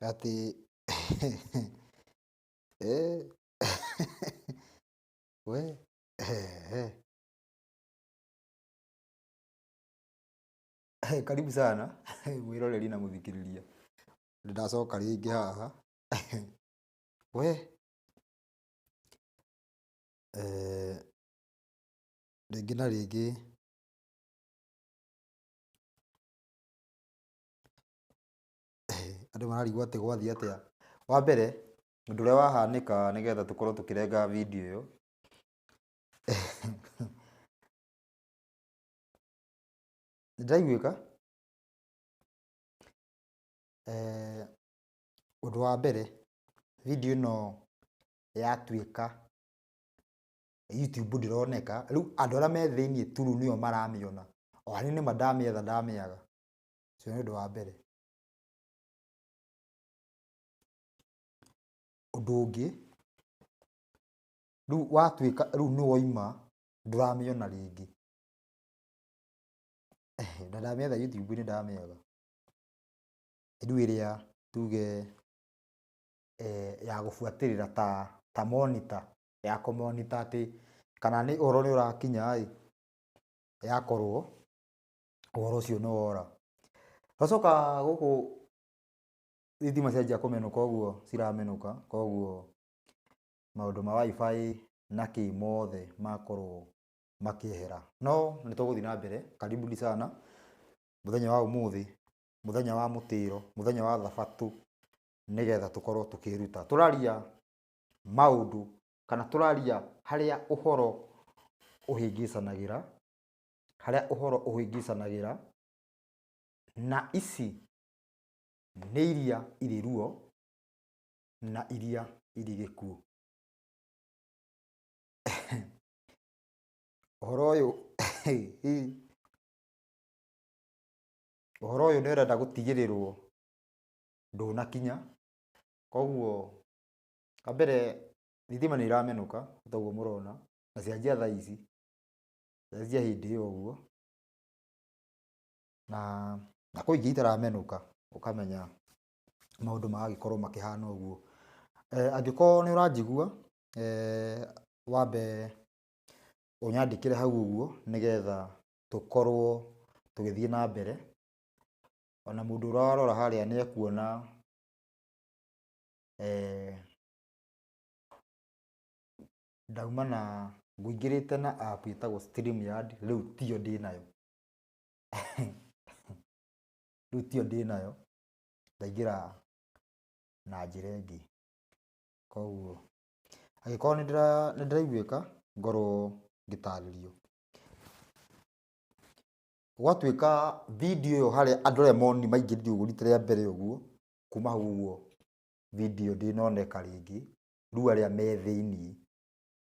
Atĩ we karibu sana mwĩroreri na mũthikĩrĩria. Nĩndacoka rĩngĩ haha we rĩngĩ na rĩngĩ andũ mararigwo atĩ gwathiĩ atĩa. Wa mbere ũndũ ũrĩa wahanĩka nĩgetha tũkorwo tũkĩrenga video ĩyo nĩndĩraiguĩka? Ũndũ wa mbere video ĩno yatuĩka YouTube ndĩroneka, rĩu andũ arĩa me thĩiniĩ tu rĩu nĩo maramĩona. Ona niĩ nĩma ndamĩetha ndamĩaga. Ũcio nĩ ũndũ wa mbere. Ũndũ ũngĩ, rĩu watuĩka rĩu nĩ wauma ndũramĩona rĩngĩ. Na ndamĩetha YouTube nĩ ndamĩaga. Rĩu ĩrĩa tuge ya gũbuatĩrĩra ta monitor, ya kũ monitor atĩ kana nĩ ũhoro nĩ ũrakinya ĩ, yakorwo ũhoro ũcio nĩ wora. Twacoka gũkũ thitima cianjia kũmenũka ũguo ciramenũka, koguo maũndũ ma WiFi na kĩ mothe makorwo makĩehera. No nĩ tũgũthiĩ na mbere, karibuni sana mũthenya wa ũmũthĩ, mũthenya wa mũtĩro, mũthenya wa thabatũ, nĩgetha tũkorwo tũkĩruta. Tũraria maũndũ kana tũraria harĩa ũhoro ũhĩngĩcanagĩra, harĩa ũhoro ũhĩngĩcanagĩra, na ici nĩ iria irĩ ruo na iria irĩ gĩkuũ. Ũhoro ũyũ ũhoro ũyũ nĩ ũrenda gũtigĩrĩrwo ndũnakinya, koguo wa mbere thitima nĩ iramenũka ta ũguo mũrona, na cianjia thaa ici, cianjia hĩndĩ ĩyo ũguo, na kwĩ ingĩ itaramenũka ũkamenya maũndũ magagĩkorwo makĩhana ũguo. Angĩkorwo nĩ ũranjigua wambe ũnyandĩkĩre hau ũguo nĩgetha tũkorwo tũgĩthiĩ na mbere. Ona mũndũ ũrarora harĩa nĩ ekuona ndauma na ngũingĩrĩte na app ĩtagwo StreamYard, rĩu tiyo ndĩnayo. Rĩu tiyo ndĩnayo, ndaingĩra na njĩra ĩngĩ. Koguo angĩkorwo nĩ ndĩraiguĩka ngorwo ngĩtarĩrio. Gwatuĩka video ĩyo harĩa andũ arĩa monire maingĩrire ũguo rita rĩa mbere ũguo, kuma hau ũguo video ndĩnoneka rĩngĩ, rĩu arĩa me thĩiniĩ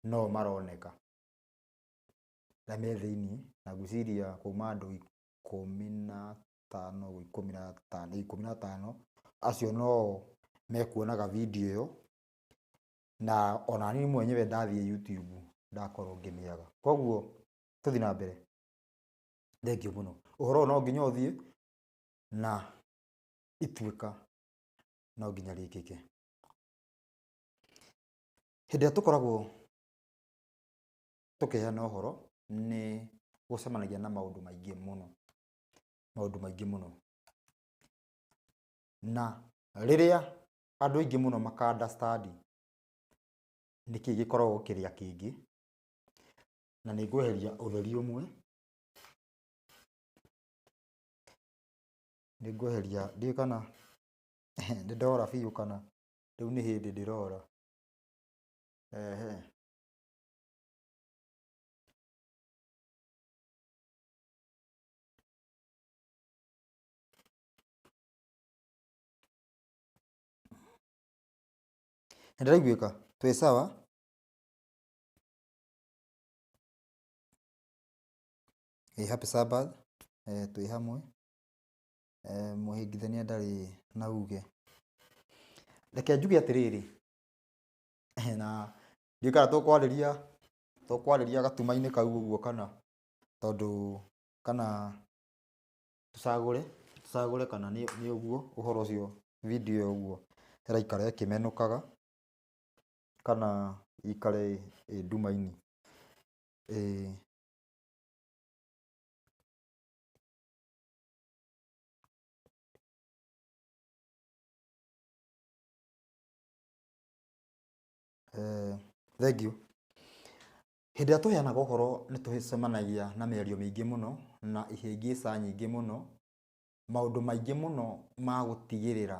no maroneka. Arĩa me thĩiniĩ, na ngwĩciria kuma andũ 15 ũguo 15, 15, acio no mekuonaga video ĩyo, na ona niĩ mwenyewe ndathiĩ YouTube ndakorwo ngĩmĩaga. Koguo tũthiĩ na mbere. Thengiũ mũno. Ũhoro ũyũ no nginya ũthiĩ na ituĩka no nginya rĩkĩke. Hĩndĩ ĩrĩa tũkoragwo tũkĩheana ũhoro nĩ gũcemanagia na maũndũ maingĩ mũno, maũndũ maingĩ mũno. Na rĩrĩa andũ aingĩ mũno maka understand nĩkĩ gĩkoragwo kĩrĩa kĩngĩ, na nĩ ngweheria ũtheri ũmwe, nĩ ngweheria ndiũĩ kana nĩ ndora biũ kana rĩu nĩ hĩndĩ ndĩrora. Ehe. Nĩ ndĩraiguĩka? Twĩ sawa? Ĩ happy Sabbath, twĩ hamwe. Mũhĩngithania ndarĩ na uge. Reke njuge atĩrĩrĩ, na ndiũĩ kana tũkwarĩria tũkwarĩria gatuma-inĩ kau ũguo kana tondũ kana tũcagũre tũcagũre kana nĩ ũguo ũhoro ũcio video ĩyo ũguo ĩraikara ĩkĩmenũkaga kana ĩikare ĩ nduma-inĩ. Ĩĩ. Thengiũ. Hĩndĩ ĩrĩa tũheanaga ũhoro nĩ tũcemanagia na mĩario mĩingĩ mũno na ihĩngĩca nyingĩ mũno, maũndũ maingĩ mũno ma gũtigĩrĩra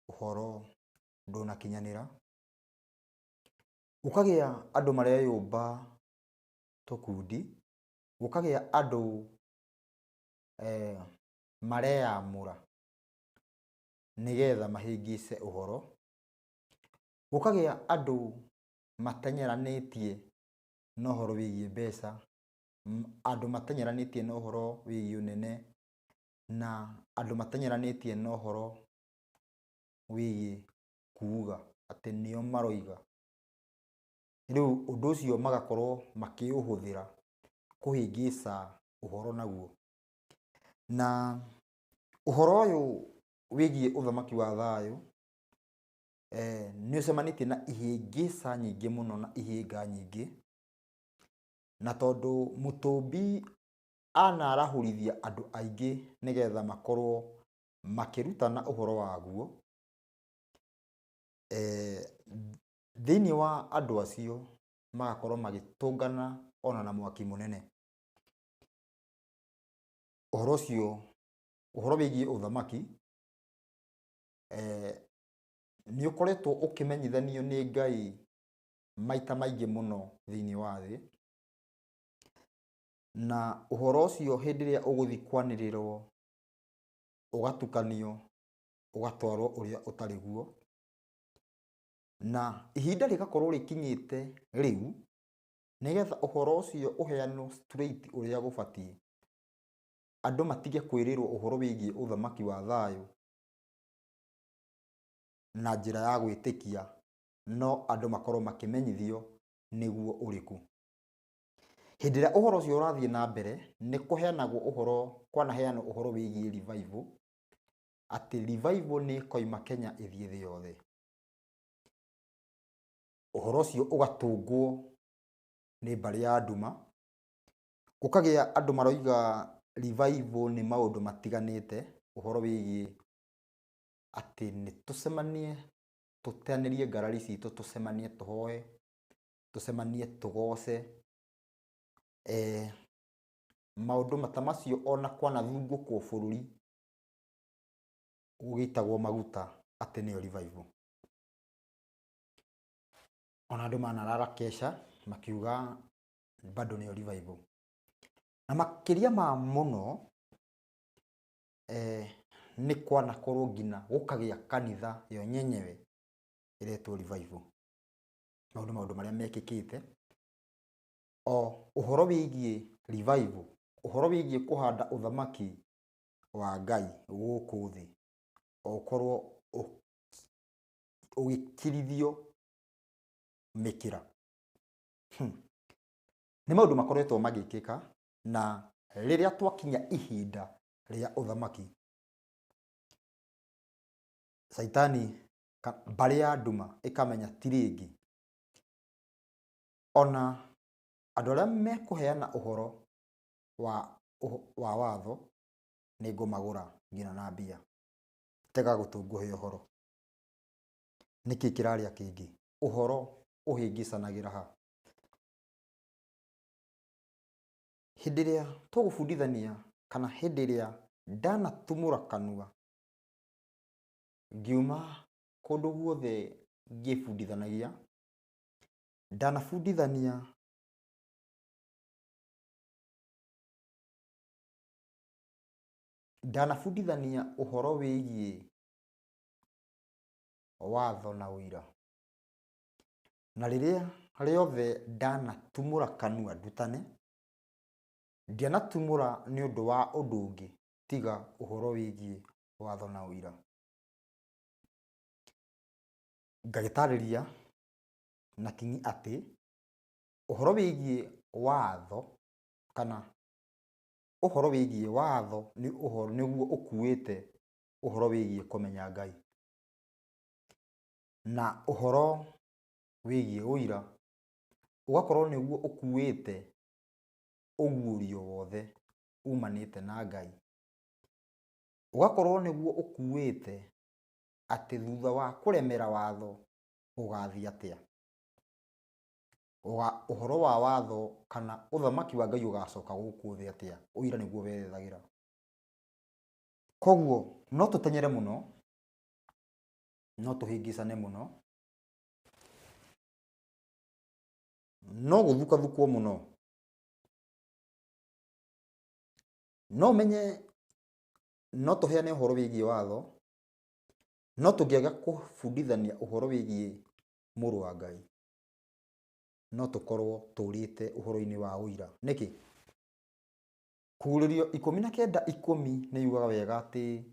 ũhoro ndũnakinyanĩra. Gũkagĩa andũ mareyũmba tũkundi, gũkagĩa andũ mareyamũra nĩgetha mahĩngĩce ũhoro. Gũkagĩa andũ mateng'eranĩtie na ũhoro wĩgiĩ mbeca, andũ mateng'eranĩtie na ũhoro wĩgiĩ ũnene, na andũ mateng'eranĩtie na ũhoro wĩgiĩ kuga atĩ nĩo maroiga. Rĩu ũndũ ũcio magakorwo makĩũhũthĩra kũhĩngĩca ũhoro naguo. Na ũhoro ũyũ wĩgiĩ ũthamaki wa thayũ nĩ ũcemanĩtie na ihĩngĩca nyingĩ mũno na ihĩnga nyingĩ. Na tondũ mũtũmbi anarahũrithia andũ aingĩ nĩgetha makorwo makĩrutana ũhoro waguo, thĩiniĩ wa andũ acio magakorwo magĩtũngana ona na mwaki mũnene. Ũhoro ũcio, ũhoro wĩgiĩ ũthamaki nĩ ũkoretwo ũkĩmenyithanio nĩ Ngai maita maingĩ mũno thĩiniĩ wa thĩ. Na ũhoro ũcio hĩndĩ ĩrĩa ũgũthiĩ kwanĩrĩrwo, ũgatukanio, ũgatwarwo ũrĩa ũtarĩ guo. Na ihinda rĩgakorwo rĩkinyĩte rĩu, nĩgetha ũhoro ũcio ũheanwo straight ũrĩa gũbatiĩ. Andũ matige kwĩrĩrwo ũhoro wĩgiĩ ũthamaki wa thayũ na njĩra ya gwĩtĩkia, no andũ makorwo makĩmenyithio nĩguo ũrĩkũ. Hĩndĩ ĩrĩa ũhoro ũcio ũrathiĩ na mbere, nĩ kũheanagwo ũhoro, kwanaheanwo ũhoro wĩgiĩ revival, atĩ revival nĩ ĩkoima Kenya ĩthiĩ thĩ yothe. Ũhoro ũcio ũgatũngwo nĩ mbarĩ ya nduma, gũkagĩa andũ maroiga revival nĩ maũndũ matiganĩte, ũhoro wĩgiĩ atĩ nĩ tũcemanie, tũteanĩrie ngarari citũ, tũcemanie tũhoe, tũcemanie tũgoce. Maũndũ ta macio ona kwanathungũkwo bũrũri gũgĩitagwo maguta atĩ nĩyo revival. Ona andũ manarara kesha makiuga bado nĩyo revival. Na makĩria ma mũno nĩ kwanakorwo nginya gũkagĩa kanitha yo nyenyewe ĩretwo revival. Mau nĩ maũndũ marĩa mekĩkĩte. O ũhoro wĩgiĩ revival, ũhoro wĩgiĩ kũhanda ũthamaki wa Ngai gũkũ thĩ, o ũkorwo ũgĩkirithio mĩkĩra. Nĩ maũndũ makoretwo magĩkĩka, na rĩrĩa twakinya ihinda rĩa ũthamaki, Caitani, mbarĩ ya nduma ĩkamenya ti rĩngĩ. Ona andũ arĩa mekũheana ũhoro wa watho nĩ ngũmagũra nginya na mbia. Tega gũtũ ngũhe ũhoro. Nĩkĩ kĩrarĩa kĩngĩ? Ũhoro ũhĩngĩcanagĩra ha? Hĩndĩ ĩrĩa tũgũbundithania kana hĩndĩ ĩrĩa ndanatumũra kanua ngiuma kũndũ guothe ngĩbundithanagia, ndanabundithania ndanabundithania ũhoro wĩgiĩ watho na ũira. Na rĩrĩa rĩothe ndanatumũra kanua ndutane, ndianatumũra nĩ ũndũ wa ũndũ ũngĩ tiga ũhoro wĩgiĩ watho na ũira. Ngagĩtarĩria na kinyi atĩ ũhoro wĩgiĩ watho kana ũhoro wĩgiĩ watho nĩ ũhoro nĩguo ũkuĩte ũhoro wĩgiĩ kũmenya Ngai na ũhoro wĩgiĩ ũira ũgakorwo nĩguo ũkuĩte ũguũrio wothe umanĩte na Ngai, ũgakorwo nĩguo ũkuĩte atĩ thutha wa kũremera watho gũgathiĩ atĩa, ũhoro wa watho kana ũthamaki wa Ngai ũgacoka gũkũ thĩ atĩa, ũira nĩguo werethagĩra. Koguo no tũteng'ere mũno, no tũhĩngĩcane mũno, no gũthukathukwo mũno. No ũmenye no tũheane ũhoro wĩgiĩ watho, no tũngĩaga kũbundithania ũhoro wĩgiĩ mũrũ wa Ngai, no tũkorwo tũrĩte ũhoro-inĩ wa ũira. Nĩkĩ? Kũguũrĩrio 19:10 nĩ yugaga wega atĩ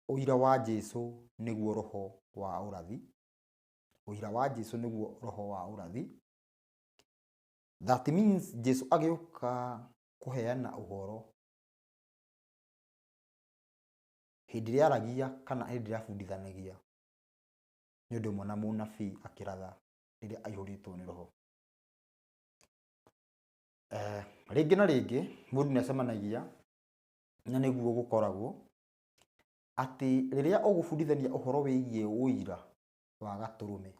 ũira wa Jesũ nĩguo roho wa ũrathi. Ũira wa Jesũ nĩguo roho wa ũrathi. That means Jesũ agĩũka kũheana ũhoro hĩndĩ ĩrĩa aragia kana hĩndĩ ĩrĩa abundithanagia, nĩ ũndũ ũmwe na mũnabii akĩratha rĩrĩa aihũrĩtwo nĩ roho. Rĩngĩ na rĩngĩ mũndũ nĩ acemanagia na nĩguo gũkoragwo atĩ rĩrĩa ũgũbundithania ũhoro wĩgiĩ ũira wa gatũrũme,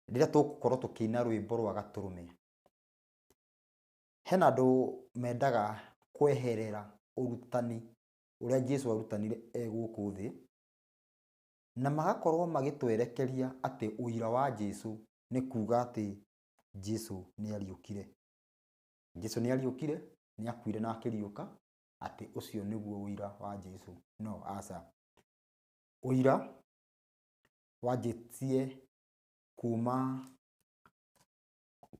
rĩrĩa tũgũkorwo tũkĩina rwĩmbo rwa gatũrũme, hena andũ mendaga kweherera ũrutani ũrĩa Jesũ arutanire e gũkũ thĩ, na magakorwo magĩtwerekeria atĩ ũira wa Jesũ nĩ kuga atĩ Jesũ nĩ ariũkire. Jesũ nĩ ariũkire, nĩ akuire na akĩriũka, atĩ ũcio nĩguo ũira wa Jesũ. No, aca. Ũira wanjĩtie kuma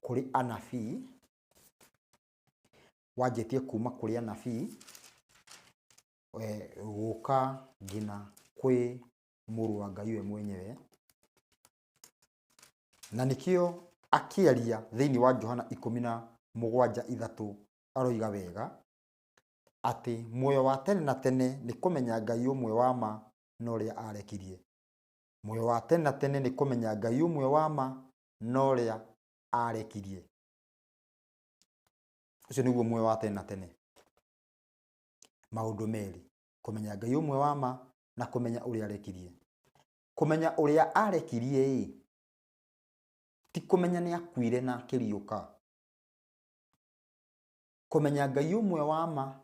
kũrĩ anabii, wanjĩtie kuma kũrĩ anabii, gũka nginya kwĩ mũrũ wa Ngai we mwenyewe. Na nĩkĩo akĩaria thĩinĩ wa Johana 17:3 aroiga wega atĩ muoyo wa tene na tene nĩ kũmenya Ngai ũmwe wa ma na ũrĩa arekirie. Muoyo wa tene na tene nĩ kũmenya Ngai ũmwe wa ma na ũrĩa arekirie. Ũcio nĩguo muoyo wa tene na tene. Maũndũ merĩ, kũmenya Ngai ũmwe wa ma na kũmenya ũrĩa arekirie. Kũmenya ũrĩa arekirie ĩ, ti kũmenya nĩ akuire na akĩriũka. Kũmenya Ngai ũmwe wa ma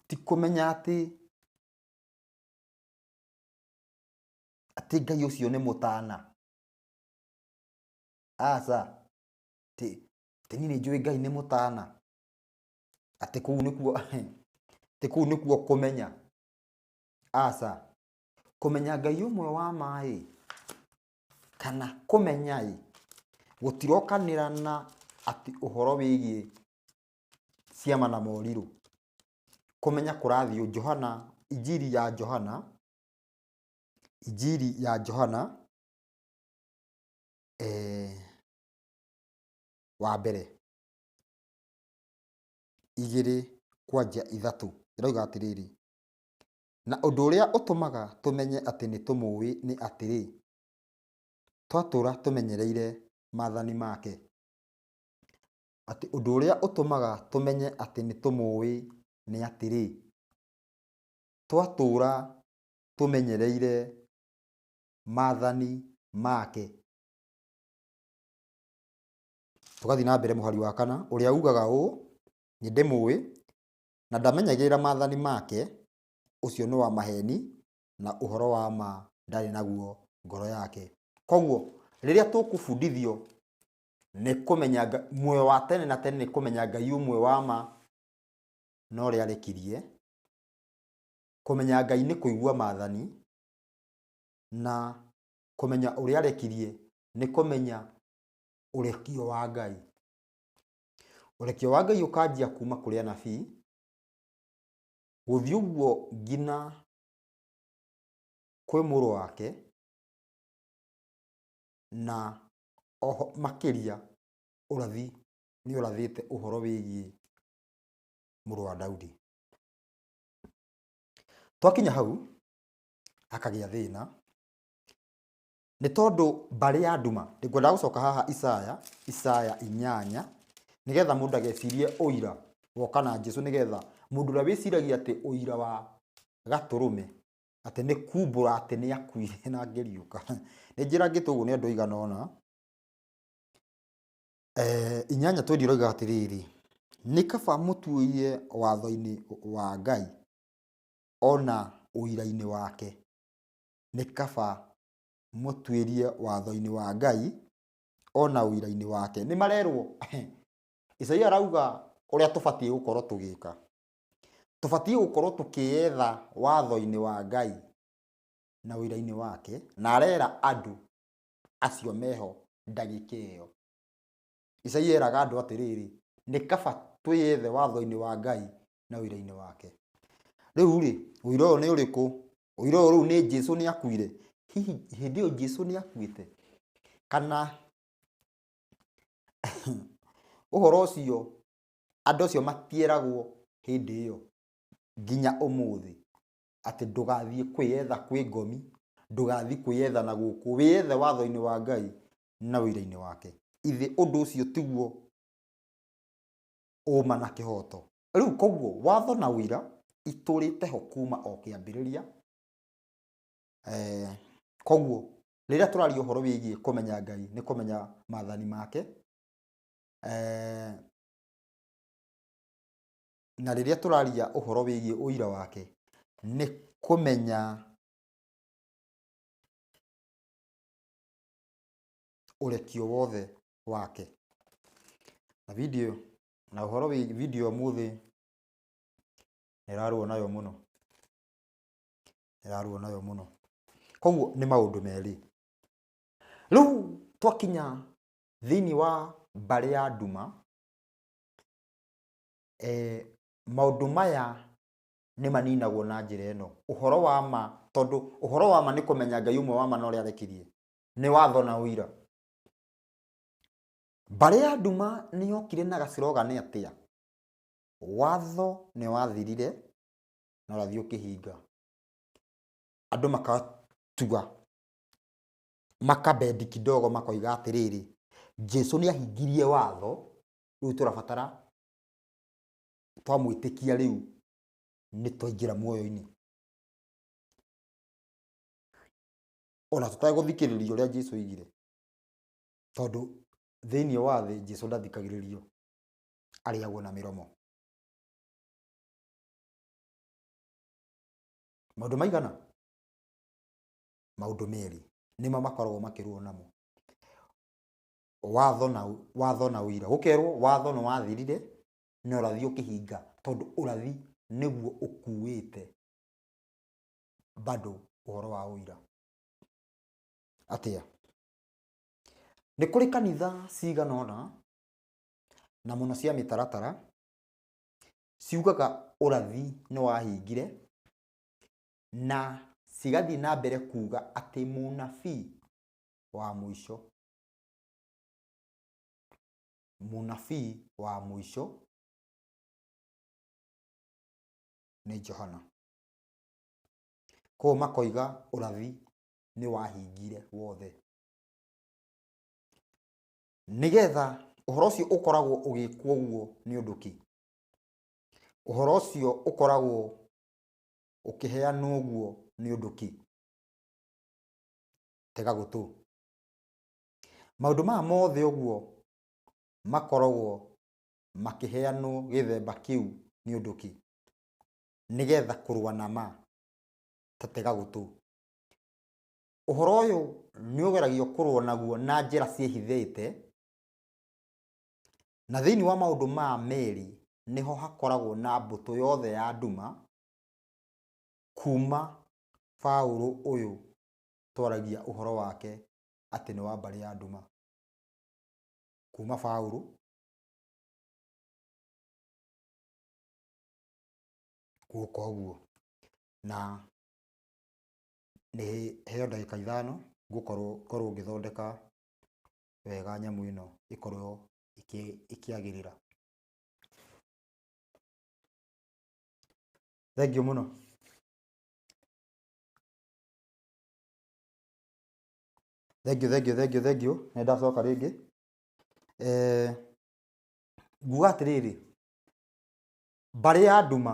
ti kũmenya atĩ Ngai ũcio nĩ mũtana. Aca, ti niĩ nĩ njũĩ Ngai nĩ mũtana, atĩ kũu nĩkuo atĩ kũu nĩkuo kũmenya. Aca, kũmenya Ngai ũmwe wa ma ĩ, kana kũmenya ĩ, gũtirokanĩra na atĩ ũhoro wĩgiĩ ciama na morirũ. Kũmenya kũrathiĩ Johana, Injiri ya Johana, Injiri ya Johana wa mbere 2:3 ĩroiga atĩrĩrĩ, na ũndũ ũrĩa ũtũmaga tũmenye atĩ nĩ tũmũĩ nĩ atĩrĩ, twatũũra tũmenyereire maathani make. Atĩ ũndũ ũrĩa ũtũmaga tũmenye atĩ nĩ tũmũĩ nĩ atĩrĩ, twatũũra tũmenyereire maathani make. Tũgathiĩ na mbere mũhari wa 4 ũrĩa ugaga ũũ, nĩ ndĩmũĩ na ndamenyagĩrĩra maathani make, ũcio nĩ wa maheni na ũhoro wa ma ndarĩ naguo ngoro yake. Koguo rĩrĩa tũkũbundithio nĩ kũmenya muoyo wa tene na tene nĩ kũmenya Ngai ũmwe wa ma na ũrĩa arekirie. Kũmenya Ngai nĩ kũigua maathani, na kũmenya ũrĩa arekirie nĩ kũmenya ũrekio wa Ngai. Ũrekio wa Ngai ũkanjia kuma kũrĩ anabii gũthiĩ ũguo nginya kwĩ mũrũ wake, na oho makĩria ũrathi nĩ ũrathĩte ũhoro wĩgiĩ mũrũ wa Daudi. Twakinya hau hakagĩa thĩna nĩ tondũ mbarĩ ya nduma. Ngwendaga gũcoka haha Isaya, Isaya 8, nĩgetha mũndũ agecirie ũira woka na Jesu, nĩgetha mũndũ ũrĩa wĩciragia atĩ ũira wa gatũrũme atĩ nĩ kumbũra atĩ nĩ akuire na angĩriũka. Nĩ njĩrangĩtwo ũguo nĩ andũ aigana ũna. 8:20 ĩroiga atĩrĩrĩ, nĩ kaba mũtuĩrie watho-inĩ wa Ngai ona ũira-inĩ wake. Nĩ kaba mũtuĩrie watho-inĩ wa Ngai ona ũira-inĩ wake. Nĩ marerwo Isaia arauga ũrĩa tũbatiĩ gũkorwo tũgĩka. Tũbatiĩ gũkorwo tũkĩetha watho-inĩ wa Ngai na ũira-inĩ wake, na arera andũ acio meho ndagĩka ĩyo. Isaia eraga andũ atĩrĩrĩ, nĩ kaba twĩyethe watho-inĩ wa Ngai na ũira-inĩ wake. Rĩu rĩ, ũira ũyũ nĩ ũrĩkũ? Ũira ũyũ rĩu nĩ Jesu nĩ akuire. Hihi hĩndĩ ĩyo Jesu nĩ akuĩte? Kana ũhoro ũcio andũ acio matieragwo hĩndĩ ĩyo nginya ũmũthĩ atĩ ndũgathiĩ kwĩyetha kwĩ ngomi, ndũgathiĩ kwĩyetha na gũkũ, wĩyethe watho-inĩ wa Ngai na ũira-inĩ wake. Ithe ũndũ ũcio tiguo ũma na kĩhoto. Rĩu koguo watho na ũira itũrĩte ho kuma o kĩambĩrĩria. Koguo rĩrĩa tũraria ũhoro wĩgiĩ kũmenya Ngai nĩ kũmenya maathani make. Na rĩrĩa tũraria ũhoro wĩgiĩ ũira wake nĩ kũmenya ũrekio wothe wake. Na video na ũhoro wĩgiĩ video ũmũthĩ nĩrarũo nayo mũno. Nĩrarũo nayo mũno. Koguo nĩ maũndũ merĩ. Rĩu twakinya thĩinĩ wa mbarĩ ya nduma, maũndũ maya nĩ maninagwo na njĩra ĩno. Ũhoro wa ma, tondũ ũhoro wa ma nĩ kũmenya Ngai ũmwe wa ma na ũrĩa arekirie. Nĩ watho na ũira. Mbarĩ ya nduma nĩ yokire na gacirogane atĩa? Watho nĩ wathirire na ũrathiĩ ũkĩhinga. Andũ makatua, makabendi kidogo, makoiga atĩrĩrĩ, Jesu nĩ ahingirie watho, rĩu tũrabatara twamwĩtĩkia rĩu nĩ twaingĩra muoyo-inĩ. Ona tũtegũthikĩrĩria ũrĩa Jesu oigire, tondũ thĩinĩ wa thĩ Jesu ndathikagĩrĩrio, arĩagwo na mĩromo. Maũndũ maigana? Maũndũ merĩ nĩmo makoragwo makĩrũo namo. Watho na ũira. Gũkerwo watho nĩ wathirire na ũrathi ũkĩhinga, tondũ ũrathi nĩguo ũkuĩte bado ũhoro wa ũira. Atĩa? Nĩ kũrĩ kanitha cigana ũna na mũno cia mĩtaratara ciugaga ũrathi nĩ wahingire, na cigathiĩ na mbere kuga atĩ mũnabii wa mũico, mũnabii wa mũico nĩ Johana. Koguo makoiga ũrathi nĩ wahingire wothe. Nĩgetha ũhoro ũcio ũkoragwo ũgĩkwo ũguo nĩ ũndũ kĩ? Ũhoro ũcio ũkoragwo ũkĩheanwo ũguo nĩ ũndũ kĩ? Tega gũtũ. Maũndũ maya mothe ũguo makoragwo makĩheanwo gĩthemba kĩu nĩ ũndũ kĩ? Nĩgetha kũrũa na ma. Ta tega gũtũ. Ũhoro ũyũ nĩ ũgeragio kũrũa naguo na njĩra ciĩhithĩte, na thĩinĩ wa maũndũ maya merĩ nĩho hakoragwo na mbũtũ yothe ya nduma kuma Paũlũ ũyũ twaragia ũhoro wake atĩ nĩ wa mbarĩ ya nduma. Kuma Paũlũ gũka ũguo. Na nĩ heo ndagĩka 5 ngũkorwo ngĩthondeka wega nyamũ ĩno ĩkorwo ĩkĩagĩrĩra. Thengiũ mũno. Thengiũ, thengiũ, thengiũ, thengiũ, nĩ ndacoka rĩngĩ. Nguga atĩrĩrĩ, mbarĩ ya nduma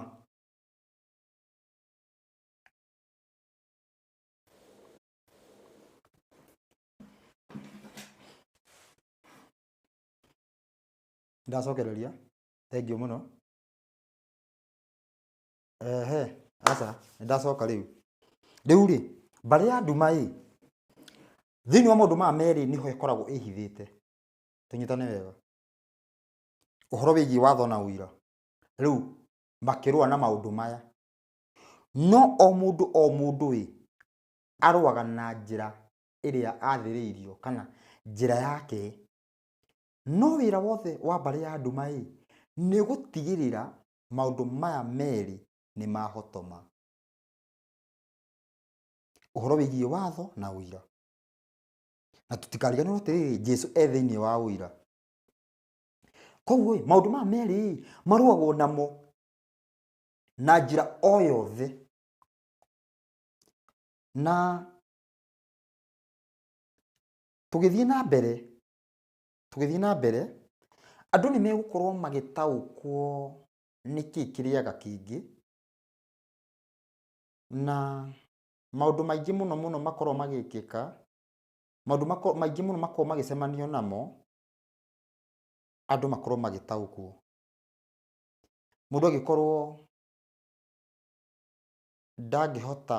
ndacokereria, thengiũ mũno. Ehe, aca, nĩ ndacoka rĩu. Rĩu rĩ, mbarĩ ya nduma ĩ, thĩinĩ wa maũndũ maya merĩ nĩho ĩkoragwo ĩhithĩte. Tũnyitane wega. Ũhoro wĩgiĩ watho na ũira. Rĩu makĩrũa na maũndũ maya. No o mũndũ o mũndũ ĩ, arũaga na njĩra ĩrĩa athĩrĩirio kana njĩra yake. No wĩra wothe wa mbarĩ ya nduma ĩ, nĩ gũtigĩrĩra maũndũ maya merĩ nĩ mahotoma. Ũhoro wĩgiĩ watho na ũira. Na tũtikariganĩrwo atĩrĩrĩ, Jesu e thĩinĩ wa ũira. Koguo ĩ, maũndũ maya merĩ ĩ, marũagwo namo na njĩra o yothe. Na tũgĩthiĩ na mbere, tũgĩthiĩ na mbere, andũ nĩ megũkorwo magĩtaũkwo nĩkĩ kĩrĩaga kĩngĩ, na maũndũ maingĩ mũno mũno makorwo magĩkĩka, maũndũ maingĩ mũno makorwo magĩcemanio namo, andũ makorwo magĩtaũkwo. Mũndũ angĩkorwo ndangĩhota,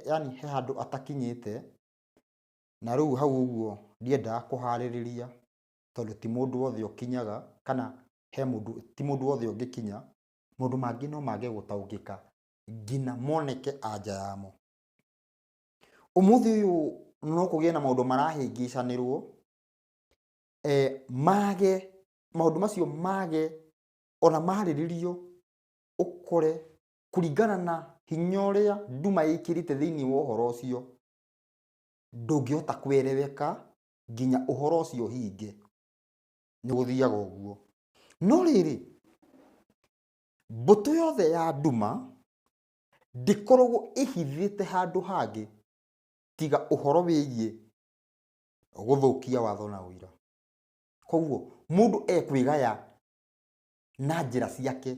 yani he handũ atakinyĩte, na rĩu hau ũguo ndiendaga kũharĩrĩria, tondũ ti mũndũ wothe ũkinyaga, kana he mũndũ, ti mũndũ wothe ũngĩkinya, maũndũ mangĩ no mage gũtaũkĩka nginya moneke anja yamo. Ũmũthĩ ũyũ no kũgĩe na maũndũ marahĩngĩcanĩrwo, mage, maũndũ macio mage ona marĩrĩrio ũkore kũringana na hinya ũrĩa nduma ĩkĩrĩte thĩinĩ wa ũhoro ũcio, ndũngĩhota kwereweka nginya ũhoro ũcio ũhinge. Nĩ gũthiaga ũguo. No rĩrĩ, mbũtũ yothe ya nduma ndĩkoragwo ĩhithĩte handũ hangĩ tiga ũhoro wĩgiĩ gũthũkia watho na ũira. Koguo mũndũ ekwĩgaya na njĩra ciake.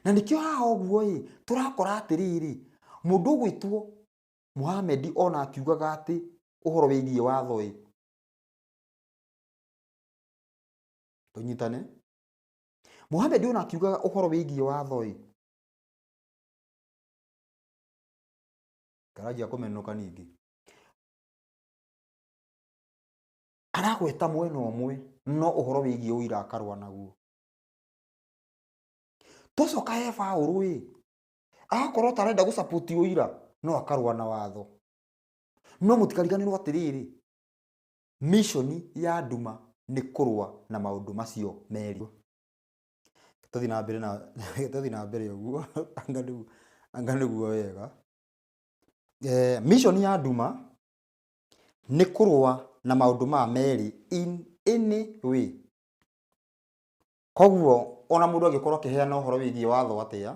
Na nĩkĩo haha ũguo ĩ, tũrakora atĩrĩrĩ, mũndũ ũgwĩtwo Muhammad ona akiugaga atĩ ũhoro wĩgiĩ watho ĩ, tũnyitane. Muhammad ona akiugaga ũhoro wĩgiĩ watho ĩ, karanjia kũmenũka ningĩ. Aragweta mwena ũmwe, no ũhoro wĩgiĩ ũira akarũa naguo. Twacoka he Paũlũ ĩ, agakorwo ta arenda gũsupport ũira, no akarũa na watho. No mũtikariganĩrwo atĩrĩrĩ, mission ya nduma nĩ kũrũa na maũndũ macio merĩ. Tũthiĩ na mbere na tũthiĩ na mbere ũguo, anga nĩguo wega. Mission ya nduma nĩ kũrũa na maũndũ maya merĩ in any way. Koguo ona mũndũ angĩkorwo akĩheana ũhoro wĩgiĩ watho atĩa,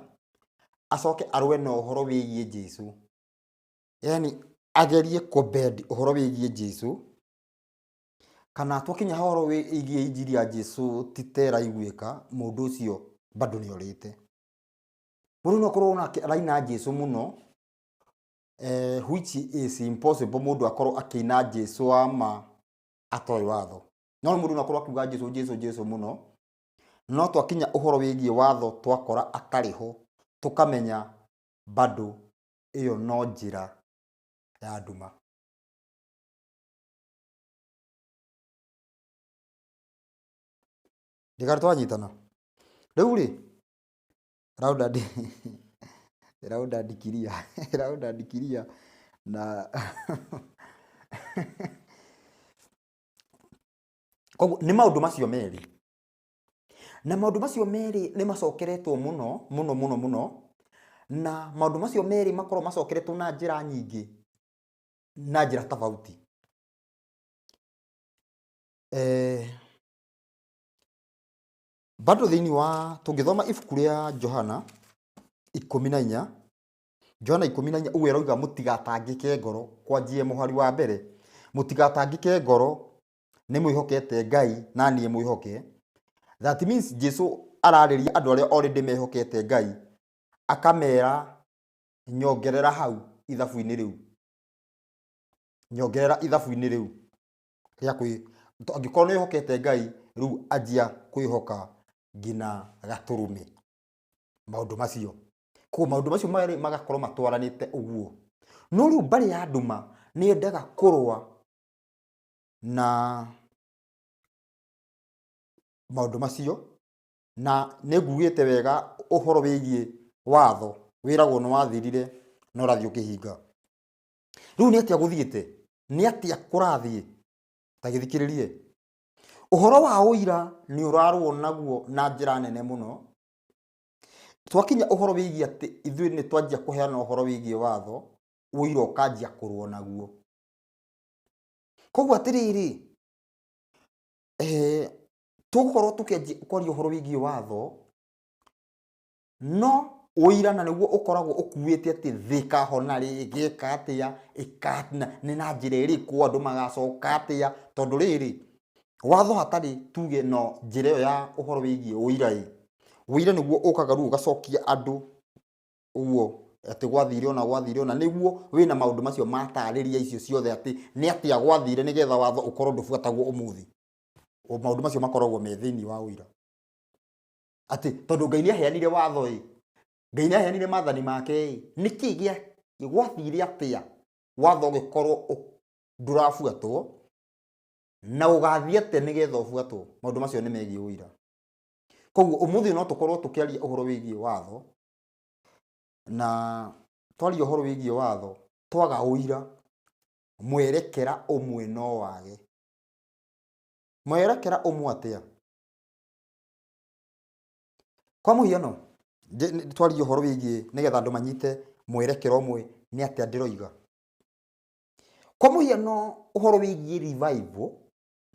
acoke arũe na ũhoro wĩgiĩ Jesu. Yani agerie kũbend ũhoro wĩgiĩ Jesu, kana twakinya ũhoro wĩgiĩ injiri ya Jesu ti ta ĩraiguĩka, mũndũ ũcio bado nĩ orĩte. Mũndũ no akorwo onake araina Jesu mũno, which is impossible mũndũ akorwo akĩina Jesu wa ma atoĩ watho. No mũndũ no akorwo akiuga Jesu, Jesu, Jesu mũno, no twakinya ũhoro wĩgiĩ watho twakora atarĩ ho, tũkamenya bado ĩyo no njĩra ya nduma. Ndikari twanyitana. Rĩu rĩ, round and clear, round and clear na koguo nĩ maũndũ macio merĩ. Na maũndũ macio merĩ nĩ macokeretwo mũno, mũno, mũno, mũno. Na maũndũ macio merĩ makorwo macokeretwo na njĩra nyingĩ, na njĩra tofauti. Bado thĩinĩ wa, tũngĩthoma ibuku rĩa Johana ikũmi na inya, Johana 14 ũguo ĩroiga mũtigatangĩke ngoro, kwanjia mũhari wa mbere, mũtigatangĩke ngoro, nĩ mwĩhokete Ngai na niĩ mwĩhoke. That means Jesu ararĩria andũ arĩa already mehokete Ngai, akamera nyongerera hau ithabu-inĩ rĩu, nyongerera ithabu-inĩ rĩu rĩa kwĩ, angĩkorwo nĩ wĩhokete Ngai rĩu anjia kwĩhoka nginya gatũrũme maũndũ macio. Koguo maũndũ macio merĩ magakorwo matwaranĩte ũguo. No rĩu mbarĩ ya nduma nĩ yendaga kũrũa na maũndũ macio, na nĩ ngugĩte wega ũhoro wĩgiĩ watho wĩragwo nĩ wathirire na ũrathiĩ ũkĩhinga. Rĩu nĩ atĩa gũthiĩte? Nĩ atĩa kũrathiĩ? Ta gĩthikĩrĩrie. Ũhoro wa ũira nĩ ũrarũo naguo na njĩra nene mũno. Twakinya ũhoro wĩgiĩ atĩ ithuĩ nĩ twanjia kũheana ũhoro wĩgiĩ watho, ũira ũkanjia kũrũo naguo. Koguo atĩrĩrĩ, tũgũkorwo tũkĩanjia kwaria ũhoro wĩgiĩ watho, no ũira na nĩguo ũkoragwo ũkuĩte atĩ thĩ ĩkahona rĩ, ĩgeka atĩa, nĩ na njĩra ĩrĩkũ andũ magacoka atĩa, tondũ rĩrĩ watho hatarĩ tuge no njĩra ĩyo ya ũhoro wĩgiĩ ũira ĩ, ũira nĩguo ũkaga rĩu ũgacokia andũ ũguo atĩ gwathire ona gwathire ona, nĩguo wĩna maũndũ macio matarĩria icio ciothe atĩ nĩ atĩa gwathire nĩgetha watho ũkorwo ndũbuatagwo ũmũthĩ. O maũndũ macio makoragwo me thĩinĩ wa ũira. Atĩ tondũ Ngai nĩaheanire watho ĩ, Ngai nĩaheanire maathani make ĩ, nĩkĩ gĩa gwathire atĩa watho ũgĩkorwo ndũrabuatwo na ũgathiĩ atĩa nĩgetha ũbuatwo? Maũndũ macio nĩ megiĩ ũira. Koguo ũmũthĩ no tũkorwo tũkĩaria ũhoro wĩgiĩ watho, na twaria ũhoro wĩgiĩ watho twaga ũira, mwerekera ũmwe no wage. Mwerekera ũmwe atĩa? Kwa mũhiano, twarie ũhoro wĩgiĩ nĩgetha andũ manyite mwerekera ũmwe nĩ atĩa ndĩroiga. Kwa mũhiano, ũhoro wĩgiĩ revival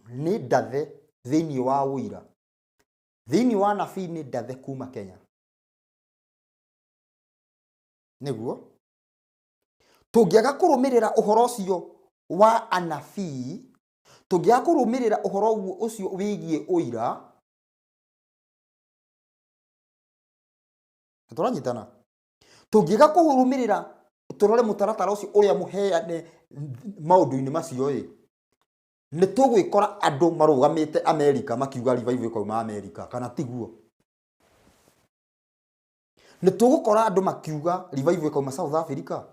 nĩ ndathe thĩinĩ wa ũira. Thĩinĩ wa nabii nĩ ndathe kuma Kenya. Nĩguo tũngĩaga kũrũmĩrĩra ũhoro ũcio wa anabii, tũngĩaga kũrũmĩrĩra ũhoro ũcio wĩgiĩ ũira, tũranyitana, tũngĩaga kũrũmĩrĩra tũrore mũtaratara ũcio ũrĩa mũheane maũndũ-inĩ macio ĩ, nĩ tũgwĩkora andũ marũgamĩte Amerika makiuga revival ĩkauma Amerika, kana tiguo? Nĩ tũgũkora andũ makiuga revival ĩkauma South Africa.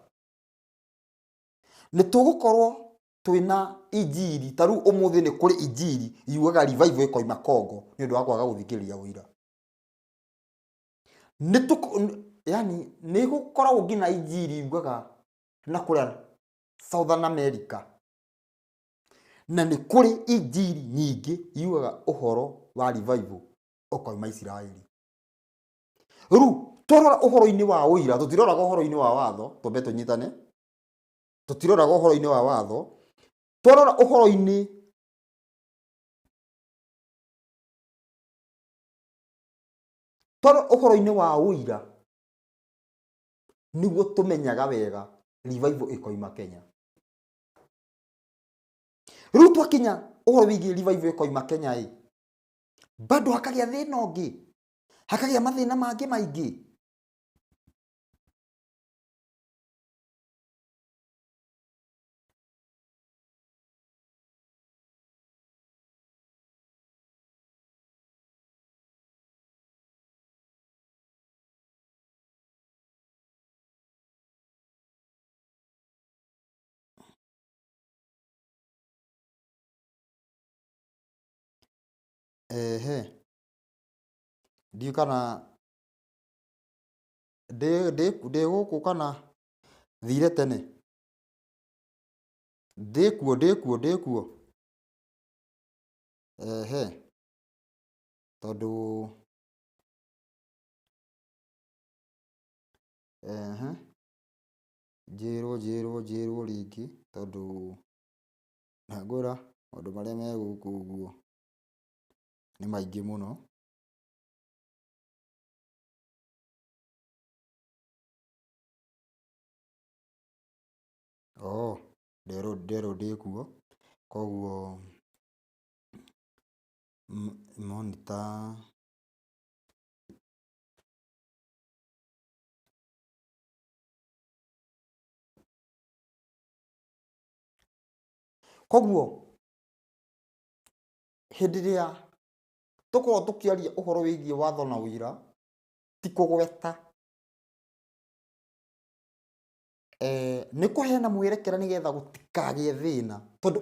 Nĩ tũgũkorwo twĩna injiri, ta rĩu ũmũthĩ nĩ kũrĩ injiri yugaga revival ĩkoima Congo nĩ ũndũ wa kwaga gũthikĩrĩria ũira. Nĩ yani nĩ gũkoragwo nginya injiri yugaga na kũrĩa Southern America, na nĩ kũrĩ injiri nyingĩ yugaga ũhoro wa revival ũkoima Isiraeli. Rĩu twarora ũhoro-inĩ wa ũira, tũtiroraga ũhoro-inĩ wa watho, twambe tũnyitane, tũtiroraga ũhoro-inĩ wa watho, twarora ũhoro-inĩ twarora ũhoro-inĩ wa ũira nĩguo tũmenyaga wega revival ĩkoima Kenya. Rĩu twakinya ũhoro wĩgiĩ revival ĩkoima Kenya ĩ, bado hakagĩa thĩna ũngĩ, hakagĩa mathĩna mangĩ maingĩ. Ehe, ndiũĩ kana ndĩ gũkũ kana thire tene. Ndĩkuo, ndĩkuo, ndĩkuo. Ehe, tondũ ehe, njĩrwo, njĩrwo, njĩrwo rĩngĩ tondũ ndangwĩra maũndũ marĩa me gũkũ ũguo nĩ maingĩ mũno. Oh, nderwo nderwo ndĩkuo, koguo monitor. Koguo hĩndĩ ĩrĩa tũkoragwo tũkĩaria ũhoro wĩgiĩ watho na ũira, ti kũgweta, nĩ kũheana mwerekera nĩgetha gũtikagĩe thĩna, tondũ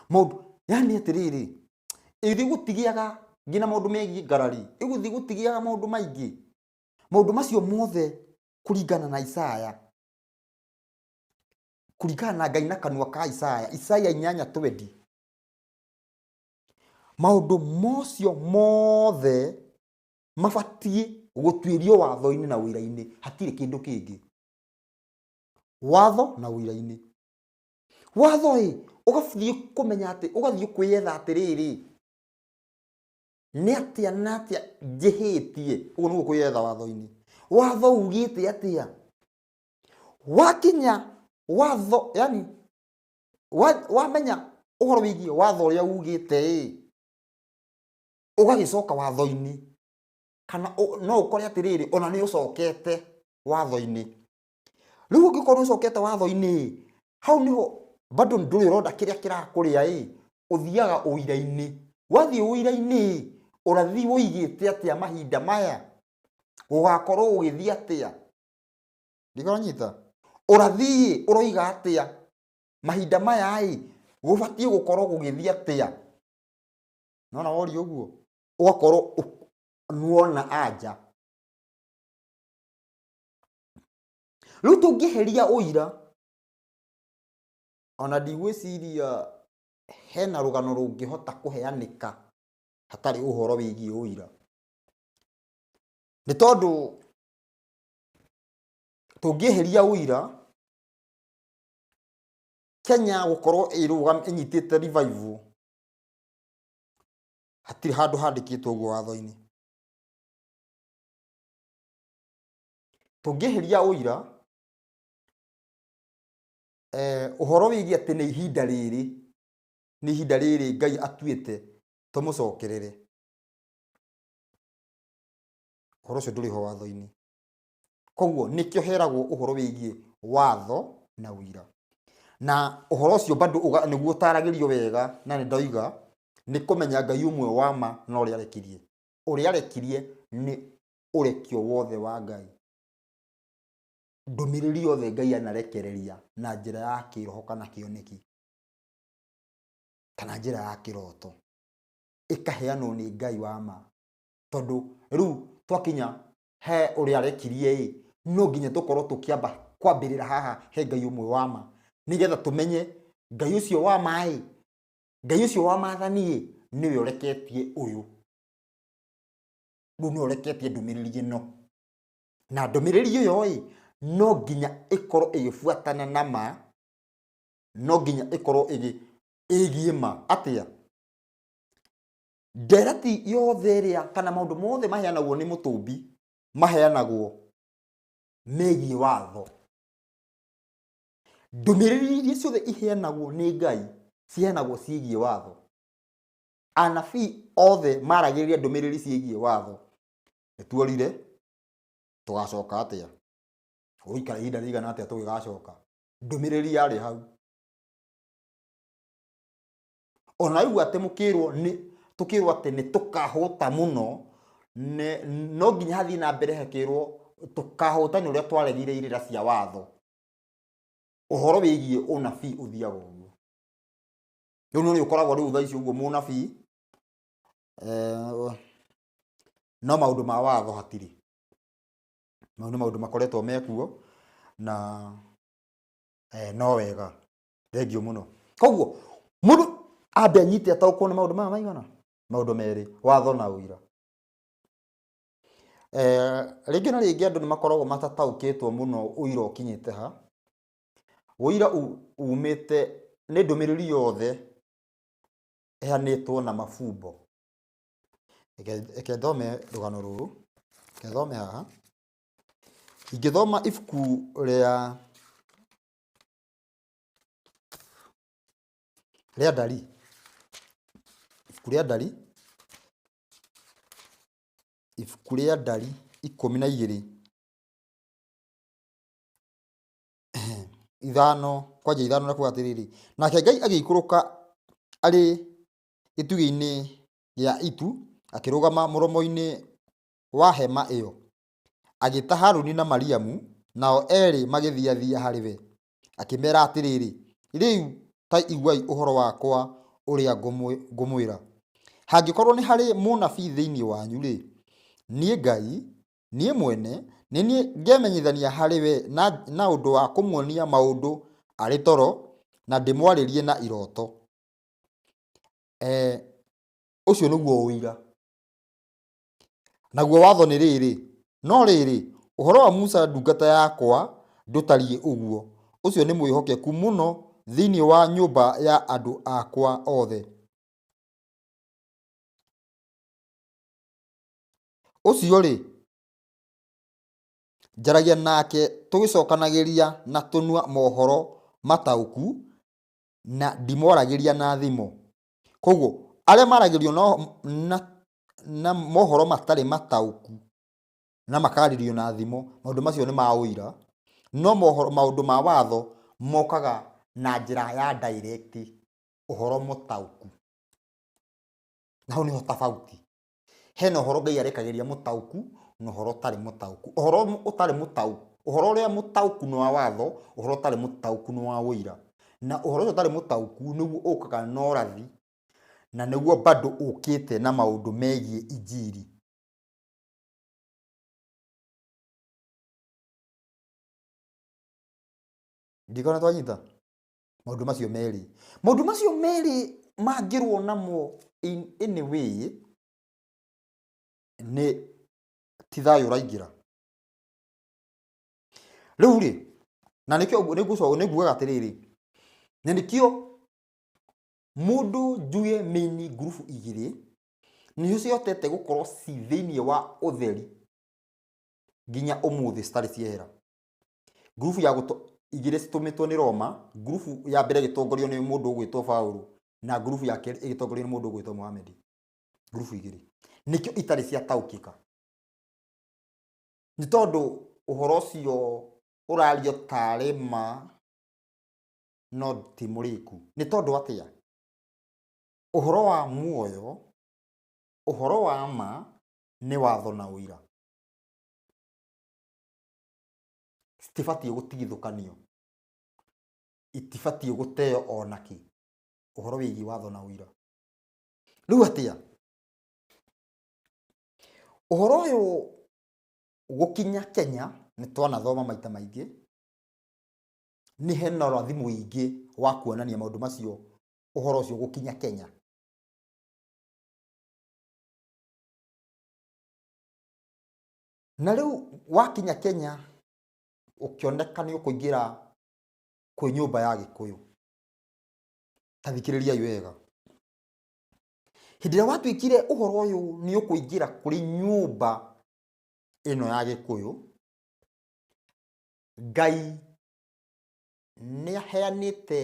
maũndũ yani atĩrĩrĩ, ĩthiĩ gũtigĩaga nginya maũndũ megiĩ ngarari, ĩgũthiĩ gũtigĩaga maũndũ maingĩ, maũndũ macio mothe kũringana na Isaya, kũringana na Ngai na kanua ka Isaya, Isaya 8:20, maũndũ mocio mothe mabatiĩ gũtuĩrio watho-inĩ na ũira-inĩ, hatirĩ kĩndũ kĩngĩ. Watho na ũira-inĩ. Watho ĩ, ũgathiĩ kũmenya atĩ, ũgathiĩ kwĩyetha atĩrĩrĩ, nĩ atĩa na atĩa njĩhĩtie, ũguo nĩguo kwĩyetha watho-inĩ. Watho ugĩte atĩa? Wakinya watho, yani wamenya ũhoro wĩgiĩ watho ũrĩa ugĩte ĩ, ũgagĩcoka watho-inĩ, kana no ũkore atĩrĩrĩ, ona nĩ ũcokete watho-inĩ. Rĩu ũngĩkorwo nĩ ũcokete watho-inĩ ĩ, hau nĩho bado ndũrĩ ũronda kĩrĩa kĩrakũrĩa ĩ, ũthiaga ũira-inĩ. Wathiĩ ũira-inĩ ĩ, ũrathi ũigĩte atĩa mahinda maya? Gũgakorwo gũgĩthiĩ atĩa? Ndikũranyita? Ũrathi ĩ, ũroiga atĩa? Mahinda maya ĩ, gũbatiĩ gũkorwo gũgĩthiĩ atĩa? Nona woria ũguo, ũgakorwo nĩwona anja. Rĩu tũngĩeheria ũira, ona ndigwĩciria hena rũgano rũngĩhota kũheanĩka hatarĩ ũhoro wĩgiĩ ũira. Nĩ tondũ tũngĩeheria ũira, Kenya gũkorwo ĩnyitĩte revival, hatirĩ handũ handĩkĩtwo ũguo watho-inĩ. Tũngĩeheria ũira, ũhoro wĩgiĩ atĩ nĩ ihinda rĩrĩ, nĩ ihinda rĩrĩ Ngai atuĩte tũmũcokerere, ũhoro ũcio ndũrĩ ho watho-inĩ. Koguo nĩkĩo heragwo ũhoro wĩgiĩ watho na ũira. Na ũhoro ũcio bado nĩguo ũtaragĩrio wega, na nĩ ndoiga nĩ kũmenya Ngai ũmwe wa ma na ũrĩa arekirie. Ũrĩa arekirie nĩ ũrekio wothe wa Ngai. Ndũmĩrĩri yothe Ngai anarekereria na njĩra ya kĩroho kana kĩoneki, kana njĩra ya kĩroto, ĩkaheanwo nĩ Ngai wa ma. Tondũ rĩu twakinya he ũrĩa arekirie ĩ, no nginya tũkorwo tũkĩamba kwambĩrĩra haha he Ngai ũmwe wa ma, nĩgetha tũmenye Ngai ũcio wa ma ĩ, Ngai ũcio wa maathani ĩ, nĩwe ũreketie ũyũ. Rĩu nĩwe ũreketie ndũmĩrĩri ĩno. Na ndũmĩrĩri ĩyo ĩ, no nginya ĩkorwo ĩgĩbuatana na ma, no nginya ĩkorwo ĩgiĩ ma. Atĩa? Ndereti yothe ĩrĩa kana maũndũ mothe maheanagwo nĩ mũtũmbi, maheanagwo megiĩ watho. Ndũmĩrĩri iria ciothe iheanagwo nĩ Ngai, ciheanagwo ciĩgiĩ watho. Anabii othe maragĩrĩria ndũmĩrĩri ciĩgiĩ watho. Nĩtuorire, tũgacoka atĩa? Gũikara ihinda rĩigana atĩa tũgĩgacoka? Ndũmĩrĩri yarĩ hau. Ona rĩu atĩ mũkĩrwo nĩ tũkĩrwo atĩ nĩ tũkahũta mũno, no nginya hathiĩ na mbere hakĩrwo tũkahũta nĩ ũrĩa twaregire irĩra cia watho. Ũhoro wĩgiĩ ũnabii ũthiaga ũguo. Rĩu nĩ ũkoragwo rĩu thaa ici ũguo mũnabii, no maũndũ ma watho hatirĩ. Mau nĩ maũndũ makoretwo mekuo na no wega. Thengiũ mũno. Koguo mũndũ ambe anyite ataũkwo nĩ maũndũ maya maigana? Maũndũ merĩ, watho na ũira. Rĩngĩ na rĩngĩ andũ nĩ makoragwo matataũkĩtwo mũno ũira ũkinyĩte ha. Ũira umĩte nĩ ndũmĩrĩri yothe ĩheanĩtwo na mabumbo. Reke thome rũgano rũrũ, reke thome haha. Ingĩthoma ibuku rĩa rĩa Ndari, ibuku rĩa Ndari, ibuku rĩa Ndari 12 5 kwanja 5 na kuga atĩrĩrĩ, nake Ngai agĩikũrũka arĩ gĩtugĩ-inĩ gĩa itu, akĩrũgama mũromo-inĩ wa hema ĩyo, agĩta Haruni na Mariamu, nao erĩ magĩthiathia harĩ we. Akĩmera atĩrĩrĩ, rĩu ta iguai ũhoro wakwa ũrĩa ngũmwĩra. Hangĩkorwo nĩ harĩ mũnabii thĩinĩ wanyu-rĩ, niĩ Ngai, niĩ mwene, nĩ niĩ ngemenyithania harĩ we na ũndũ wa kũmuonia maũndũ arĩ toro, na ndĩmwarĩrie na iroto. Ũcio nĩguo ũira. Naguo watho nĩ rĩrĩ, no rĩrĩ, ũhoro wa Musa ndungata yakwa ndũtariĩ ũguo, ũcio nĩ mwĩhokeku mũno thĩinĩ wa nyũmba ya andũ akwa othe. Ũcio-rĩ, njaragia nake tũgĩcokanagĩria na tũnua mohoro mataũku, na ndimwaragĩria na thimo. Koguo arĩa maragĩrio na mohoro matarĩ mataũku na makarĩrio na thimo, maũndũ macio nĩ ma ũira, no maũndũ ma watho mokaga na njĩra ya direct, ũhoro mũtaũku. Na hau nĩho tofauti. Hena ũhoro Ngai arekagĩria mũtaũku na ũhoro ũtarĩ mũtaũku. Ũhoro ũtarĩ mũtaũku, ũhoro ũrĩa mũtaũku nĩ wa watho, ũhoro ũtarĩ mũtaũku nĩ wa ũira. Na ũhoro ũcio ũtarĩ mũtaũku nĩguo ũkaga na ũrathi, na nĩguo bado ũkĩte na maũndũ megiĩ injiri. Ndikona twanyita maũndũ macio merĩ. Maũndũ macio merĩ mangĩrwo namo in any way nĩ ti thayũ ũraingĩra. Rĩu rĩ, na nĩkĩo nĩ ngugaga atĩrĩrĩ, na nĩkĩo mũndũ njuge main ngurubu igĩrĩ nĩcio cihotete gũkorwo ci thĩinĩ wa ũtheri nginya ũmũthĩ citarĩ ciehera. Ngurubu ya igĩrĩ citũmĩtwo nĩ Roma, ngurubu ya mbere ĩgĩtongorio nĩ mũndũ ũgwĩtwo Paũlũ na ngurubu ya kerĩ ĩgĩtongorio nĩ mũndũ ũgwĩtwo Mohamed. Ngurubu igĩrĩ. Nĩkĩo itarĩ ciataũkĩka. Nĩ tondũ ũhoro ũcio ũrario tarĩ ma no ti mũrĩku. Nĩ tondũ atĩa? Ũhoro wa muoyo, ũhoro wa ma nĩ watho na ũira. Citibatiĩ gũtigithũkanio, itibatiĩ gũteo ona kĩ, ũhoro wĩgiĩ watho na ũira. Rĩu atĩa? Ũhoro ũyũ gũkinya Kenya nĩ twanathoma maita maingĩ, nĩ hena ũrathi mũingĩ wa kuonania maũndũ macio, ũhoro ũcio gũkinya Kenya. Na rĩu wakinya Kenya ũkĩoneka nĩ ũkũingĩra kwĩ nyũmba ya Gĩkũyũ. Ta thikĩrĩriai wega. Hĩndĩ ĩrĩa watuĩkire ũhoro ũyũ nĩ ũkũingĩra kũrĩ nyũmba ĩno ya Gĩkũyũ, Ngai nĩ aheanĩte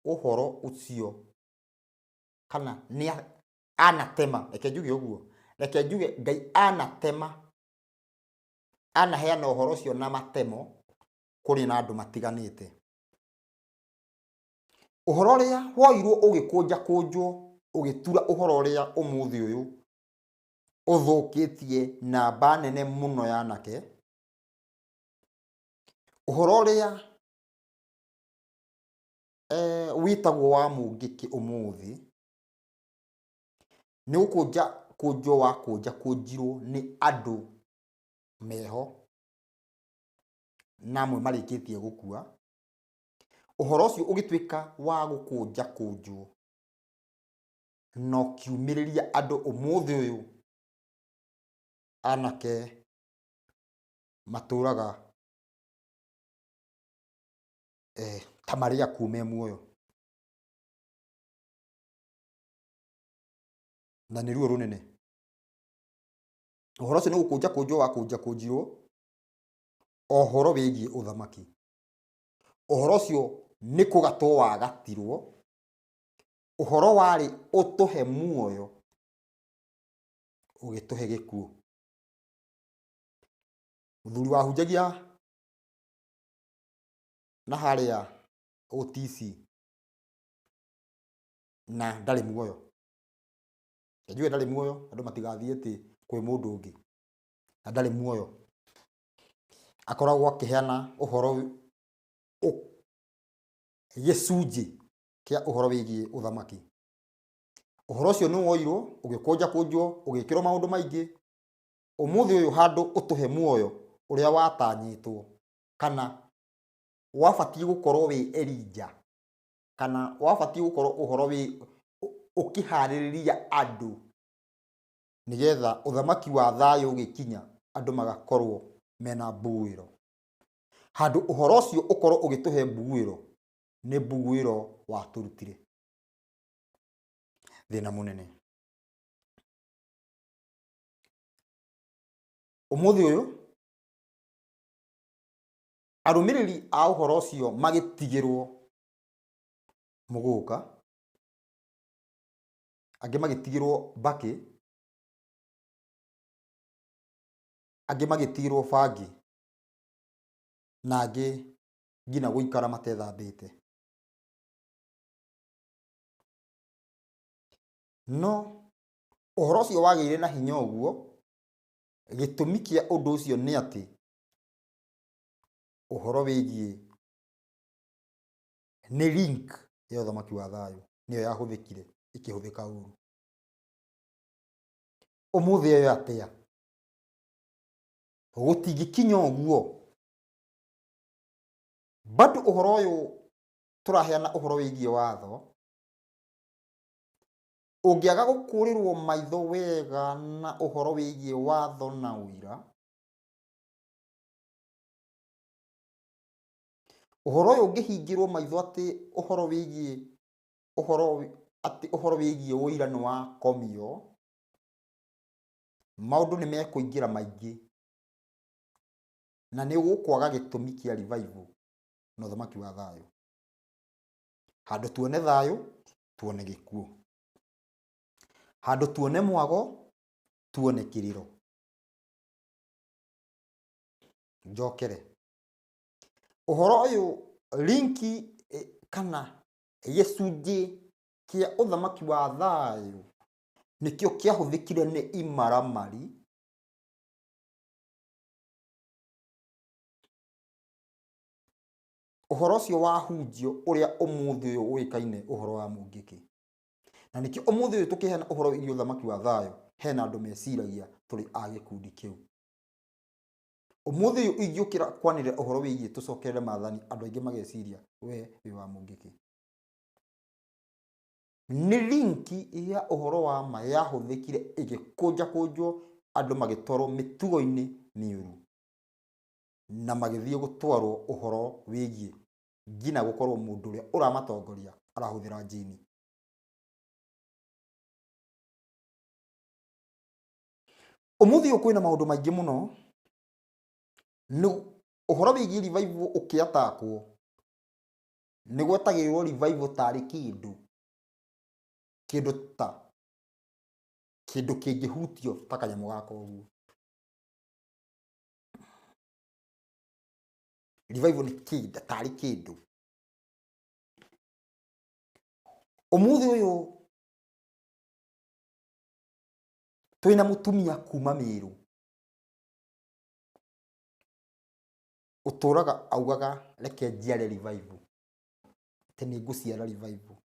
ũhoro ũcio, kana nĩ anatema, reke njuge ũguo, reke njuge Ngai anatema, anaheana ũhoro ũcio na matemo kũrĩ na andũ matiganĩte. Ũhoro ũrĩa woirwo ũgĩkũnjakũnjwo, ũgĩtura ũhoro ũrĩa ũmũthĩ ũyũ ũthũkĩtie namba nene mũno ya anake, ũhoro ũrĩa wĩtagwo wa mũngĩkĩ ũmũthĩ, nĩ gũkũnja kũnjwo wa kũnja kũnjirwo nĩ andũ meho na amwe marĩkĩtie gũkua. Ũhoro ũcio ũgĩtuĩka wa gũkũnja kũnjwo na ũkiumĩrĩria andũ ũmũthĩ ũyũ anake matũraga ta marĩ akuũ me muoyo. Na nĩ ruo rũnene. Ũhoro ũcio nĩ gũkũnja kũnjwo wa kũnja kũnjirwo ũhoro wĩgiĩ ũthamaki. Ũhoro ũcio nĩ kũgatwo wagatirwo, ũhoro warĩ ũtũhe muoyo ũgĩtũhe gĩkuũ. Mũthuri wahunjagia na harĩa OTC na ndarĩ muoyo. Njuge ndarĩ muoyo andũ matigathiĩ atĩ kwĩ mũndũ ũngĩ, na ndarĩ muoyo. Akoragwo akĩheana ũhoro gĩcunjĩ kĩa ũhoro wĩgiĩ ũthamaki. Ũhoro ũcio nĩ woirwo ũgĩkũnjakũnjwo ũgĩkĩrwo maũndũ maingĩ. Ũmũthĩ ũyũ handũ ũtũhe muoyo ũrĩa watanyĩtwo kana wabatiĩ gũkorwo wĩ Elijah kana wabatiĩ gũkorwo ũhoro wĩ ũkĩharĩrĩria andũ nĩgetha ũthamaki wa thayũ ũgĩkinya andũ magakorwo mena mbuguĩro. Handũ ũhoro ũcio ũkorwo ũgĩtũhe mbuguĩro, nĩ mbuguĩro watũrutire. Thĩna mũnene. Ũmũthĩ ũyũ arũmĩrĩri a ũhoro ũcio magĩtigĩrwo mũgũka, angĩ magĩtigĩrwo mbakĩ, angĩ magĩtigĩrwo bangi, na angĩ nginya gũikara matethambĩte. No ũhoro ũcio wagĩire na hinya ũguo, gĩtũmi kĩa ũndũ ũcio nĩ atĩ ũhoro wĩgiĩ nĩ link ya ũthamaki wa thayũ nĩyo yahũthĩkire ĩkĩhũthĩka ũru. Ũmũthĩ ũyũ atĩa? Gũtingĩkinya ũguo. Bado ũhoro ũyũ tũraheana ũhoro wĩgiĩ watho, ũngĩaga gũkũrĩrwo maitho wega na ũhoro wĩgiĩ watho na ũira, ũhoro ũyũ ũngĩhingĩrwo maitho atĩ ũhoro wĩgiĩ ũhoro atĩ ũhoro wĩgiĩ ũira nĩ wakomio, maũndũ nĩ mekũingĩra maingĩ na nĩ gũkwaga gĩtũmi kĩa revival na ũthamaki wa thayũ. Handũ tuone thayũ, tuone gĩkuũ. Handũ tuone mwago, tuone kĩrĩro. Njokere. Ũhoro ũyũ linki kana gĩcunjĩ kĩa ũthamaki wa thayũ nĩkĩo kĩahũthĩkire nĩ imaramari ũhoro ũcio wahunjio ũrĩa ũmũthĩ ũyũ ũĩkaine ũhoro wa mũngĩkĩ. Na nĩkĩo ũmũthĩ ũyũ tũkĩheana ũhoro wĩgiĩ ũthamaki wa thayũ, hena andũ meciragia tũrĩ a gĩkundi kĩu. Ũmũthĩ ũyũ ingĩũkĩra kwanĩrĩra ũhoro wĩgiĩ tũcokerere maathani, andũ aingĩ mageciria we wĩ wa mũngĩkĩ. Nĩ linki ya ũhoro wa ma yahũthĩkire ĩgĩkũnjakũnjwo andũ magĩtwarwo mĩtugo-inĩ mĩũru na magĩthiĩ gũtwarwo ũhoro wĩgiĩ nginya gũkorwo mũndũ ũrĩa ũramatongoria arahũthĩra njini. Ũmũthĩ ũyũ kwĩna maũndũ maingĩ mũno. Nĩ ũhoro wĩgiĩ revival ũkĩatakwo nĩ gwetagĩrĩrwo revival tarĩ kĩndũ, kĩndũ ta kĩndũ kĩngĩhutio ta kanyamũ gaka ũguo. Revival nĩ kĩndũ tarĩ kĩndũ. Ũmũthĩ ũyũ twĩna mũtumia kuma Mĩrũ ũtũraga augaga reke njiare revival, atĩ nĩ ngũciara revival.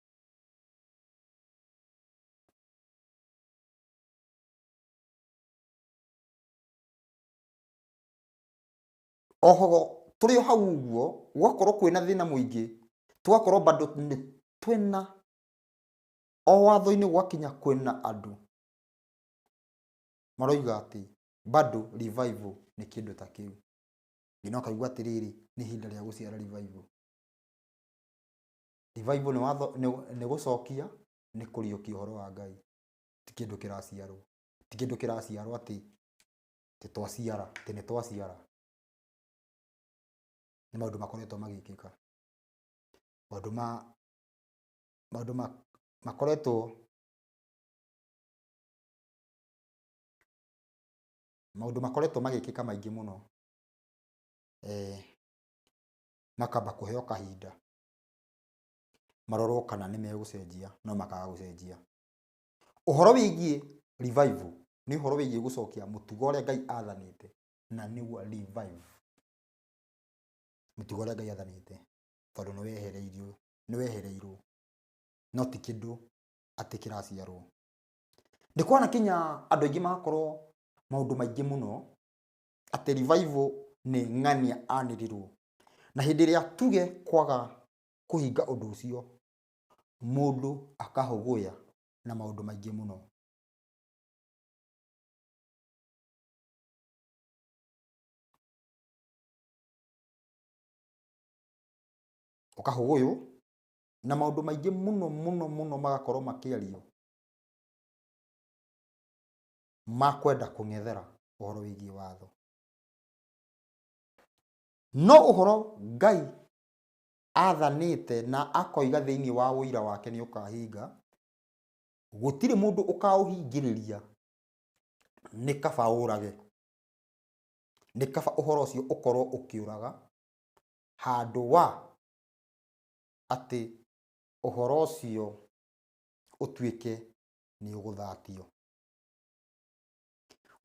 Oho tũrĩ o hau ũguo gwakorwo kwĩna thĩna mũingĩ, tũgakorwo bado nĩ twĩna o watho-inĩ gwakinya kwĩna andũ maroiga atĩ bado revival nĩ kĩndũ ta kĩu. Nginya ũkaigua atĩrĩrĩ, nĩ ihinda rĩa gũciara revival. Revival nĩ watho, nĩ gũcokia, nĩ kũriũkia ũhoro wa Ngai. Ti kĩndũ kĩraciarwo. Ti kĩndũ kĩraciarwo atĩ atĩ twaciara, atĩ nĩ twaciara. Nĩ maũndũ makoretwo magĩkĩka. Maũndũ ma maũndũ makoretwo maũndũ makoretwo magĩkĩka maingĩ mũno, makamba kũheo kahinda marorwo kana nĩ megũcenjia no makaga gũcenjia. Ũhoro wĩgiĩ revival nĩ ũhoro wĩgiĩ gũcokia mũtugo ũrĩa Ngai athanĩte, na nĩguo revive mũtugo ũrĩa Ngai athanĩte, tondũ nĩ wehereirio, nĩ wehereirwo, no ti kĩndũ atĩ kĩraciarwo. Nĩ kwanakinya andũ aingĩ magakorwo maũndũ maingĩ mũno atĩ revival nĩ ng'ania anĩrĩrwo, na hĩndĩ ĩrĩa tuge kwaga kũhinga ũndũ ũcio, mũndũ akahũgũya na maũndũ maingĩ mũno. Ũkahũgũywo na maũndũ maingĩ mũno mũno mũno magakorwo makĩario ma kwenda kũng'ethera ũhoro wĩgiĩ watho. No ũhoro Ngai athanĩte na akoiga thĩinĩ wa ũira wake nĩ ũkahinga, gũtirĩ mũndũ ũkaũhingĩrĩria, nĩ kaba ũrage. Nĩ kaba ũhoro ũcio ũkorwo ũkĩũraga handũ wa atĩ ũhoro ũcio ũtuĩke nĩ ũgũthatio.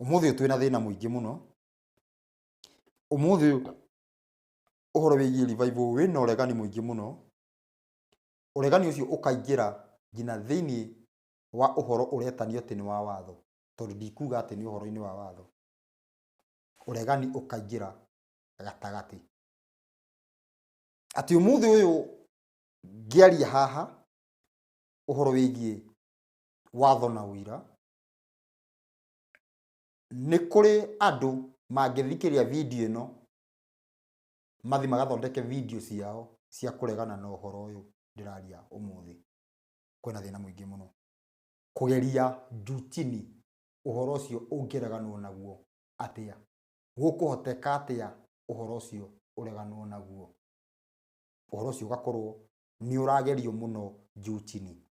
Ũmũthĩ ũyũ twĩna thĩna mũingĩ mũno. Ũmũthĩ ũyũ ũhoro wĩgiĩ revival wĩna ũregani mũingĩ mũno. Ũregani ũcio ũkaingĩra nginya thĩinĩ wa ũhoro ũretanio atĩ nĩ wa watho, tondũ ndikuga atĩ nĩ ũhoro-inĩ wa watho. Ũregani ũkaingĩra gatagatĩ. Atĩ ũmũthĩ ũyũ ngĩaria haha ũhoro wĩgiĩ watho na ũira, nĩ kũrĩ andũ mangĩthikĩrĩria video ĩno mathi magathondeke video ciao cia kũregana na ũhoro ũyũ ndĩraria ũmũthĩ. Kwĩna thĩna mũingĩ mũno kũgeria juu chini ũhoro ũcio ũngĩreganwo naguo atĩa, gũkũhoteka atĩa ũhoro ũcio ũreganwo naguo. Ũhoro ũcio ũgakorwo nĩ ũragerio mũno juu chini.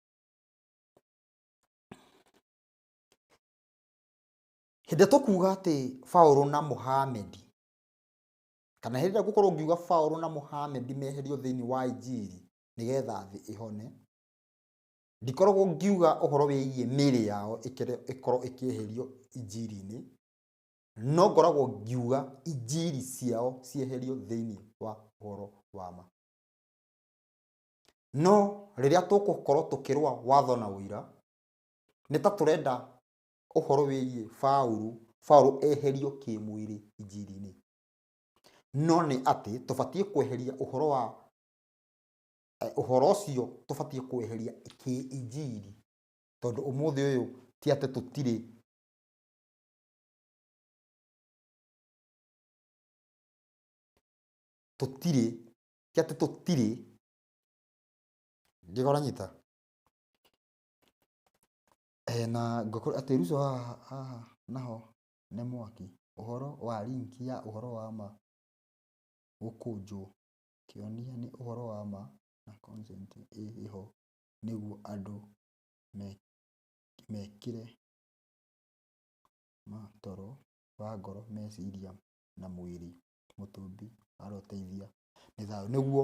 Hĩndĩ ĩrĩa tũkuga atĩ Paũlũ na Mũhamedi, kana hĩndĩ ĩrĩa ngũkorwo ngiuga Paũlũ na Mũhamedi meherio thĩinĩ wa injiri nĩgetha thĩ ĩhone, ndikoragwo ngiuga ũhoro wĩgiĩ mĩĩrĩ yao ĩkorwo ĩkĩeherio injiri-inĩ, no ngoragwo ngiuga injiri ciao cieherio thĩinĩ wa ũhoro wa ma. No rĩrĩa tũgũkorwo tũkĩrũa watho na ũira, nĩ ta tũrenda ũhoro wĩgiĩ Paũlũ, Paũlũ eherio kĩmwĩrĩ injiri-inĩ. No nĩ atĩ tũbatiĩ kweheria ũhoro wa ũhoro ũcio, tũbatiĩ kweheria kĩinjiri, tondũ ũmũthĩ ũyũ ti atĩ tũtirĩ tũtirĩ ti atĩ tũtirĩ ngĩgora nyita na ngũkũ atĩ Ruco haha haha naho nĩ mwaki ũhoro wa link ya ũhoro wa ma gũkũnjwo kĩonia nĩ ũhoro wa ma na consent ĩho nĩguo andũ mekĩre ma toro wa ngoro, meciria na mwĩrĩ. Mũtũmbi aroteithia nĩ thayũ. Nĩguo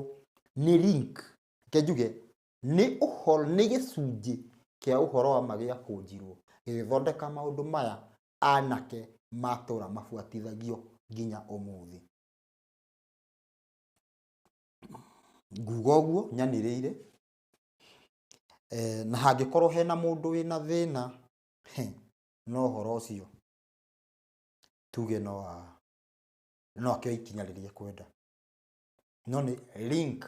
nĩ link, reke njuge nĩ ũhoro, nĩ gĩcunjĩ kĩa ũhoro wa ma gĩakũnjirwo gĩgĩthondeka maũndũ maya anake matũra mabuatithagio nginya ũmũthĩ. Nguga ũguo nyanĩrĩire, na hangĩkorwo hena mũndũ wĩna thĩna no ũhoro ũcio tuge no akĩoe ikinya rĩrĩa ekwenda. No nĩ link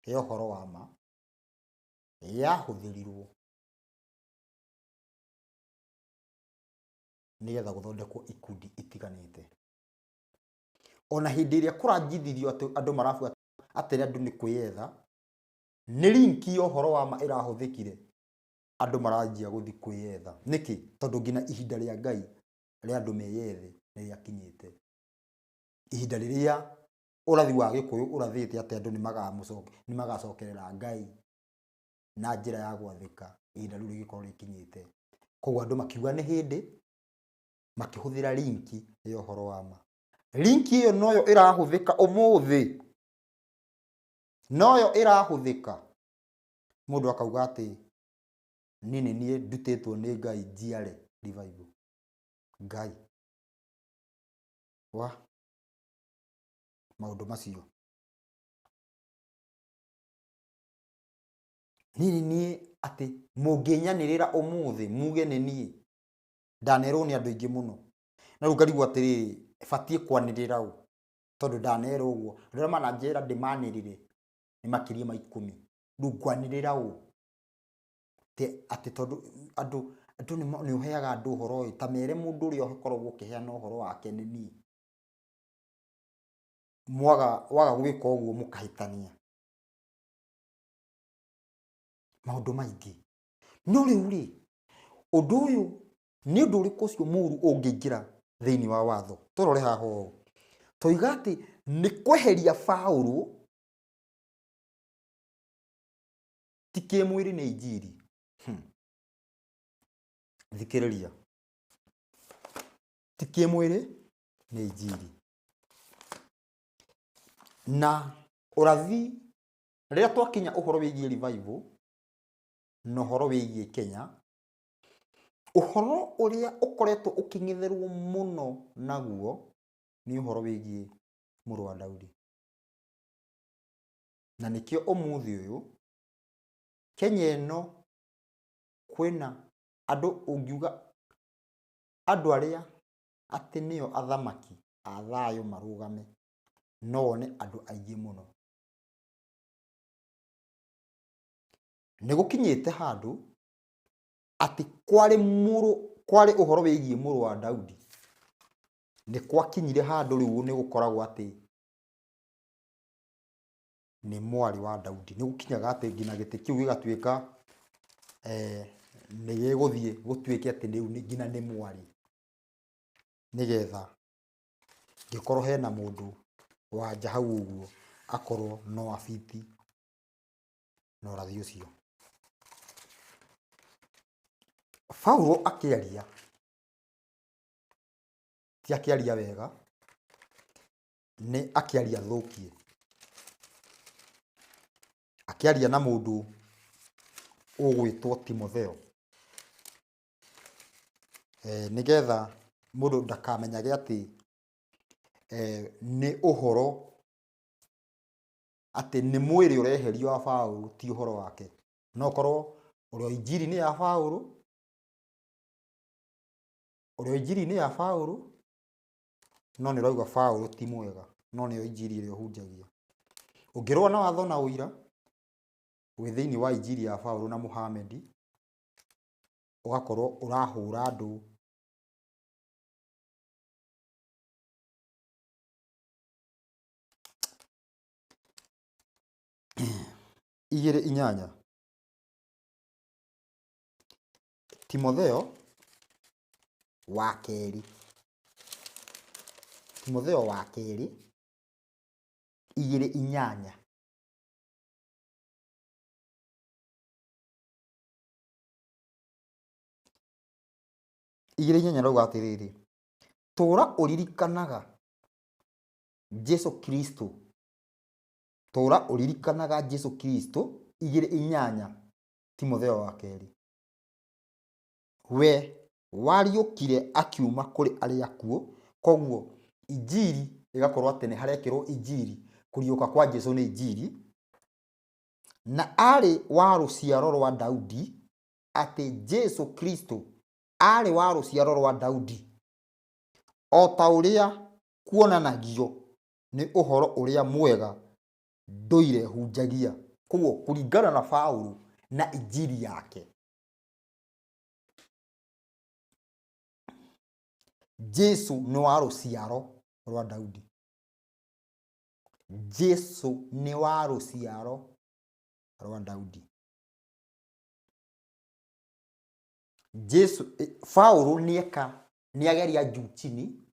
ya ũhoro wa ma yahũthĩrirwo nĩgetha gũthondekwo ikundi itiganĩte. Ona hĩndĩ ĩrĩa kũranjithirio atĩ andũ marabuata atĩ andũ nĩ kwĩyetha, nĩ link ya ũhoro wa ma ĩrahũthĩkire, andũ maranjia gũthiĩ kwĩyetha. Nĩkĩ? Tondũ nginya ihinda rĩa Ngai rĩa andũ meyethe nĩ rĩakinyĩte. Ihinda rĩrĩa Ũrathi wa Gĩkũyũ ũrathĩte atĩ andũ nĩ magacokerera Ngai na njĩra ya gwathĩka ihinda rĩu rĩgĩkorwo rĩkinyĩte. Koguo andũ makiuga nĩ hĩndĩ, makĩhũthĩra linki ya ũhoro wa ma. Linki ĩyo noyo ĩrahũthĩka ũmũthĩ, noyo ĩrahũthĩka. Mũndũ akauga atĩ niĩ nĩ niĩ ndutĩtwo nĩ Ngai njiare revival. Ngai wa maũndũ macio. Niĩ nĩ niĩ atĩ mũngĩnyanĩrĩra ũmũthĩ muge nĩ niĩ, ndanerwo nĩ andũ aingĩ mũno. Na rĩu ngarigwo atĩrĩrĩ, batiĩ kwanĩrĩra ũ? Tondũ ndanerwo ũguo. Andũ arĩa mananjĩra ndĩmanĩrĩre nĩ makĩria ma ikũmi. Rĩu ngwanĩrĩra ũ? Atĩ tondũ andũ andũ nĩ ũheaga andũ ũhoro ĩ, ta mere mũndũ ũrĩa ũkoragwo ũkĩheana ũhoro wake nĩ niĩ. Mwaga waga gwĩka ũguo mũkahĩtania. Maũndũ maingĩ. No rĩu rĩ, ũndũ ũyũ nĩ ũndũ ũrĩkũ ũcio mũru ũngĩingĩra thĩinĩ wa watho? Tũrore haha ũũ. Toiga atĩ nĩ kweheria Paũlũ ti kĩmwĩrĩ nĩ injiri. Thikĩrĩria. Ti kĩmwĩrĩ nĩ injiri. Na ũrathi rĩrĩa twakinya ũhoro wĩgiĩ revival na ũhoro wĩgiĩ Kenya, ũhoro ũrĩa ũkoretwo ũkĩng'etherwo mũno naguo nĩ ũhoro wĩgiĩ mũrũ wa Daudi. Na nĩkĩo ũmũthĩ ũyũ Kenya ĩno kwĩna andũ ũngiuga andũ arĩa atĩ nĩo athamaki a thayũ marũgame, no wone andũ aingĩ mũno. Nĩ gũkinyĩte handũ atĩ kwarĩ ũhoro wĩgiĩ mũrũ wa Daudi. Nĩ gwakinyire handũ rĩu nĩ gũkoragwo atĩ nĩ mwarĩ wa Daudi. Nĩ gũkinyaga atĩ nginya gĩtĩ kĩu gĩgatuĩka nĩ gĩgũthiĩ gũtuĩke atĩ rĩu nginya nĩ mwarĩ. Nĩgetha ngĩkorwo hena mũndũ wa nja hau ũguo akorwo no abiti na ũrathi ũcio. Paulo akĩaria, ti akĩaria wega, nĩ akĩaria thũkie. Akĩaria na mũndũ ũgwĩtwo Timotheo. Nĩgetha mũndũ ndakamenyage atĩ nĩ ũhoro atĩ nĩ mwĩrĩ ũreherio wa Paũlũ ti ũhoro wake. No ũkorwo ũrĩa injiri nĩ ya Paũlũ, ũrĩa injiri nĩ ya Paũlũ, no nĩ ũrauga Paũlũ ti mwega, no nĩyo injiri ĩrĩa ũhunjagia. Ũngĩrũa na watho na ũira, wĩ thĩinĩ wa injiri ya Paũlũ na Muhammad, ũgakorwo ũrahũra andũ igĩrĩ inyanya. Timotheo wa kerĩ. Timotheo wa kerĩ igĩrĩ inyanya. Igĩrĩ inyanya rauga atĩrĩrĩ, tũra ũririkanaga Jesu Kristo, tũra ũririkanaga Jesu Kristo igĩrĩ inyanya Timotheo wa kerĩ. We wariũkire akiuma kũrĩ arĩa akuũ, koguo injiri ĩgakorwo atĩ nĩ harekĩrwo injiri, kũriũka kwa Jesu nĩ injiri, na arĩ wa rũciaro rwa Daudi, atĩ Jesu Kristo arĩ wa rũciaro rwa Daudi, o ta ũrĩa kuonanagio nĩ ũhoro ũrĩa mwega ndũire hunjagia. Koguo kũringana na Paulo na injiri yake, Jesu nĩ wa rũciaro rwa Daudi. Jesu nĩ wa rũciaro rwa Daudi. Jesu, Paulo nĩeka nĩageria juu chini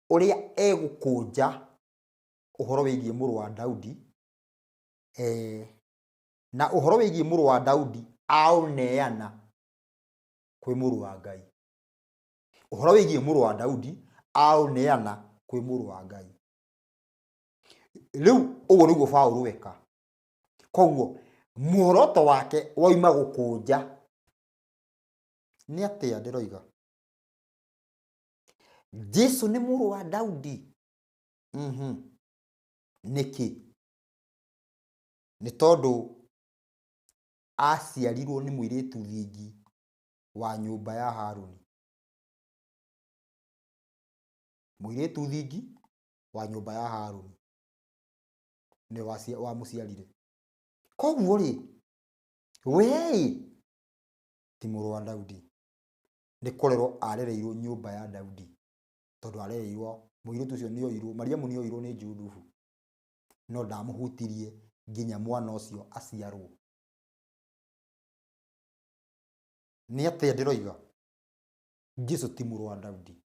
ũrĩa egũkũnja ũhoro wĩgiĩ mũrũ wa Daudi, na ũhoro wĩgiĩ mũrũ wa Daudi aũneana kwĩ mũrũ wa Ngai. Ũhoro wĩgiĩ mũrũ wa Daudi aũneana kwĩ mũrũ wa Ngai. Rĩu ũguo nĩguo Paũlũ eka. Koguo muoroto wake wauma gũkũnja. Nĩ atĩa ndĩroiga? Jesu nĩ mũrũ wa Daudi. Nĩkĩ? Nĩ tondũ aciarirwo nĩ mũirĩtu thingi wa nyũmba ya Haruni. Mũirĩtu thingi wa nyũmba ya Haruni nĩ wamũciarire. Koguo rĩ, wee ti mũrũ wa Daudi. Nĩ kũrerwo arereirwo nyũmba ya Daudi. Tondũ arereirwo, mũirĩtu ũcio nĩ oirwo, Mariamu nĩ oirwo nĩ Jusufu. No ndamũhutirie nginya mwana ũcio aciarwo. Nĩ atĩa ndĩroiga? Jesu ti mũrũ wa Daudi.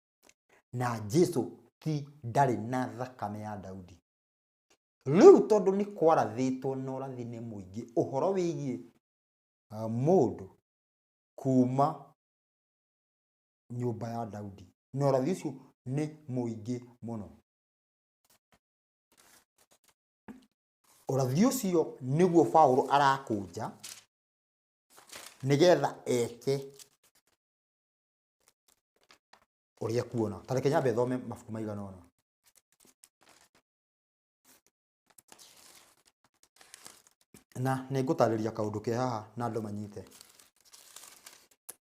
Na Jesu ti ndarĩ na thakame ya Daudi. Rĩu tondũ nĩ kwarathĩtwo na ũrathi nĩ mũingĩ ũhoro wĩgiĩ mũndũ kuma nyũmba ya Daudi. Na ũrathi ũcio nĩ mũingĩ mũno. Ũrathi ũcio nĩguo Paũlũ arakũnja nĩgetha eke ũrĩa kuona. Ta reke nyambe thome mabuku maigana ũna. Na nĩ ngũtarĩria kaũndũ ke haha na andũ manyite.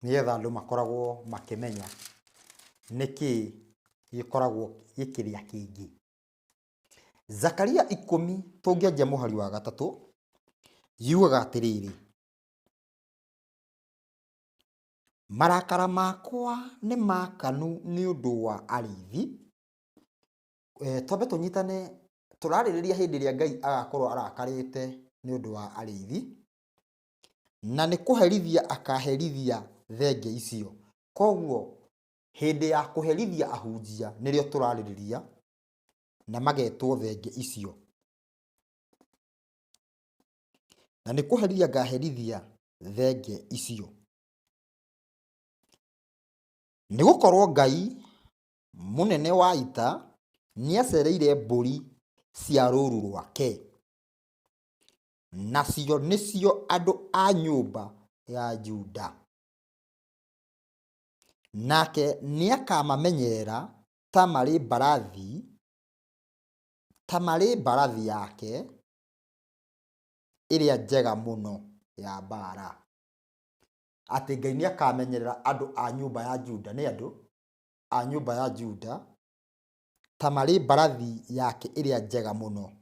Nĩgetha andũ makoragwo makĩmenya nĩkĩ gĩkoragwo gĩkĩrĩa kĩngĩ. Zakaria 10 tũngĩanjia mũhari wa 3 yugaga atĩrĩrĩ, marakara makwa nĩ makanu nĩ ũndũ wa arĩithi. Twambe tũnyitane, tũrarĩrĩria hĩndĩ ĩrĩa Ngai agakorwo arakarĩte nĩ ũndũ wa arĩithi, na nĩ kũherithia akaherithia thenge icio. Koguo hĩndĩ ya kũherithia ahunjia nĩrĩo tũrarĩrĩria, na magetwo thenge icio. Na nĩ kũherithia ngaherithia thenge icio. Nĩ gũkorwo Ngai mũnene wa ita nĩacereire mbũri cia rũũru rwake, nacio nĩcio andũ a nyũmba ya Juda. Nake nĩakamamenyerera ta marĩ mbarathi yake ĩrĩa njega mũno ya mbaara. Atĩ Ngai nĩakamenyerera andũ a nyũmba ya Juda, nĩ andũ a nyũmba ya Juda, ta marĩ mbarathi yake ĩrĩa njega mũno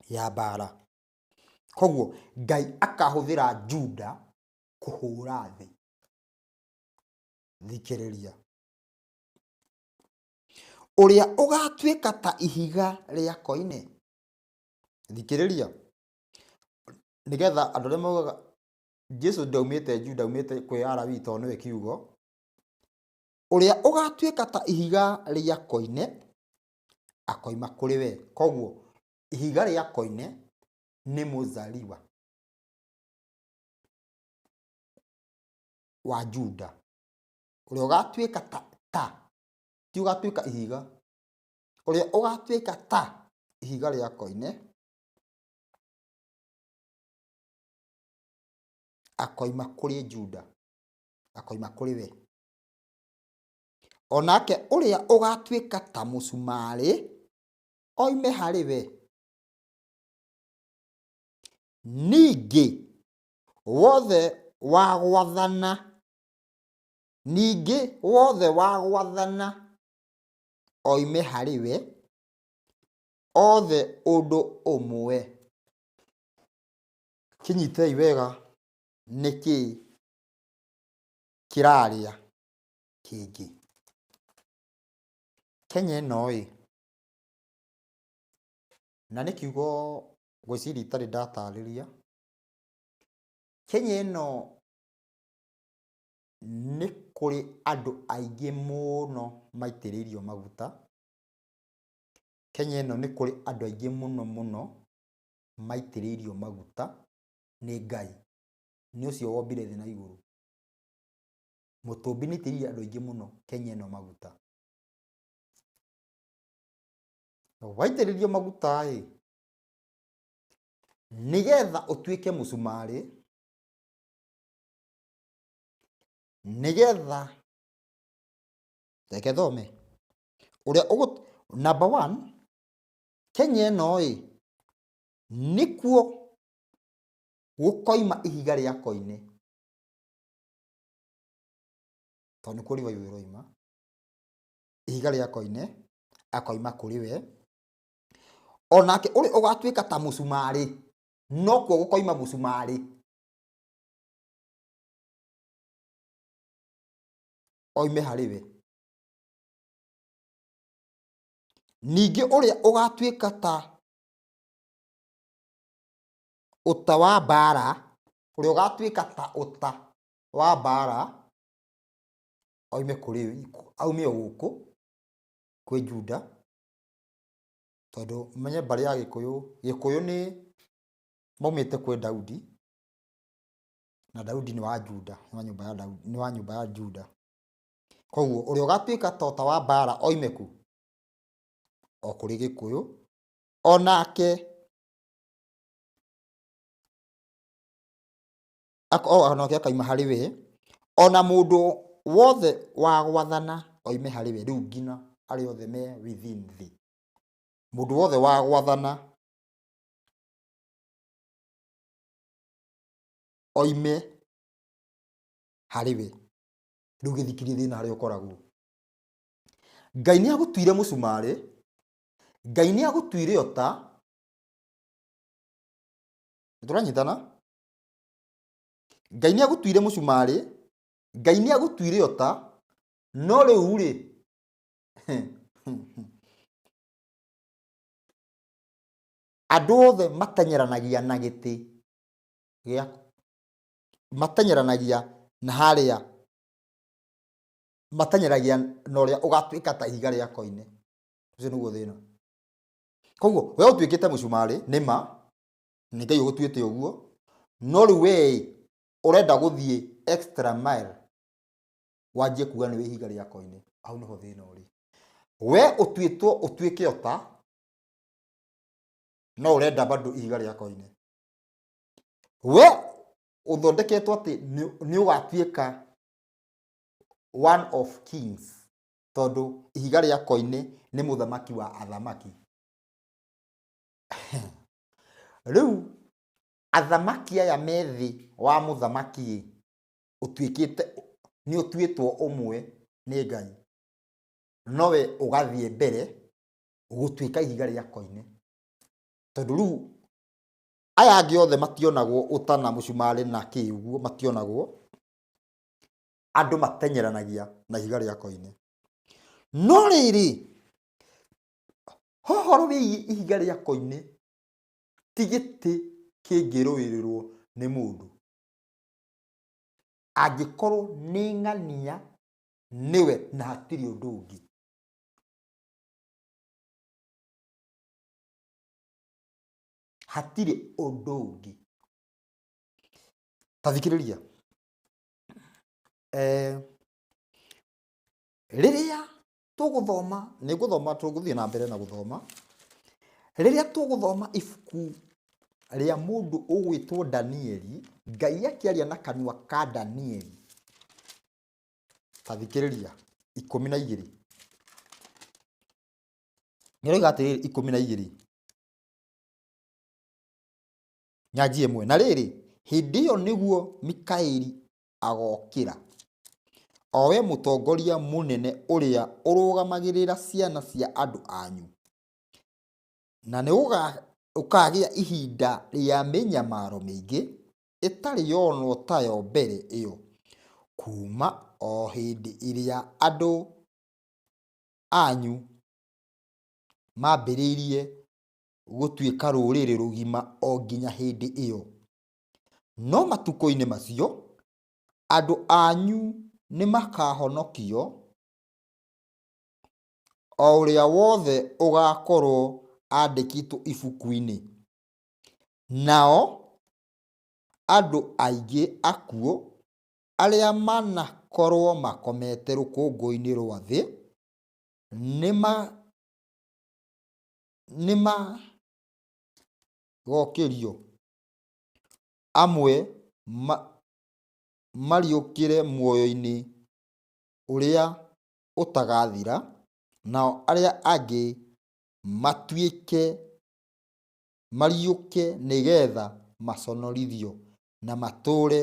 ya mbaara. Koguo Ngai akahũthĩra Juda kũhũra thĩ. Thikĩrĩria. Ũrĩa ũgatuĩka ta ihiga rĩa koine. Thikĩrĩria. Nĩgetha andũ arĩa maugaga Jesu ndaumĩte Juda, aumĩte kwĩ Alawii tondũ nĩwe kiugo. Ũrĩa ũgatuĩka ta ihiga rĩa koine akoima kũrĩ we. Koguo ihiga rĩa koine nĩ mũzaliwa wa Juda. Ũrĩa ũgatuĩka ta, ti ũgatuĩka ihiga. Ũrĩa ũgatuĩka ta ihiga rĩa koine akoima kũrĩ Juda, akoima kũrĩ we. Onake ũrĩa ũgatuĩka ta mũcumarĩ oime harĩ we. Ningĩ wothe wa gwathana, ningĩ wothe wa gwathana oime harĩ we, othe ũndũ ũmwe. Kĩnyitei wega nĩkĩ kĩrarĩa kĩngĩ. Kenya ĩno ĩ, na nĩ kiugo ngwĩciria itarĩ ndatarĩria. Kenya ĩno nĩ kũrĩ andũ aingĩ mũno maitĩrĩirio maguta. Kenya ĩno nĩ kũrĩ andũ aingĩ mũno mũno maitĩrĩirio maguta nĩ Ngai, nĩ ũcio wombire thĩ na igũrũ. Mũtũmbi nĩ aitĩrĩirie andũ aingĩ mũno Kenya ĩno maguta. Waitĩrĩrio maguta ĩ, nĩgetha ũtuĩke mũcumarĩ, nĩgetha reke thome ũrĩa ũgũ number one, Kenya ĩno ĩ nĩkuo gũkoima ihiga rĩa koine, tondũ nĩkuo revival ĩroima. Ihiga rĩa koine akoima kũrĩ we, onake ũrĩa ũgatuĩka ta mũcumarĩ nokuo gũkoima mũcumarĩ. Oime harĩ we. Ningĩ ũrĩa ũgatuĩka ta ũta wa mbara, ũrĩa ũgatuĩka ta ũta wa mbara oime kũrĩ, aume o gũkũ kwĩ Juda, tondũ ũmenye mbarĩ ya Gĩkũyũ, Gĩkũyũ nĩ maumĩte kwĩ Daudi, na Daudi nĩ wa Juda, nĩ wa nyũmba ya Daudi, nĩ wa nyũmba ya Juda. Koguo ũrĩa ũgatuĩka ta ũta wa mbara oime kũ? O kũrĩ Gĩkũyũ, onake onake akaima harĩ we, ona mũndũ wothe wa gwathana oime harĩ we. Rĩu nginya arĩa othe me within thĩ, mũndũ wothe wa gwathana oime harĩ we. Rĩu gĩthikirie thĩna harĩa ũkoragwo. Ngai nĩ agũtuire mũcumarĩ, Ngai nĩ agũtuire ũta. Tũranyitana? Ngai nĩ agũtuire mũcumarĩ, Ngai nĩ agũtuire ũta, no rĩu rĩ, andũ othe matenyeranagia na gĩtĩ gĩa, matenyeranagia na harĩa, matenyeragia na ũrĩa ũgatuĩka ta ihiga rĩa koine. Ũcio nĩguo thĩna. Koguo we ũtuĩkĩte mũcumarĩ, nĩ ma, nĩ Ngai ũgũtuĩte ũguo, no rĩu we ũrenda gũthiĩ extra mile, wanjie kuga nĩwe ihiga rĩa koine. Hau nĩho thĩna ũrĩ. We ũtuĩtwo ũtuĩke ũta, no ũrenda bado ihiga rĩa koine. We ũthondeketwo atĩ nĩ ũgatuĩka one of kings, tondũ ihiga rĩa koine nĩ mũthamaki wa athamaki. Rĩu athamaki aya me thĩ wa mũthamaki ĩ, ũtuĩkĩte nĩ ũtuĩtwo ũmwe nĩ Ngai, nowe ũgathiĩ mbere gũtuĩka ihiga rĩa koine, tondũ rĩu aya angĩ othe mationagwo ũta na mũcumarĩ na kĩ ũguo, mationagwo. Andũ matenyeranagia na ihiga rĩa koine. No rĩrĩ, hohoro wĩgiĩ ihiga rĩa koine ti gĩtĩ kĩngĩrũĩrĩrwo nĩ mũndũ, angĩkorwo nĩ ng'ania nĩwe na hatirĩ ũndũ ũngĩ. Hatirĩ ũndũ ũngĩ. Ta thikĩrĩria. Rĩrĩa tũgũthoma, nĩ ngũthoma, tũgũthiĩ na mbere na gũthoma. Rĩrĩa tũgũthoma ibuku rĩa mũndũ ũgwĩtwo Danieli, Ngai akĩaria na kanua ka Danieli. Ta thikĩrĩria, 12. Nĩroiga atĩrĩrĩ, 12. Nyanjie ĩmwe. Na rĩrĩ, hĩndĩ ĩyo nĩguo Mikaeli agokĩra, o we mũtongoria mũnene ũrĩa ũrũgamagĩrĩra ciana cia andũ anyu, na nĩ ũkagĩa ihinda rĩa mĩnyamaro mĩingĩ ĩtarĩ yonwo tayo mbere ĩyo, kuma o hĩndĩ ĩrĩa andũ anyu mambĩrĩirie gũtuĩka rũrĩrĩ rũgima o nginya hĩndĩ ĩyo. No matukũ-inĩ macio, andũ anyu nĩ makahonokio, O ũrĩa wothe ũgaakorwo andĩkĩtwo ibuku-inĩ. Nao andũ aingĩ akuũ arĩa manakorwo makomete rũkũngũ-inĩ rwa thĩ nĩmagokĩrio, amwe mariũkĩre muoyo-inĩ ũrĩa ũtagathira, nao arĩa angĩ matuĩke mariũke nĩgetha maconorithio na matũũre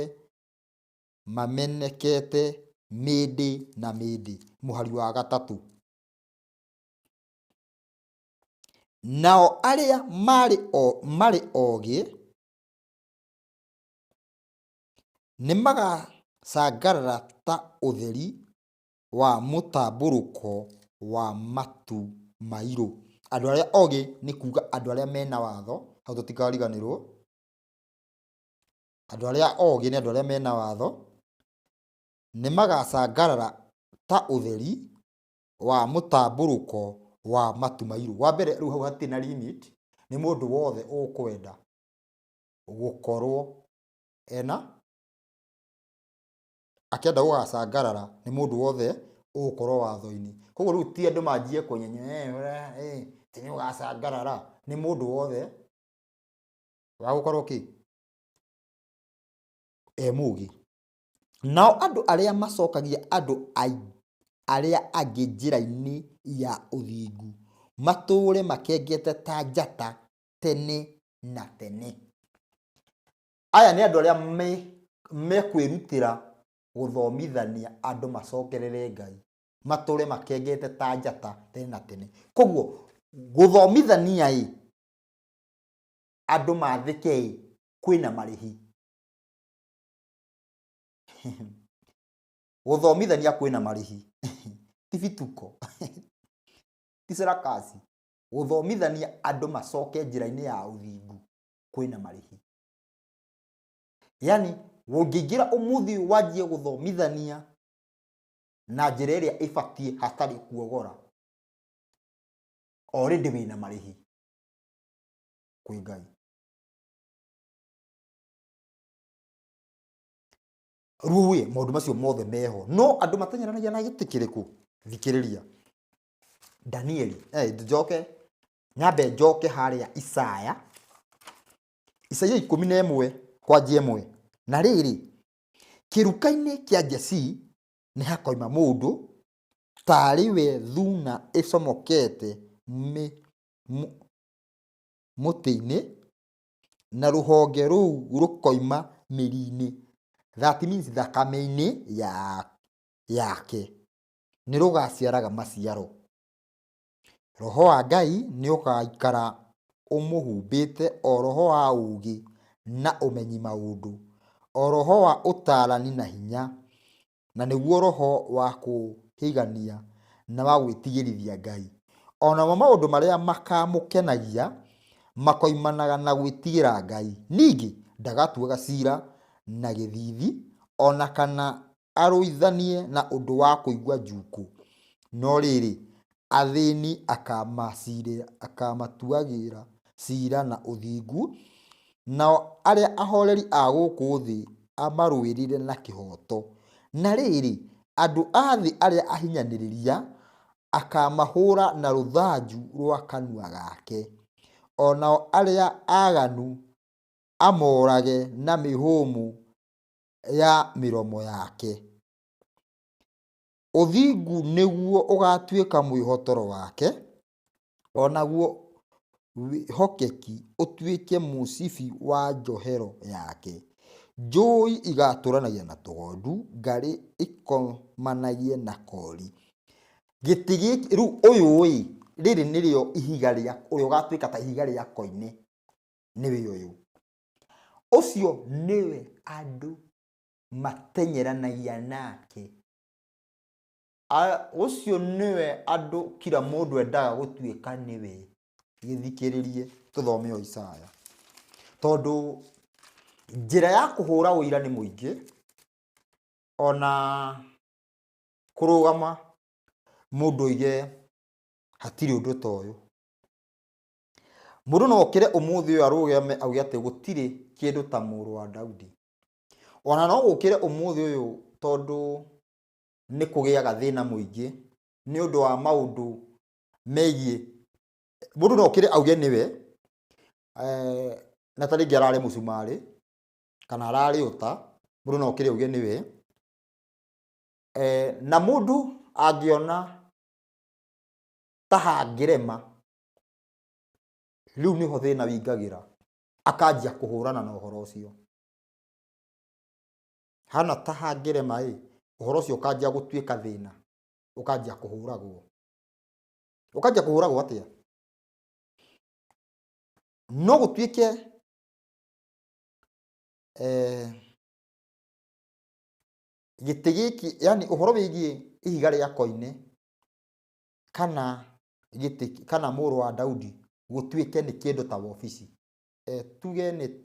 mamenekete mĩndĩ na mĩndĩ. Mũhari wa gatatũ. Nao arĩa marĩ ogĩ nĩmagacangarara ta ũtheri wa mũtambũrũko wa matu mairũ. Andũ arĩa ogĩ nĩ kuga andũ arĩa mena watho, hau tũtikariganĩrwo. Andũ arĩa ogĩ nĩ andũ arĩa mena watho, nĩmagacangarara ta ũtheri wa mũtambũrũko wa matu mairũ. Wa mbere rĩu hau hatirĩ na limit, nĩ mũndũ wothe ũkwenda gũkorwo ena akĩenda gũgacangarara nĩ mũndũ wothe ũgũkorwo watho-inĩ. Koguo rĩu ti andũ manjie kũnyenya, ti nĩ ũgacangarara, nĩ mũndũ wothe wa gũkorwo kĩ e mũgĩ. Nao andũ arĩa macokagia andũ arĩa angĩ njĩra-inĩ ya ũthingu matũũre makengete ta njata tene na tene. Aya nĩ andũ arĩa mekwĩrutĩra gũthomithania andũ macokerere Ngai, matũũre makengete ta njata tene na tene. Koguo gũthomithania ĩ andũ mathĩke ĩ kwĩna marĩhi. Gũthomithania kwĩna marĩhi. Ti bituko. Ti sarakasi. Gũthomithania andũ macoke njĩra-inĩ ya ũthingu kwĩna marĩhi. Yani ũngĩingĩra ũmũthĩ wanjie gũthomithania na njĩra ĩrĩa ĩbatiĩ hatarĩ kuogora, already wĩna marĩhi kwĩ Ngai. Rĩu ĩ maũndũ macio mothe meho, no andũ mateng'eranagia na gĩtĩ kĩrĩkũ? Thikĩrĩria Danieli, njoke nyambe njoke harĩa Isaya, Isaia 11 kwanjia 1. Na rĩrĩ, kĩruka-inĩ kĩa Jesii nĩ hakoima mũndũ tarĩ we thuna ĩcomokete mũtĩ-inĩ, na rũhonge rũu rũkoima mĩri-inĩ, that means thakame-inĩ yake, nĩ rũgaciaraga maciaro. Roho wa Ngai nĩ ũgaikara ũmũhumbĩte, o roho wa ũũgĩ na ũmenyi maũndũ, o roho wa ũtaarani na hinya, na nĩguo roho wa kũhĩgania na wa gwĩtigĩrithia Ngai. O namo maũndũ marĩa makamũkenagia makoimanaga na gwĩtigĩra Ngai. Ningĩ ndagatuaga cira na gĩthithi, o na kana arũithanie na ũndũ wa kũigua njukũ. No rĩrĩ, athĩni akamatuagĩra cira na ũthingu, nao arĩa ahoreri a gũkũ thĩ amarũĩrĩre na kĩhooto. Na rĩrĩ, andũ a thĩ arĩa ahinyanĩrĩria akamahũra na rũthanju rwa kanua gake, o nao arĩa aaganu amorage na mĩhũmũ ya mĩromo yake. Ũthingu nĩguo ũgatuĩka mwĩhotoro wake, o naguo wĩhokeki ũtuĩke mũcibi wa njohero yake. Njũi igatũranagia na tũgondu, ngarĩ ĩkomanagie na kori. Gĩtĩ gĩkĩ rĩu ũyũ ĩ, rĩrĩ nĩrĩo ihiga rĩa ũrĩa ũgatuĩka ta ihiga rĩa koine, nĩwe ũyũ. Ũcio nĩwe andũ mateng'eranagia nake. Ũcio nĩwe andũ kila mũndũ endaga gũtuĩka nĩwe. Gĩthikĩrĩrie tũthome o Isaya, tondũ njĩra ya kũhũra ũira nĩ mũingĩ, ona kũrũgama mũndũ oige Hatirĩ ũndũ ta ũyũ. Mũndũ no okĩre ũmũthĩ ũyũ arũgame auge atĩ gũtirĩ kĩndũ ta mũrũ wa Daudi. Ona no gũkĩre ũmũthĩ ũyũ tondũ nĩ kũgĩaga thĩna mũingĩ nĩ ũndũ wa maũndũ megiĩ mũndũ no okĩre auge nĩwe na ta rĩngĩ ararĩ mũcumarĩ kana ararĩ ũta, mũndũ no okĩre auge nĩwe na mũndũ angĩona ta hangĩrema rĩu nĩho thĩna wĩingagĩra akanjia kũhũrana na ũhoro ũcio. Hana ta hangĩrema ĩ, ũhoro ũcio ũkanjia gũtuĩka thĩna, ũkanjia kũhũragwo. Ũkanjia kũhũragwo atĩa? No gũtuĩke gĩtĩ gĩkĩ, yani ũhoro wĩgiĩ ihiga rĩa koine kana gĩtĩ kana mũrũ wa Daudi gũtuĩke nĩ kĩndũ ta wobici. Tuge nĩ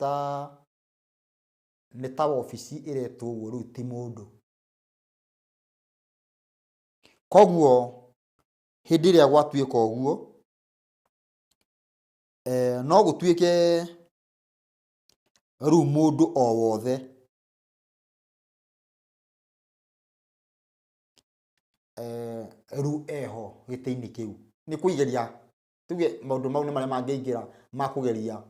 ta wobici ĩretwo ũguo rĩu ti mũndũ. Koguo hĩndĩ ĩrĩa gwatuĩka ũguo no gũtuĩke rĩu mũndũ o wothe rĩu eho gĩtĩ-inĩ kĩu. Nĩ kũigeria tuge maũndũ mau nĩ marĩa mangĩingĩra ma kũgeria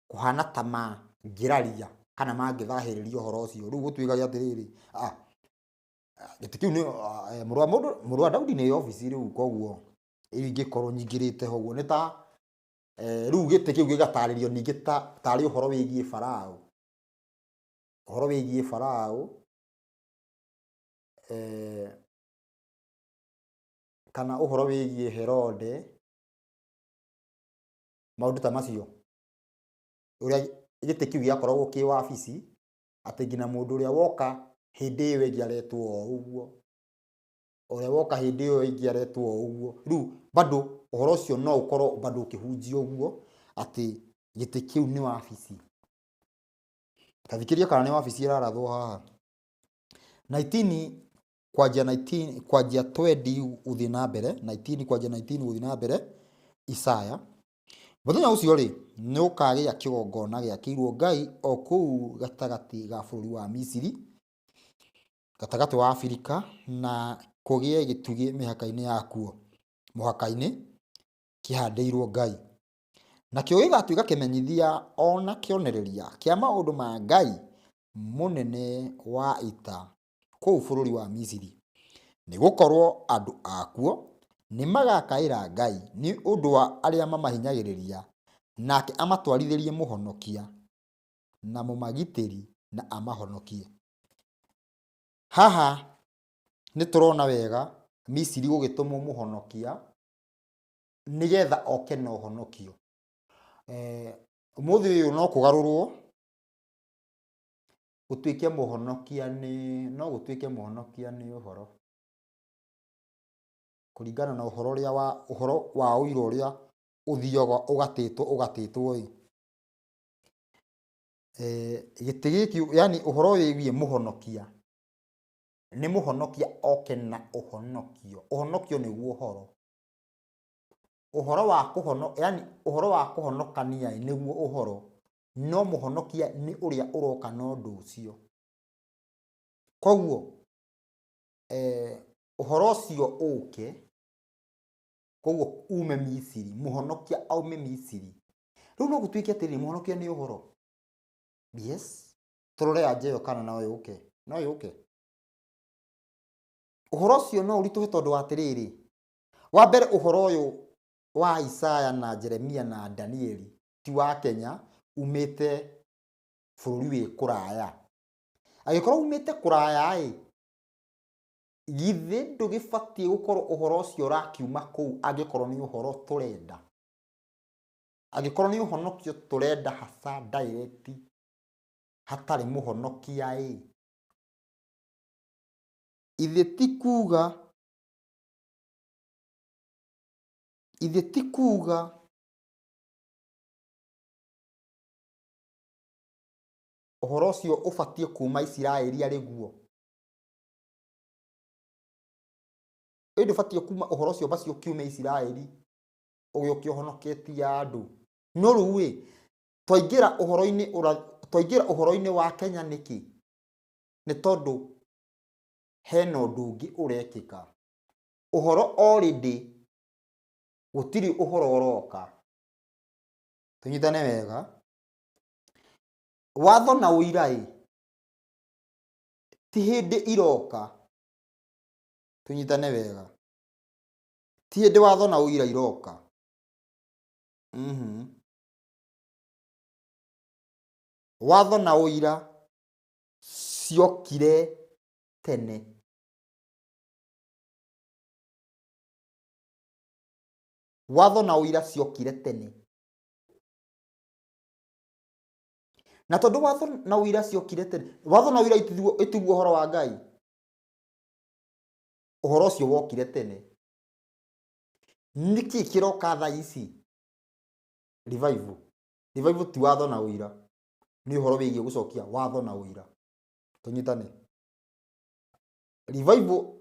kũhana ta mangĩraria kana mangĩthahĩrĩria ũhoro ũcio. Rĩu gũtuĩkage atĩrĩrĩ, gĩtĩ kĩu nĩ mũrũ wa mũndũ, mũrũ wa Daudi nĩ obici rĩu, koguo ingĩkorwo nyingĩrĩte ho ũguo nĩ ta rĩu gĩtĩ kĩu gĩgatarĩrio ningĩ tarĩ ũhoro wĩgiĩ Farao. Ũhoro wĩgiĩ Farao kana ũhoro wĩgiĩ Herode, maũndũ ta macio. Ũrĩa gĩtĩ kĩu gĩakoragwo kĩ wabici, atĩ nginya mũndũ ũrĩa woka hĩndĩ ĩyo ĩngĩ aretwo o ũguo, ũrĩa woka hĩndĩ ĩyo ĩngĩ aretwo o ũguo. Rĩu bado ũhoro ũcio no ũkorwo bado ũkĩhunjio ũguo atĩ gĩtĩ kĩu nĩ wabici. Ta thikĩrĩria kana nĩ wabici ĩrarathwo haha. 19 kwanjia 19 kwanjia 20 gũthiĩ na mbere, 19 kwanjia 19 gũthiĩ na mbere, Isaya. Mũthenya ũcio rĩ, nĩ ũkagĩa kĩgongona gĩakĩirwo Ngai o kũu gatagatĩ ga bũrũri wa Misiri, gatagatĩ wa Abirika, na kũgĩe gĩtugĩ mĩhaka-inĩ yakuo, mũhaka-inĩ kĩhandĩirwo Ngai. Nakĩo gĩgatuĩka kĩmenyithia ona kĩonereria kĩa maũndũ ma Ngai mũnene wa ita kũu bũrũri wa Misiri. Nĩ gũkorwo andũ akuo nĩ magakaĩra Ngai nĩ ũndũ wa arĩa mamahinyagĩrĩria, nake amatwarithĩrie mũhonokia na mũmagitĩri na amahonokie. Haha nĩ tũrona wega Misiri gũgĩtũmwo mũhonokia nĩgetha oke na ũhonokio. Ũmũthĩ ũyũ no kũgarũrwo gũtuĩke mũhonokia nĩ, no gũtuĩke mũhonokia nĩ ũhoro kũringana na ũhoro ũrĩa wa ũhoro wa ũira ũrĩa ũthiaga ũgatĩtwo ũgatĩtwo ĩ. Gĩtĩ gĩkĩ, yani ũhoro wĩgiĩ mũhonokia nĩ mũhonokia oke na ũhonokio. Ũhonokio nĩguo ũhoro. Ũhoro wa kũhono, yani ũhoro wa kũhonokania nĩguo ũhoro, no mũhonokia nĩ ũrĩa ũroka na ũndũ ũcio. Koguo ũhoro ũcio ũke, koguo ume Misiri, mũhonokia aume Misiri. Rĩu no gũtuĩke atĩrĩrĩ, mũhonokia nĩ ũhoro. Yes, tũrore anja ĩyo kana no yũke. No yũke. Ũhoro ũcio no ũritũhe tondũ wa atĩrĩrĩ, wa mbere ũhoro ũyũ wa Isaya na Jeremia na Danieli ti wa Kenya, umĩte bũrũri wĩ kũraya. Angĩkorwo umĩte kũraya ĩ, githĩ ndũgĩbatiĩ gũkorwo ũhoro ũcio ũrakiuma kũu angĩkorwo nĩ ũhoro tũrenda. Angĩkorwo nĩ ũhonokio tũrenda hasa direct, hatarĩ mũhonokia ĩ. Ithe ti kuga, ithe ti kuga ũhoro ũcio ũbatiĩ kuma Isiraeli arĩ guo. Ĩ ndũbatiĩ kuma ũhoro ũcio basi ũkiume Isiraeli. Ũgĩũke ũhonoketie andũ. No rĩu ĩ, twaingĩra ũhoro-inĩ twaingĩra ũhoro-inĩ wa Kenya nĩkĩ? Nĩ tondũ hena ũndũ ũngĩ ũrekĩka. Ũhoro already gũtirĩ ũhoro ũroka. Tũnyitane wega. Watho na ũira ĩ, ti hĩndĩ iroka. Tũnyitane wega. Ti hĩndĩ watho na ũira iroka. Watho na ũira ciokire tene. Watho na ũira ciokire tene. Na tondũ watho na ũira ciokire tene, watho na ũira itiguo ũhoro wa Ngai. Ũhoro ũcio wokire tene. Nĩkĩ kĩroka thaa ici? Revival. Revival ti watho na ũira. Nĩ ũhoro wĩgiĩ gũcokia watho na ũira. Tũnyitane. Revival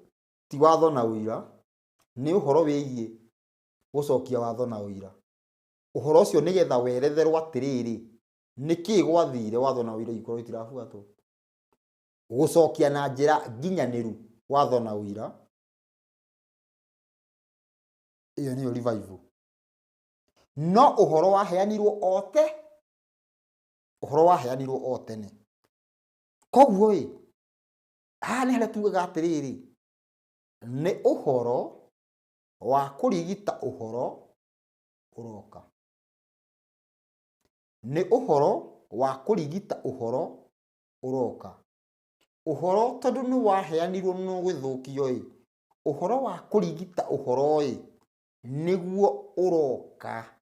ti watho na ũira, nĩ ũhoro wĩgiĩ gũcokia watho na ũira. Ũhoro ũcio nĩgetha weretherwo atĩrĩrĩ, nĩkĩ gwathire watho na ũira ikorwo itirabuatwo. Gũcokia na njĩra nginyanĩru watho na ũira, ĩyo nĩyo revival. No ũhoro waheanirwo ote, ũhoro waheanirwo o tene. Koguo ĩ, haha nĩ harĩa tugaga atĩrĩrĩ, nĩ ũhoro wa kũrigita ũhoro ũroka. Nĩ ũhoro wa kũrigita ũhoro ũroka. Ũhoro tondũ nĩ waheanirwo na ũgĩthũkio ĩ, ũhoro wa kũrigita ũhoro ĩ, nĩguo ũroka.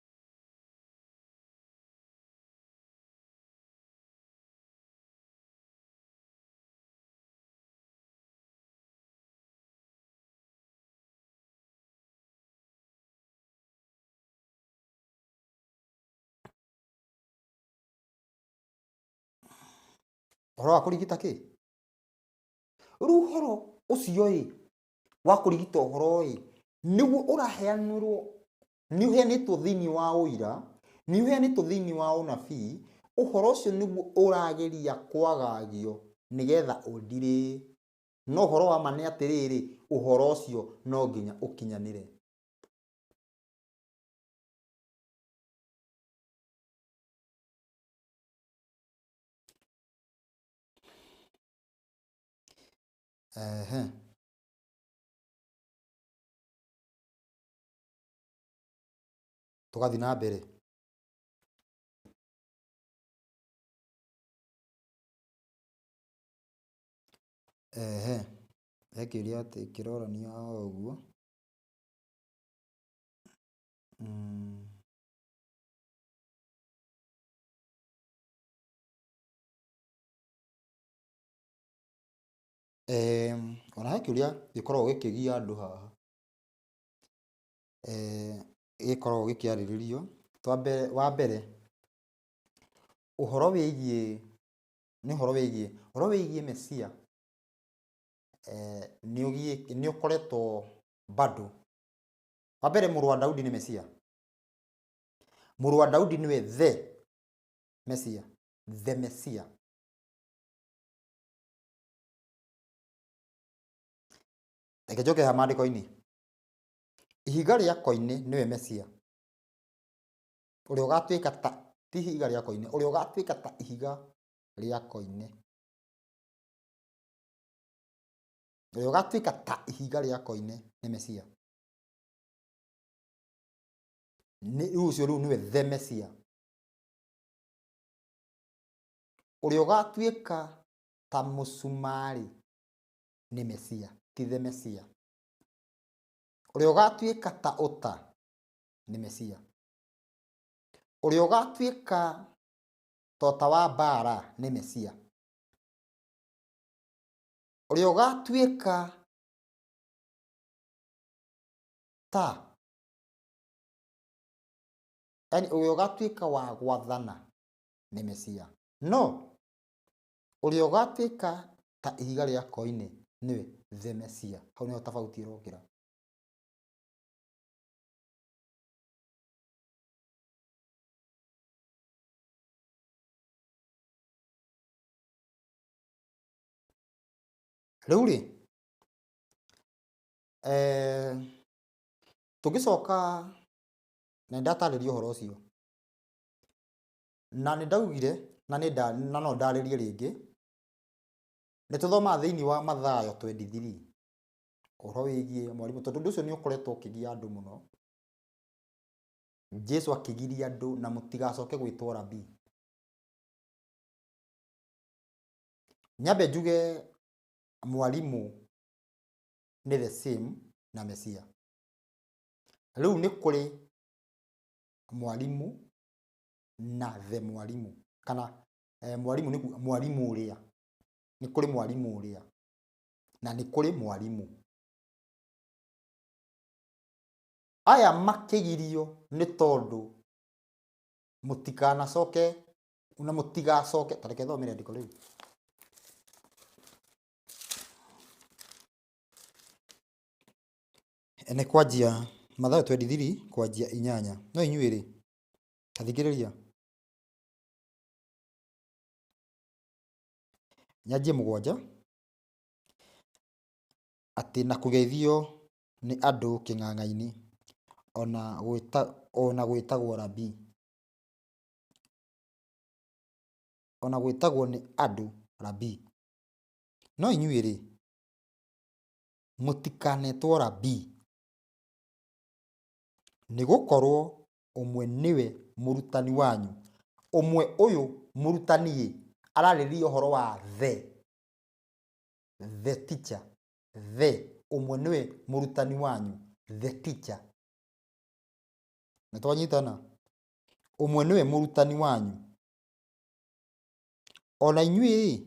Ũhoro wa kũrigita kĩ? Rĩu ũhoro ũcio ĩ, wa kũrigita ũhoro ĩ, nĩguo ũraheanĩrwo, nĩ ũheanĩtwo thĩinĩ wa ũira, nĩ ũheanĩtwo thĩinĩ wa ũnabii, ũhoro ũcio nĩguo ũrageria kwagagio nĩgetha ũthire. No ũhoro wa ma nĩ atĩrĩrĩ, ũhoro ũcio no nginya ũkinyanĩre. Ehe. Tũgathiĩ na mbere. Ehe. He kĩũria atĩ kĩrorania o ũguo. Ona he kĩũria gĩkoragwo gĩkĩgia andũ haha. Gĩkoragwo gĩkĩarĩrĩrio. Twambe, wa mbere, ũhoro wĩgiĩ, nĩ ũhoro wĩgiĩ, ũhoro wĩgiĩ Mesia, nĩ ũkoretwo bado. Wa mbere, mũrũ wa Daudi nĩ Mesia. Mũrũ wa Daudi nĩwe the Mesia, the Mesia. Reke njoke haha maandĩko-inĩ. Ihiga rĩa koine nĩwe Mesia. Ũrĩa ũgatuĩka ta, ti ihiga rĩa koine, ũrĩa ũgatuĩka ta ihiga rĩa koine. Ũrĩa ũgatuĩka ta ihiga rĩa koine nĩ Mesia. Nĩ ũcio rĩu nĩwe the Mesia. Ũrĩa ũgatuĩka ta mũcumarĩ nĩ Mesia, ti the Mesia. Ũrĩa ũgatuĩka ta ũta nĩ Mesia. Ũrĩa ũgatuĩka ta ũta wa mbara nĩ Mesia. Ũrĩa ũgatuĩka ta, yani ũrĩa ũgatuĩka wa gwathana nĩ Mesia. No ũrĩa ũgatuĩka ta ihiga rĩa koine nĩwe the Mesia. Hau nĩho tofauti ĩrokĩra. Rĩu rĩ, tũngĩcoka na nĩndatarĩria ũhoro ũcio. Na nĩ ndaugire na na no ndarĩrie rĩngĩ, nĩ tũthomaga thĩinĩ wa Mathayo 23 ũhoro wĩgiĩ mwarimũ, tondũ ũndũ ũcio nĩ ũkoretwo ũkĩgia andũ mũno. Jesu akĩgiria andũ na mũtigacoke gwĩtwo rabii. Nyambe njuge mwarimũ nĩ the same na Mesia. Rĩu nĩ kũrĩ mwarimũ na the mwarimũ, kana mwarimũ nĩ mwarimũ ũrĩa, nĩ kũrĩ mwarimũ ũrĩa na nĩ kũrĩ mwarimũ. Aya makĩgirio nĩ tondũ mũtikanacoke na mũtigacoke, ta reke thome rĩandĩko rĩu. Nĩ kwanjia Mathayo 23 kwanjia 8. No inyuĩ rĩ, ta thikĩrĩria. Nyanjie 7 atĩ na kũgeithio nĩ andũ kĩng'ang'a-inĩ, ona gwĩtagwo rabii, ona gwĩtagwo nĩ andũ rabii. No inyuĩ rĩ, mũtikanetwo rabii, nĩ gũkorwo ũmwe nĩwe mũrutani wanyu. Ũmwe ũyũ mũrutani ĩ, ararĩrĩria ũhoro wa the teacher, the ũmwe nĩwe mũrutani wanyu, the teacher. Nĩ twanyitana? Ũmwe nĩwe mũrutani wanyu. Ona inyuĩ ĩ,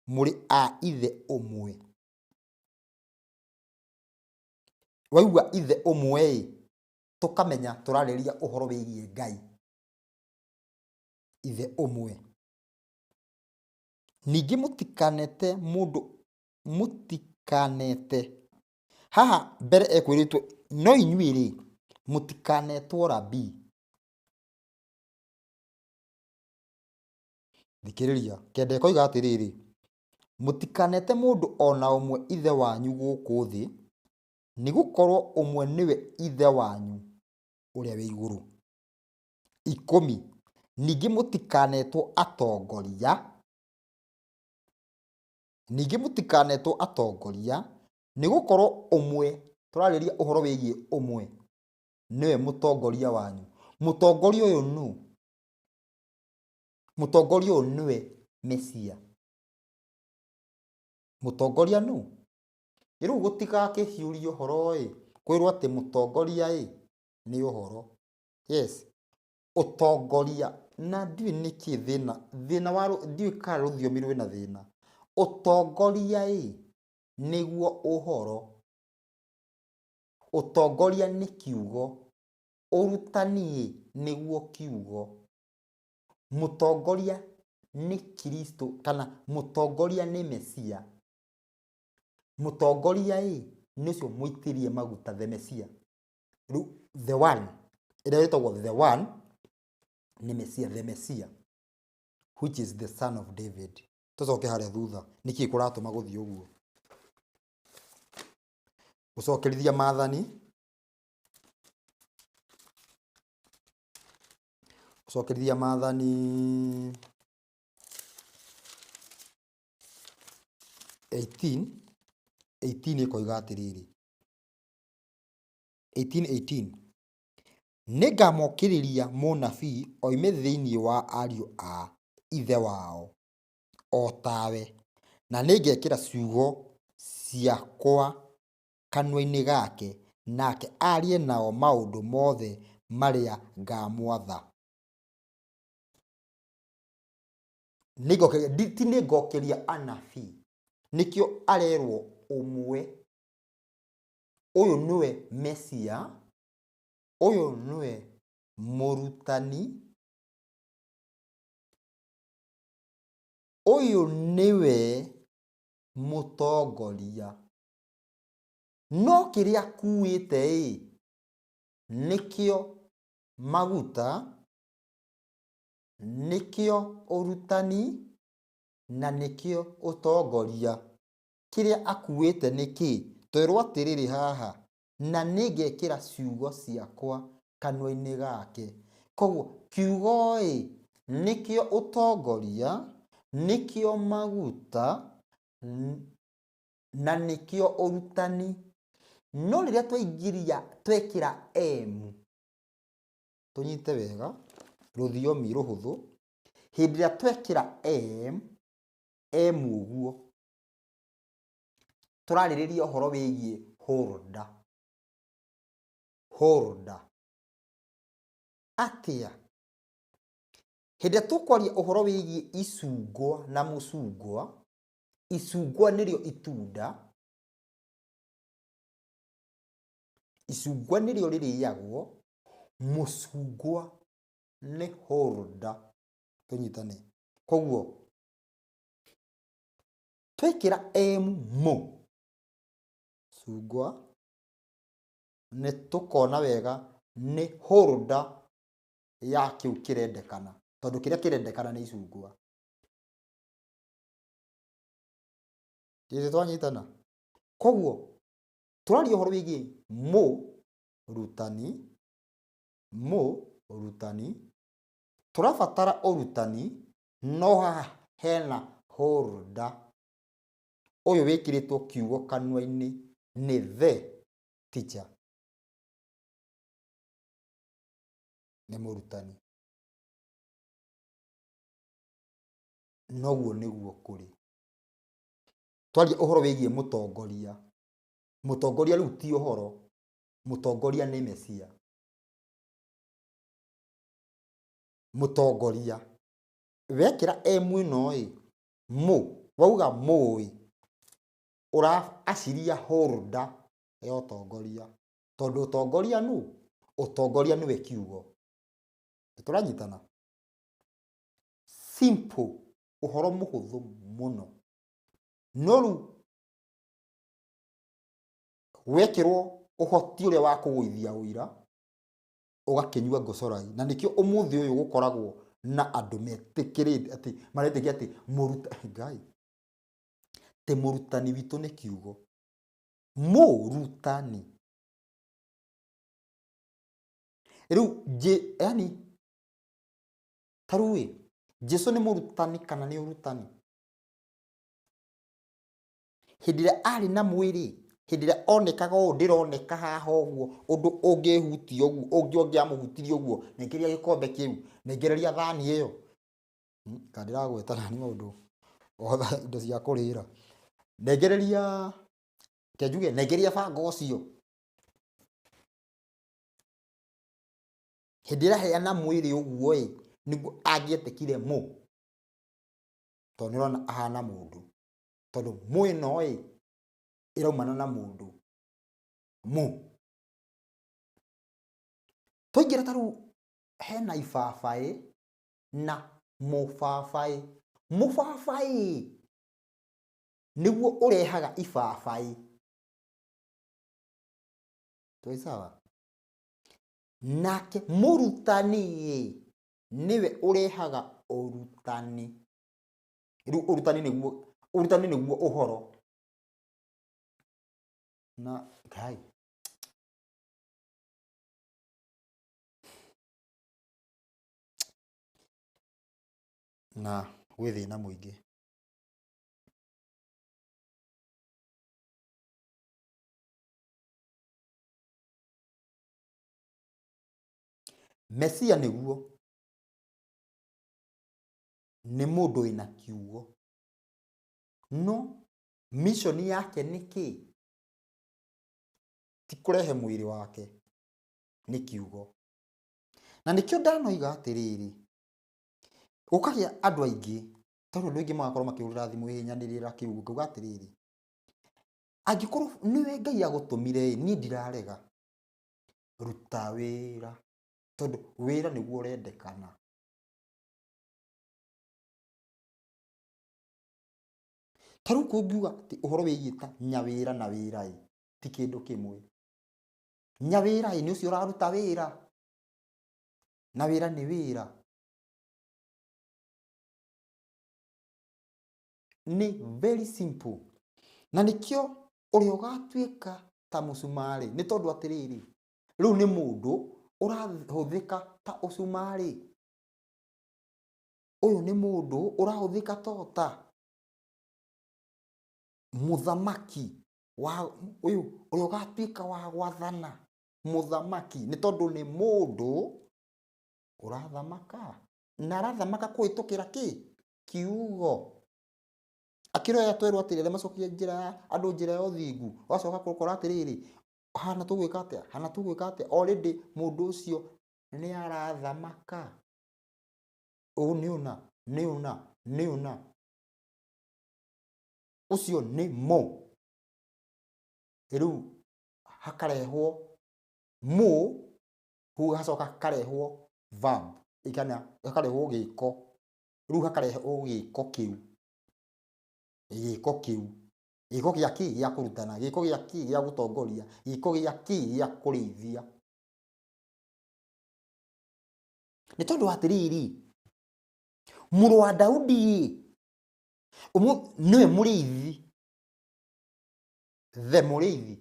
mũrĩ a ithe ũmwe. Waigua ithe ũmwe ĩ, tũkamenya tũrarĩrĩria ũhoro wĩgiĩ Ngai. Ithe ũmwe. Ningĩ mũtikanete mũndũ, mũtikanete. Haha mbere ekwĩrĩtwo, no inyuĩ rĩ, mũtikanetwo rabii. Thikĩrĩria, kenda ĩkoiga atĩrĩrĩ, mũtikanete mũndũ ona ũmwe ithe wanyu gũkũ thĩ, nĩ gũkorwo ũmwe nĩwe ithe wanyu ũrĩa wĩ igũrũ. 10, ningĩ mũtikanetwo atongoria, ningĩ mũtikanetwo atongoria, nĩ gũkorwo ũmwe, tũrarĩrĩria ũhoro wĩgiĩ ũmwe, nĩwe mũtongoria wanyu. Mũtongoria ũyũ nũ? Mũtongoria ũyũ nĩwe Mesia. Mũtongoria nũ? Rĩu gũtigakĩhiũrie ũhoro ĩ, kwĩrwo atĩ mũtongoria ĩ, nĩ ũhoro. Yes, ũtongoria, na ndiũĩ nĩkĩ thĩna, thĩna wa ndiũĩ kana rũthiomi rwĩna thĩna. Ũtongoria ĩ, nĩguo ũhoro. Ũtongoria nĩ kiugo. Ũrutani ĩ, nĩguo kiugo. Mũtongoria nĩ Kristo, kana mũtongoria nĩ Mesia. Mũtongoria ĩ, nĩ ũcio mũitĩrĩrie maguta, the Mesia. Rĩu the one, ĩrĩa ĩtagwo the one, nĩ Mesia, the Mesia, which is the son of David. Tũcoke harĩa thutha, nĩkĩ kũratũma gũthiĩ ũguo? Gũcokerithia maathani, gũcokerithia maathani 18, 18 ĩkoiga atĩrĩrĩ, 18, 18, nĩngamokĩrĩria mũnabii oime thĩinĩ wa ariũ a ithe wao o tawe, na nĩngekĩra ciugo ciakwa kanua-inĩ gake, nake arie nao maũndũ mothe marĩa ngamwatha. Nĩngokĩria, ti nĩngokĩria anabii, nĩkĩo arerwo ũmwe. Ũyũ nĩwe Mesia, ũyũ nĩwe mũrutani, ũyũ nĩwe mũtongoria. No kĩrĩa akuĩte ĩ, nĩkĩo maguta, nĩkĩo ũrutani, na nĩkĩo ũtongoria. Kĩrĩa akuĩte nĩ kĩĩ? Twerwo atĩrĩrĩ haha, na nĩngekĩra ciugo ciakwa kanua-inĩ gake. Koguo kiugo-ĩ, nĩkĩo ũtongoria, nĩkĩo maguta, na nĩkĩo ũrutani. No rĩrĩa twaingĩria, twekĩra M, tũnyite wega, rũthiomi rũhũthũ, hĩndĩ ĩrĩa twekĩra M, M ũguo, tũrarĩrĩria ũhoro wĩgiĩ holder. Holder. Atĩa? Hĩndĩ ĩrĩa tũkwaria ũhoro wĩgiĩ icungwa na mũcungwa, icungwa nĩrĩo itunda, icungwa nĩrĩo rĩrĩagwo, mũcungwa nĩ holder. Tũnyitane. Koguo twekĩra M mũ cungwa nĩ tũkona wega nĩ holder ya kĩu kĩrendekana, tondũ kĩrĩa kĩrendekana nĩ icungwa. Githĩ twanyitana? Koguo tũraria ũhoro wĩgiĩ mũrutani, mũrutani, tũrabatara ũrutani, no haha hena holder. Ũyũ wĩkĩrĩtwo kiugo kanua-inĩ nĩ the teacher, nĩ mũrutani. Noguo nĩguo kũrĩ. Twaria ũhoro wĩgiĩ mũtongoria, mũtongoria rĩu ti ũhoro, mũtongoria nĩ Mesia. Mũtongoria wekĩra M ĩno ĩ, mũ, wauga mũĩ, ũraciria holder ya ũtongoria, tondũ ũtongoria nũ? Ũtongoria nĩwe kiugo. Nĩtũranyitana? Simple, ũhoro mũhũthũ mũno. No rĩu wekĩrwo ũhoti ũrĩa wa kũgũithia ũira, ũgakĩnyua ngocorai. Na nĩkĩo ũmũthĩ ũyũ gũkoragwo na andũ metĩkĩrĩte atĩ, maretĩkia atĩ Ngai, atĩ mũrutani witũ nĩ kiugo. Mũrutani. Rĩu, yani, ta rĩu ĩ, Jesu nĩ mũrutani kana nĩ ũrutani? Hĩndĩ ĩrĩa arĩ na mwĩrĩ, hĩndĩ ĩrĩa onekaga ũũ, ndĩroneka haha ũguo, ũndũ ũngĩhutia ũguo, ũngĩ ũngĩamũhutirie ũguo, nengereria gĩkombe kĩu, nengereria thani ĩyo. Kana ndĩragweta nani maũndũ, othe indo cia kũrĩra. Nengereria, reke njuge, nengereria banga ũcio. Hĩndĩ ĩrĩa aheana mwĩrĩ ũguo ĩ, nĩguo angĩetĩkire mũ. Tondũ nĩ ũrona ahana mũndũ. Tondũ mũ ĩno ĩ, ĩraumana na mũndũ. Mũ. Twaingĩra ta rĩu hena ibabaĩ na mũbabaĩ. Mũbabaĩ nĩguo ũrehaga ibabaĩ. Twĩ sawa? Nake mũrutani ĩ, nĩwe ũrehaga ũrutani. Rĩu ũrutani nĩguo, ũrutani nĩguo ũhoro. Na Ngai. Na gwĩ thĩna mũingĩ. Mesia nĩguo nĩ mũndũ wĩna kiugo. No mission yake nĩ kĩ? Ti kũrehe mwĩrĩ wake, nĩ kiugo. Na nĩkĩo ndanoiga atĩrĩrĩ, gũkagĩa andũ aingĩ, tondũ andũ aingĩ magakorwo makĩhũrĩra thimũ ĩnyanĩrĩra kiugo, ngauga atĩrĩrĩ, angĩkorwo nĩwe Ngai agũtũmire ĩ, niĩ ndirarega, ruta wĩra, tondũ wĩra nĩguo ũrendekana. Ta rĩu kũngiuga atĩ ũhoro wĩgiĩ ta nyawĩra na wĩra ĩ, ti kĩndũ kĩmwe. Nyawĩra ĩ, nĩ ũcio ũraruta wĩra, na wĩra nĩ wĩra. Nĩ very simple. Na nĩkĩo ũrĩa ũgatuĩka ta mũcumarĩ, nĩ tondũ atĩrĩrĩ, rĩu nĩ mũndũ ũrahũthĩka ta ũcumarĩ. Ũyũ nĩ mũndũ ũrahũthĩka ta ũta. Mũthamaki wa ũyũ ũrĩa ũgatuĩka wa gwathana, mũthamaki, nĩ tondũ nĩ mũndũ ũrathamaka. Na arathamaka kũhĩtũkĩra kĩ? Kiugo. Akĩroya twerwo atĩrĩ, arĩa macokagia njĩra ya andũ njĩra ya ũthingu, ũgacoka gũkora atĩrĩrĩ, hana tũgwĩka atĩa, hana tũgwĩka atĩa, already mũndũ ũcio nĩ arathamaka. Ũũ nĩ ũna, nĩ ũna, nĩ ũna. Ũcio nĩ mũ. Rĩu hakarehwo mũ, hacoka hakarehwo verb, kana hakarehwo gĩko. Rĩu hakarehwo gĩko kĩu. Gĩko kĩu. Gĩko gĩa kĩ? Gĩa kũrutana. Gĩko gĩa kĩ? Gĩa gũtongoria. Gĩko gĩa kĩ? Gĩa kũrĩithia. Nĩ tondũ atĩrĩrĩ, mũrũ wa Daudi nĩwe mũrĩithi, the mũrĩithi,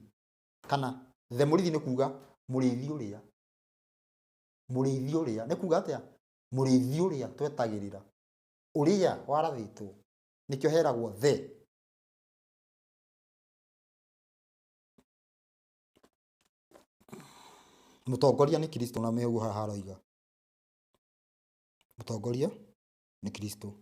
kana the mũrĩithi nĩ kuga mũrĩithi ũrĩa, mũrĩithi ũrĩa nĩ kuga atĩa? Mũrĩithi ũrĩa twetagĩrĩra, ũrĩa warathĩtwo, nĩkĩo heragwo the. Mũtongoria nĩ Kristo na nĩguo haha haroiga. Mũtongoria nĩ Kristo.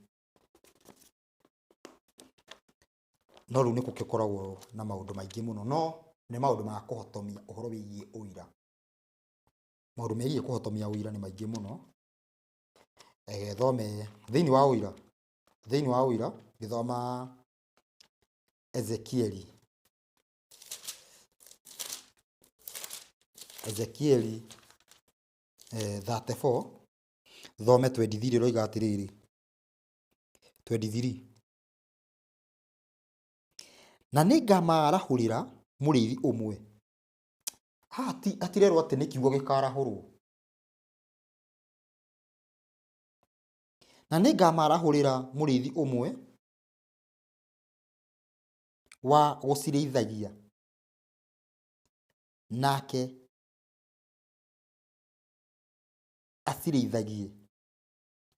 No rĩu nĩ gũgĩkoragwo na maũndũ maingĩ mũno, no nĩ maũndũ ma kũhotomia ũhoro wĩgiĩ ũira. Maũndũ megiĩ kũhotomia ũira nĩ maingĩ mũno. Reke thome thĩinĩ wa ũira, thĩinĩ wa ũira ngĩthoma Ezekieli. Ezekieli 34, thome 23 ĩroiga atĩrĩrĩ, 23 na nĩngamaarahũrĩra mũrĩithi ũmwe. Haha hatirerwo atĩ nĩ kiugo gĩkarahũrwo. Na nĩngamaarahũrĩra mũrĩithi ũmwe wa gũcirĩithagia, nake acirĩithagie,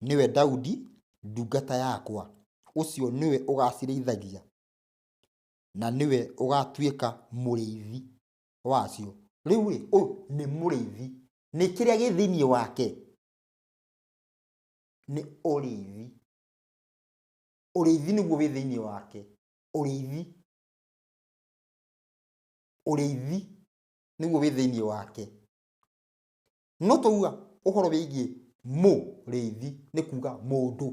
nĩwe Daudi ndungata yakwa, ũcio nĩwe ũgacirĩithagia, na nĩwe ũgatuĩka mũrĩithi wacio. Rĩu rĩ, ũyũ nĩ mũrĩithi, nĩ kĩrĩa gĩ thĩinĩ wake nĩ ũrĩithi. Ũrĩithi nĩguo wĩ thĩinĩ wake, ũrĩithi, ũrĩithi nĩguo wĩ thĩinĩ wake. No twauga ũhoro wĩgiĩ mũrĩithi nĩ kuga mũndũ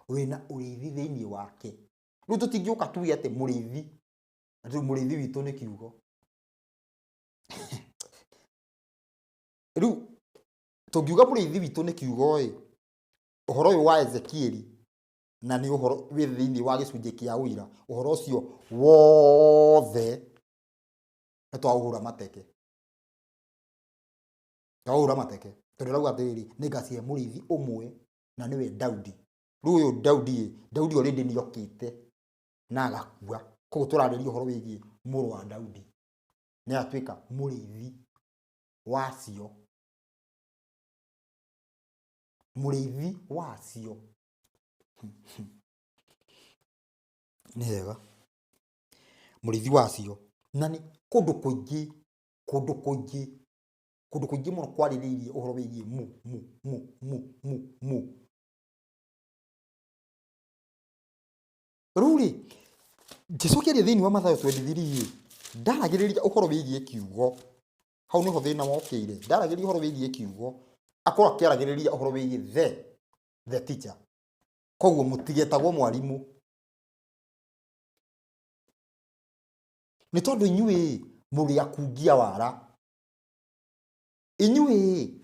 wĩna ũrĩithi thĩinĩ wake. Rĩu tũtingĩũka tuge atĩ mũrĩithi, atĩ mũrĩithi witũ nĩ kiugo. Rĩu tũngiuga mũrĩithi witũ nĩ kiugo ĩ, ũhoro ũyũ wa Ezekieli na nĩ ũhoro wĩ thĩinĩ wa gĩcunjĩ kĩa ũira, ũhoro ũcio wothe nĩ twaũhũra mateke. Twaũhũra mateke. Tondũ ĩrauga atĩrĩrĩ, nĩ ngacihe mũrĩithi ũmwe na nĩwe Daudi. Rĩu ũyũ Daudi ĩ, Daudi already nĩ okĩte na agakua. Koguo tũrarĩria ũhoro wĩgiĩ mũrũ wa Daudi. Nĩ agatuĩka mũrĩithi wacio. Mũrĩithi wacio. Nĩ wega. Mũrĩithi wacio. Na nĩ kũndũ kũingĩ, kũndũ kũingĩ, kũndũ kũingĩ mũno kwarĩrĩirie ũhoro wĩgiĩ mu, mu, mu, mu, mu, mu. Rĩu rĩ, Jesu akĩaria thĩinĩ wa Mathayo 23 rĩ, ndaragĩrĩria ũhoro wĩgiĩ kiugo. Hau nĩho thĩna wokĩire. Ndaragĩrĩria ũhoro wĩgiĩ kiugo. Akorwo akĩaragĩrĩria ũhoro wĩgiĩ the teacher. Koguo mũtigetagwo mwarimũ. Nĩ tondũ inyuĩ mũrĩ akungia wara. Inyuĩ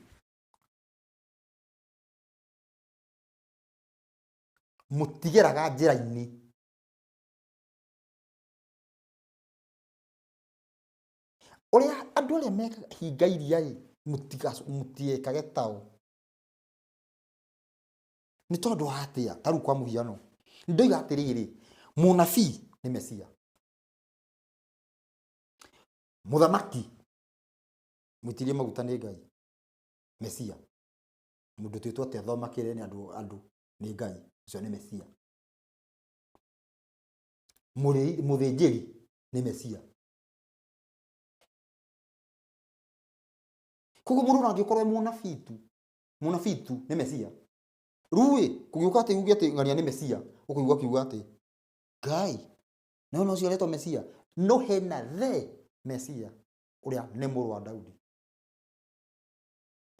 mũtigeraga njĩra-inĩ. Ũrĩa andũ arĩa mekaga hinga iria ĩ, mũtiekage tao. Nĩ tondũ wa atĩa? Ta rĩu kwa mũhiano, ndoiga atĩrĩrĩ, mũnabii nĩ Mesia. Mũthamaki mũitirie maguta nĩ Ngai, Mesia. Mũndũ twĩtwo atĩ athomakĩre nĩ andũ andũ nĩ Ngai, ũcio nĩ Mesia. Mũthĩnjĩri nĩ Mesia. Koguo mũndũ ona angĩkorwo e mũnabii tu, mũnabii tu nĩ Mesia. Rĩu ĩ, kũgĩũka atĩ uge atĩ ng'ania nĩ Mesia, ũkũigua akiuga atĩ Ngai, no no ũcio aretwo Mesia. No hena the Mesia ũrĩa nĩ mũrũ wa Daudi.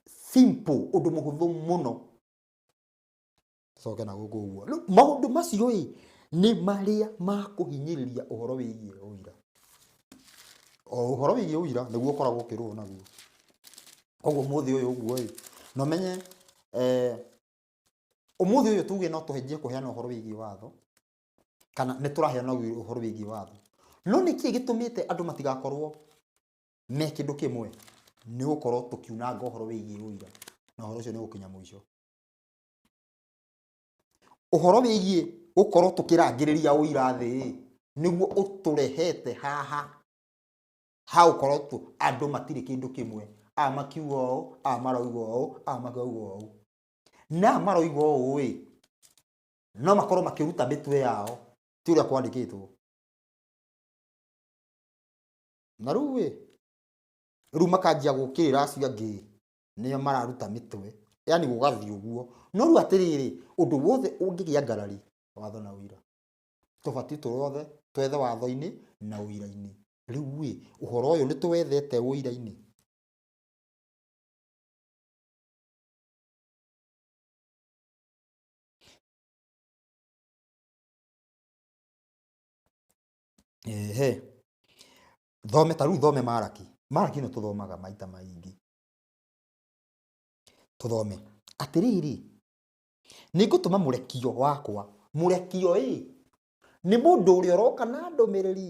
Simple, ũndũ mũhũthũ mũno. Tũcoke na gũkũ ũguo. Rĩu maũndũ macio ĩ, nĩ marĩa ma kũhinyĩrĩria ũhoro wĩgiĩ ũira. O ũhoro wĩgiĩ ũira nĩguo ũkoragwo ũkĩrũo naguo. Koguo ũmũthĩ ũyũ ũguo ĩ, na ũmenye ũmũthĩ ũyũ tuge no tũhenjie kũheana ũhoro wĩgiĩ watho, kana nĩ tũraheana ũhoro wĩgiĩ watho. No nĩkĩ gĩtũmĩte andũ matigakorwo me kĩndũ kĩmwe? Nĩ gũkorwo tũkiunanga ũhoro wĩgiĩ ũira, na ũhoro ũcio nĩ ũgũkinya mũico. Ũhoro wĩgiĩ gũkorwo tũkĩrangĩrĩria ũira thĩ ĩ, nĩguo ũtũrehete haha ha gũkorwo tu andũ matirĩ kĩndũ kĩmwe. Aya makiuga ũũ, aya marauga ũũ, aya makauga ũũ. Na aya maroiga ũũ ĩ, no makorwo makĩruta mĩtwe yao ti ũrĩa kwandĩkĩtwo. Na rĩu ĩ, rĩu makanjia gũkĩrĩra acio angĩ nĩo mararuta mĩtwe, yani gũgathiĩ ũguo. No rĩu atĩrĩrĩ, ũndũ wothe ũngĩgĩa ngarari, watho na ũira. Tũbatiĩ tũrothe twethe watho-inĩ na ũira-inĩ. Rĩu ĩ, ũhoro ũyũ nĩ tũwethete ũira-inĩ? Ehe. Thome ta rĩu thome Maraki. Maraki nĩ tũthomaga maita maingĩ. Tũthome. Atĩrĩrĩ, nĩ ngũtũma mũrekio wakwa. Mũrekio ĩ, nĩ mũndũ ũrĩa ũroka na ndũmĩrĩri.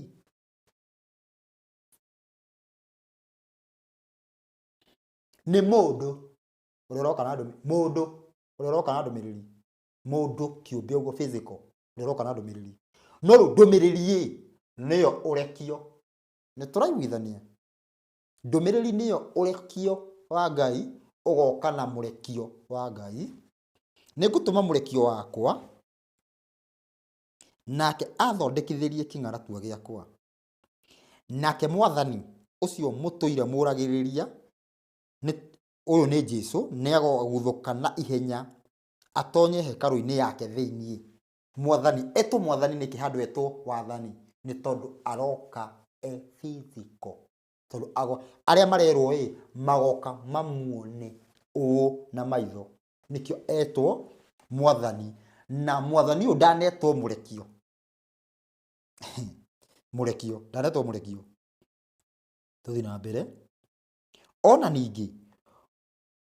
Nĩ mũndũ ũrĩa ũroka na ndũmĩrĩri. Mũndũ ũrĩa ũroka na ndũmĩrĩri. Mũndũ kĩũmbe ũguo physical, ũrĩa ũroka na ndũmĩrĩri. No rĩu ndũmĩrĩri ĩ, nĩyo ũrekio. Nĩ tũraiguithania? Ndũmĩrĩri nĩyo ũrekio wa Ngai, ũgoka na mũrekio wa Ngai. Nĩ ngũtũma mũrekio wakwa, nake athondekithĩrie kĩng'aratua gĩakwa. Nake mwathani ũcio mũtũire mũragĩrĩria, ũyũ nĩ Jesu, nĩagaguthũka na ihenya atonye hekarũ-inĩ yake thĩiniĩ. Mwathani, etwo mwathani nĩkĩ handũ etwo wathani? Nĩ tondũ aroka e physical. Tondũ arĩa marerwo ĩ, magoka mamuone ũũ na maitho. Nĩkĩo etwo mwathani. Na mwathani ũyũ ndanetwo mũrekio. Mũrekio, ndanetwo mũrekio. Tũthiĩ na mbere. Ona ningĩ,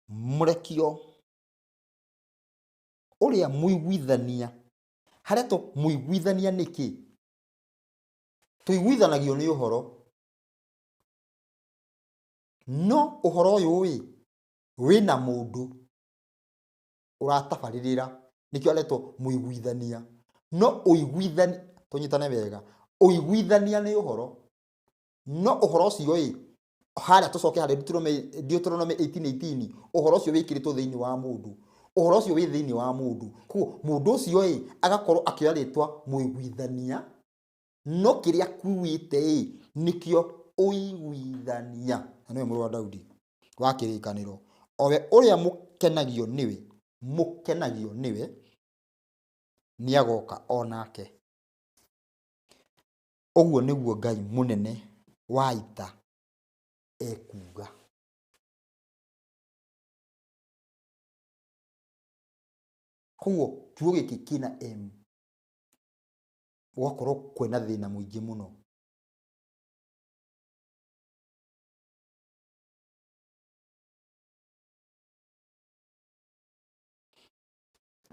mũrekio ũrĩa mũiguithania, harĩa to mũiguithania nĩkĩ? Tũiguithanagio nĩ ũhoro. No ũhoro ũyũ ĩ, wĩna mũndũ ũratabarĩrĩra, nĩkĩo aretwo mũiguithania. No ũiguithania, tũnyitane wega, ũiguithania nĩ ũhoro. No ũhoro ũcio ĩ, harĩa tũcoke harĩa Deuteronomy 18:18, ũhoro ũcio wĩkĩrĩtwo thĩinĩ wa mũndũ. Ũhoro ũcio wĩ thĩinĩ wa mũndũ. Koguo mũndũ ũcio ĩ, agakorwo akĩoya rĩtwa mũiguithania, no kĩrĩa akuĩte ĩ, nĩkĩo ũiguithania. Na nĩwe mũrũ wa Daudi wa kĩrĩkanĩro. O we ũrĩa mũkenagio nĩwe, mũkenagio nĩwe, nĩagoka o nake. Ũguo nĩguo Ngai mũnene wa ita ekuuga. Koguo kiugo gĩkĩ kĩna M, gũgakorwo kwĩna thĩna mũingĩ mũno.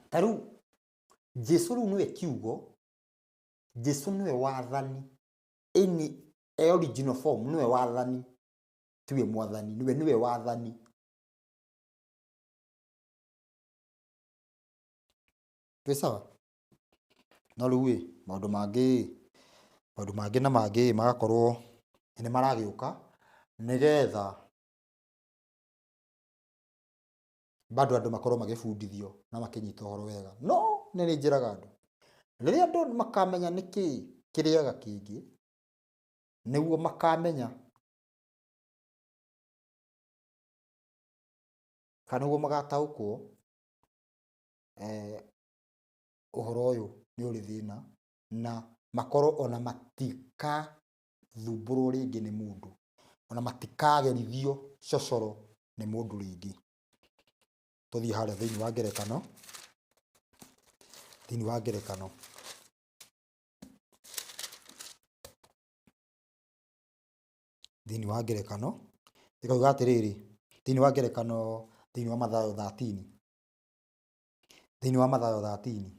Ta rĩu Jesu rĩu nĩwe kiugo, Jesu nĩwe wathani, ĩni e original form nĩwe wathani, tiwe mwathani, nĩwe nĩwe wathani. Twĩ sawa? No rĩu ĩ, maũndũ mangĩ ĩ, maũndũ mangĩ na mangĩ ĩ, magakorwo nĩ maragĩũka, Nĩgetha bado andũ makorwo magĩbundithio na makĩnyita ũhoro wega. No nĩ njĩraga andũ, rĩrĩa andũ makamenya nĩkĩ kĩrĩaga kĩngĩ, nĩguo makamenya kana nĩguo magataũkwo ũhoro ũyũ nĩ ũrĩ thĩna, na makorwo ona matikathumbũrwo rĩngĩ nĩ mũndũ, ona matikagerithio cocoro nĩ mũndũ rĩngĩ. Tũthiĩ harĩa thĩinĩ wa ngerekano, thĩinĩ wa ngerekano, thĩinĩ wa ngerekano ĩkauga atĩrĩrĩ, thĩinĩ wa ngerekano, thĩinĩ wa Mathayo 13, thĩinĩ wa Mathayo 13,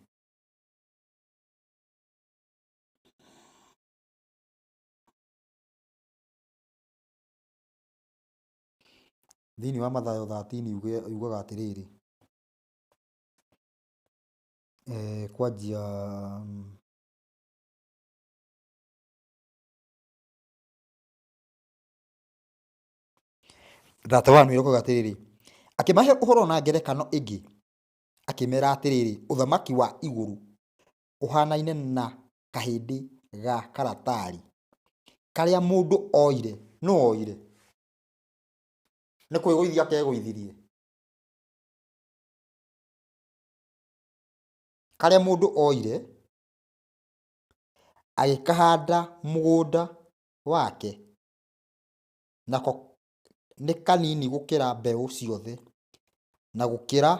thĩinĩ wa Mathayo 13 yugaga atĩrĩrĩ, kwanjia 31 ĩroiga atĩrĩrĩ, akĩmahe ũhoro na ngerekano ĩngĩ, akĩmera atĩrĩrĩ, ũthamaki wa igũrũ ũhanaine na kahĩndĩ ga karatari karĩa mũndũ oire. Nũ oire? Nĩ kwĩgũithia kegũithirie. Karĩa mũndũ oire agĩkahanda mũgũnda wake, nako nĩ kanini gũkĩra mbeũ ciothe, na gũkĩra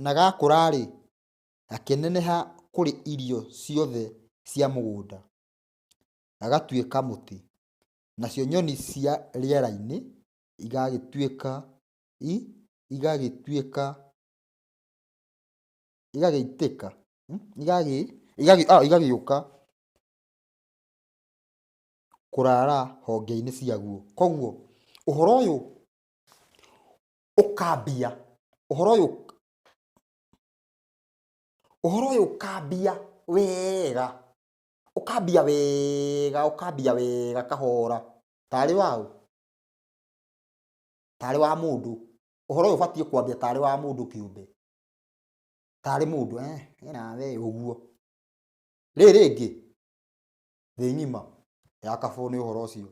na gakũra-rĩ, gakĩneneha kũrĩ irio ciothe cia mũgũnda, gagatuĩka mũtĩ, nacio nyoni cia rĩera-inĩ igagĩtuĩka igagĩtuĩka igagĩitĩka igagĩũka kũrara honge-inĩ ciaguo. Koguo ũhoro ũyũ ũkambia, ũhoro ũyũ, ũhoro ũyũ ũkambia wega, ũkambia wega, ũkambia wega kahora, tarĩ waũ, tarĩ wa mũndũ. Ũhoro ũyũ ũbatiĩ kwambia tarĩ wa mũndũ kĩũmbe, tarĩ mũndũ, nawe ũguo. Rĩrĩ rĩngĩ thĩ ng'ima yakabwo nĩ ũhoro ũcio.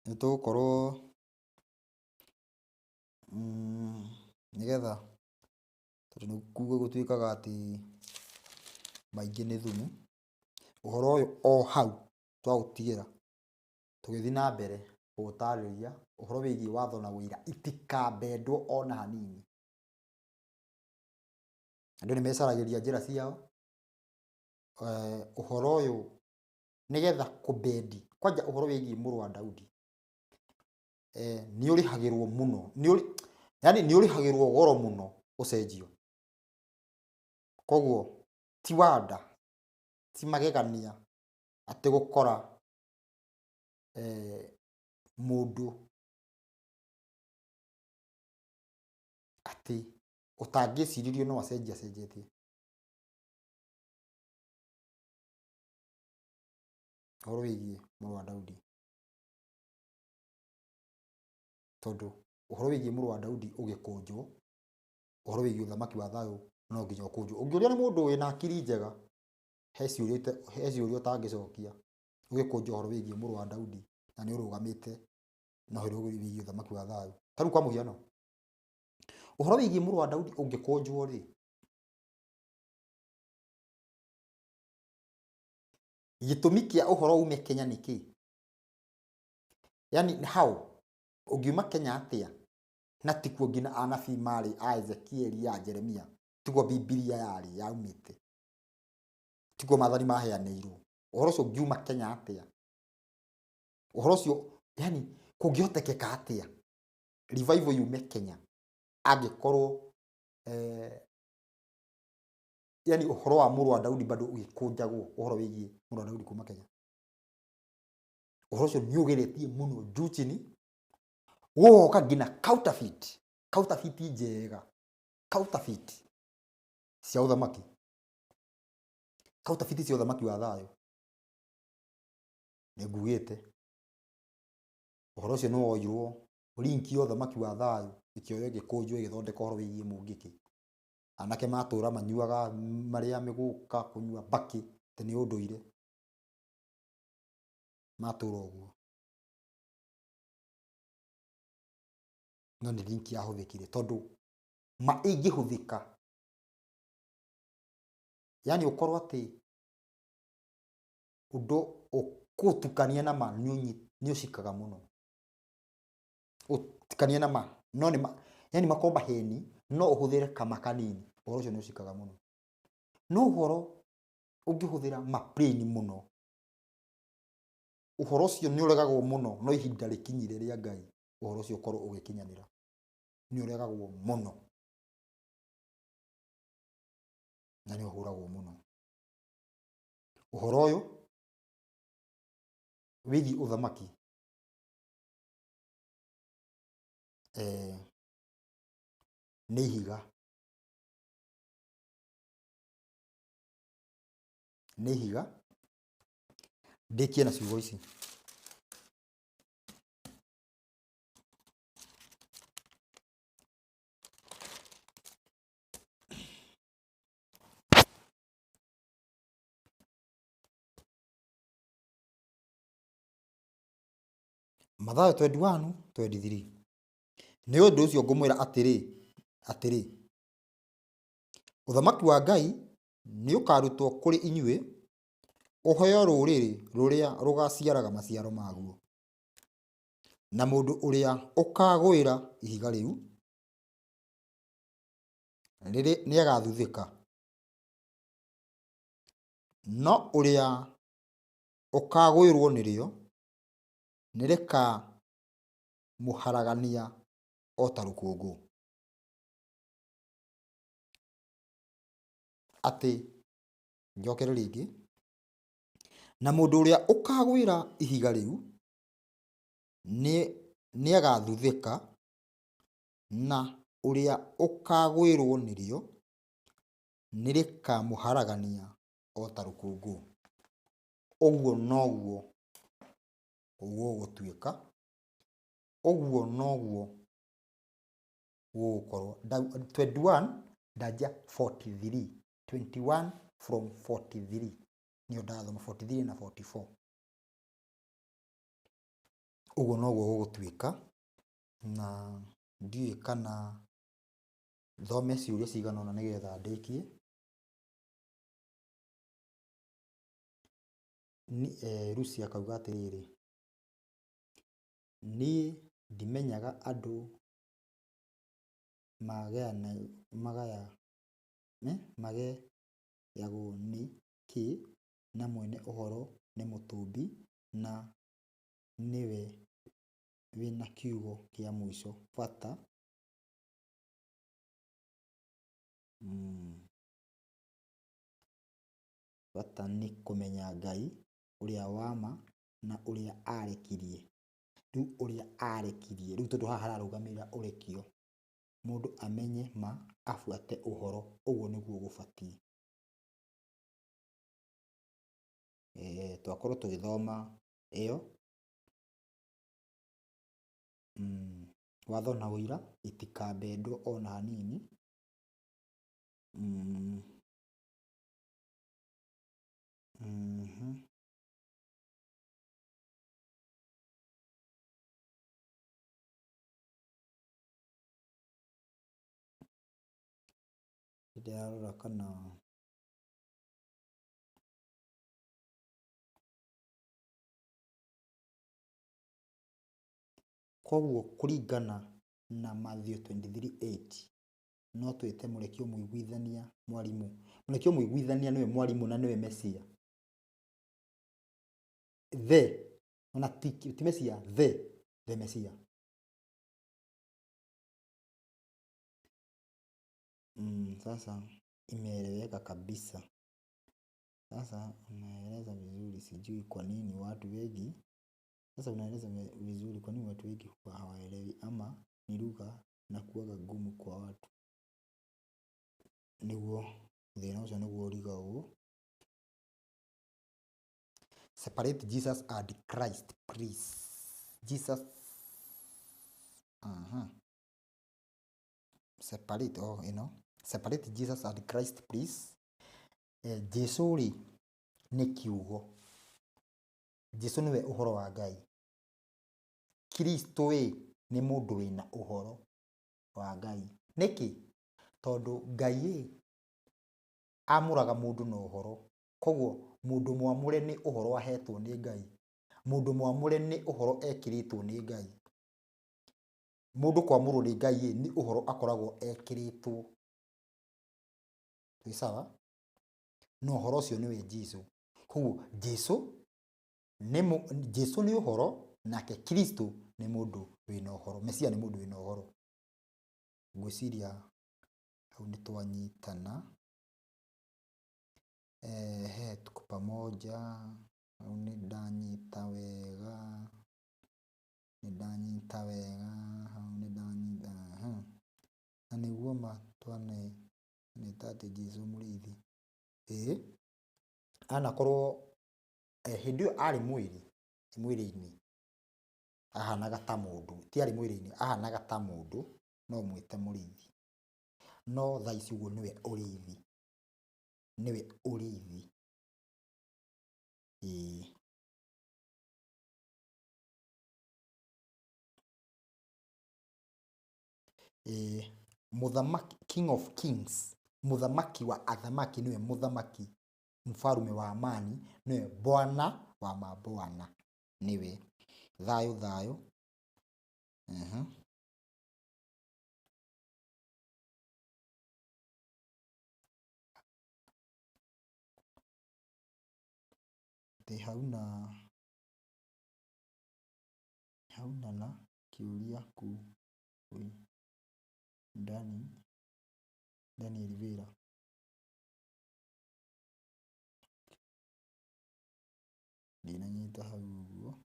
Nĩ tũgũkorwo nĩgetha tondũ nĩkuo gũtuĩkaga atĩ maingĩ nĩ thumu. Ũhoro ũyũ o hau twaũtigĩra tũgĩthiĩ na mbere gũgũtarĩria ũhoro wĩgiĩ watho na ũira itikabendwo ona hanini. Andũ nĩ mecaragĩria njĩra ciao. Ũhoro ũyũ nĩgetha kũbendi kwanja ũhoro wĩgiĩ mũrũ wa Daudi, nĩ ũrĩhagĩrwo mũno, yani nĩ ũrĩhagĩrwo goro mũno ũcenjio. Koguo ti wanda, ti magegania atĩ gũkora mũndũ atĩ ũtangĩciririo no acenjie acenjetie. Ũhoro wĩgiĩ mũrũ wa Daudi, tondũ ũhoro wĩgiĩ mũrũ wa Daudi ũgĩkũnjwo, ũhoro wĩgiĩ ũthamaki wa thayũ no nginya ũkũnjwo. Ũngĩũria nĩ mũndũ wĩna akiri njega, he ciũria ũtangĩcokia ũgĩkũnja ũhoro wĩgiĩ mũrũ wa Daudi na nĩ ũrũgamĩte na ũhoro wĩgiĩ ũthamaki wa thayũ. Ta rĩu kwa mũhiano, ũhoro wĩgiĩ mũrũ wa Daudi ũngĩkũnjwo rĩ, gĩtũmi kĩa ũhoro ume Kenya nĩ kĩ? Yani how ũngiuma Kenya atĩa na tikuo nginya anabii marĩ a Ezekieli ya Jeremia, tiguo Bibilia yarĩ yaumĩte, tiguo maathani maheanĩirwo. Ũhoro ũcio ũngiuma Kenya atĩa? Ũhoro ũcio yani kũngĩhotekeka atĩa revival yume Kenya angĩkorwo yani ũhoro wa mũrũ wa Daudi bado ũgĩkũnjagwo, ũhoro wĩgiĩ mũrũ wa Daudi kuma Kenya. Ũhoro ũcio nĩ ũgeretie mũno juu chini, gũgoka nginya counterfeit, counterfeit njega, counterfeit cia ũthamaki, counterfeit cia ũthamaki wa thayũ. Nĩ ngugĩte ũhoro ũcio nĩ woirwo link ya ũthamaki wa thayũ ĩkĩoywo ĩgĩkũnjwo ĩgĩthondeka ũhoro wĩgiĩ mũngĩkĩ. Anake matũra manyuaga marĩa mĩgũka kũnyua mbakĩ atĩ nĩ ũndũire, matũra ũguo. No nĩ link yahũthĩkire tondũ ma ĩngĩhũthĩka, yani ũkorwo atĩ ũndũ ũkũtukania na ma nĩ ũcikaga mũno, ũtukanie na ma no nĩ ma, yani makorwo maheni no ũhũthĩre kama kanini, ũhoro ũcio nĩ ũcikaga mũno. No ũhoro ũngĩhũthĩra ma plain mũno, ũhoro ũcio nĩ ũregagwo mũno, no ihinda rĩkinyire rĩa Ngai ũhoro ũcio ũkorwo ũgĩkinyanĩra, nĩ ũregagwo mũno na nĩ ũhũragwo mũno. Ũhoro ũyũ wĩgiĩ ũthamaki nĩ ihiga, nĩ ihiga. Ndĩkie na ciugo ici. Mathayo 21, 23. Nĩ ũndũ ũcio ngũmwĩra atĩrĩ, atĩrĩ, ũthamaki wa Ngai nĩ ũkarutwo kũrĩ inyuĩ, ũheo rũrĩrĩ rũrĩa rũgaciaraga maciaro maguo. Na mũndũ ũrĩa ũkagũĩra ihiga rĩu nĩagathuthĩka, no ũrĩa ũkagũĩrwo nĩrĩo nĩrĩkamũharagania o ta rũkũngũ. Atĩ njokere rĩngĩ, na mũndũ ũrĩa ũkagwĩra ihiga rĩu nĩagathuthĩka, na ũrĩa ũkagwĩrwo nĩrĩo nĩrĩkamũharagania o ta rũkũngũ. Ũguo noguo gũgũtuĩka, ũguo noguo gũgũkorwo. 21 ndanjia 43, 21 from 43 nĩyo ndathoma, 43 na 44. Ũguo noguo gũgũtuĩka, na ndiũĩ kana thome ciũria cigana ũna nĩgetha ndĩkie. Lucy akauga atĩrĩrĩ, niĩ ndimenyaga andũ magayagwo nĩ kĩ, na mwene ũhoro nĩ mũtũmbi na nĩwe wĩna kiugo kĩa mũico. Bata bata nĩ kũmenya Ngai ũrĩa wa ma na ũrĩa arekirie. Rĩu ũrĩa arekirie, rĩu tondũ haha hararũgamĩrĩra ũrekio, mũndũ amenye ma abuate ũhoro, ũguo nĩguo gũbatiĩ. Twakorwo tũgĩthoma ĩyo watho na ũira itikabendwo ona hanini. Ndĩrarora kana koguo kũringana na Matthew 23:8 no twĩte mũrekio mũiguithania mwarimũ. Mũrekio mũiguithania nĩwe mwarimũ na nĩwe Mesia. The ona ti Mesia, the Mesia. Sasa imeeleweka kabisa. Sasa unaeleza vizuri, sijui kwa nini watu wengi Sasa unaeleza vizuri kwa nini watu wengi huwa hawaelewi ama ni lugha inakuwaga ngumu kwa watu. Nĩguo thĩna ũcio nĩguo ũrigagwo. Separate Jesus and Christ please. Jesus Separate oh ĩno. Separate Jesus and Christ please. Jesu rĩ nĩ kiugo. Jesu nĩwe ũhoro wa Ngai. Kristo ĩ nĩ mũndũ wĩna ũhoro wa Ngai. Nĩkĩ? Tondũ Ngai ĩ amũraga mũndũ na ũhoro. Koguo mũndũ mwamũre nĩ ũhoro ahetwo nĩ Ngai. Mũndũ mwamũre nĩ ũhoro ekĩrĩtwo nĩ Ngai. Mũndũ kwamũrwo nĩ Ngai ĩ nĩ ũhoro akoragwo ekĩrĩtwo. Twĩ sawa? Na ũhoro ũcio nĩwe Jesu. Koguo Jesu nĩ Jesu nĩ ũhoro nake Kristo nĩ mũndũ wĩna ũhoro. Mesia nĩ mũndũ wĩna ũhoro. Ngwĩciria hau nĩ twanyitana. Ehe, tuko pamoja. Hau nĩ ndanyita wega. Nĩ ndanyita wega. Hau nĩ ndanyita. Na nĩguo ma twaneta atĩ Jesu mũrĩithi. Ĩĩ, anakorwo hĩndĩ ĩyo arĩ mwĩrĩ, mwĩrĩ-inĩ, ahanaga ta mũndũ, ti arĩ mwĩrĩ-inĩ, ahanaga ta mũndũ, no ũmwĩte mũrĩithi. No thaa ici ũguo nĩwe ũrĩithi, nĩwe ũrĩithi. Ĩĩ. Ĩĩ, mũthamaki, king of kings, mũthamaki wa athamaki nĩwe mũthamaki, mfalme wa amani, nĩwe bwana wa mabwana, nĩwe. Thayũ thayũ. Atĩ hauna hauna na kĩũria ku kwĩ Dani Daniel Vera. Ndinanyita hau ũguo.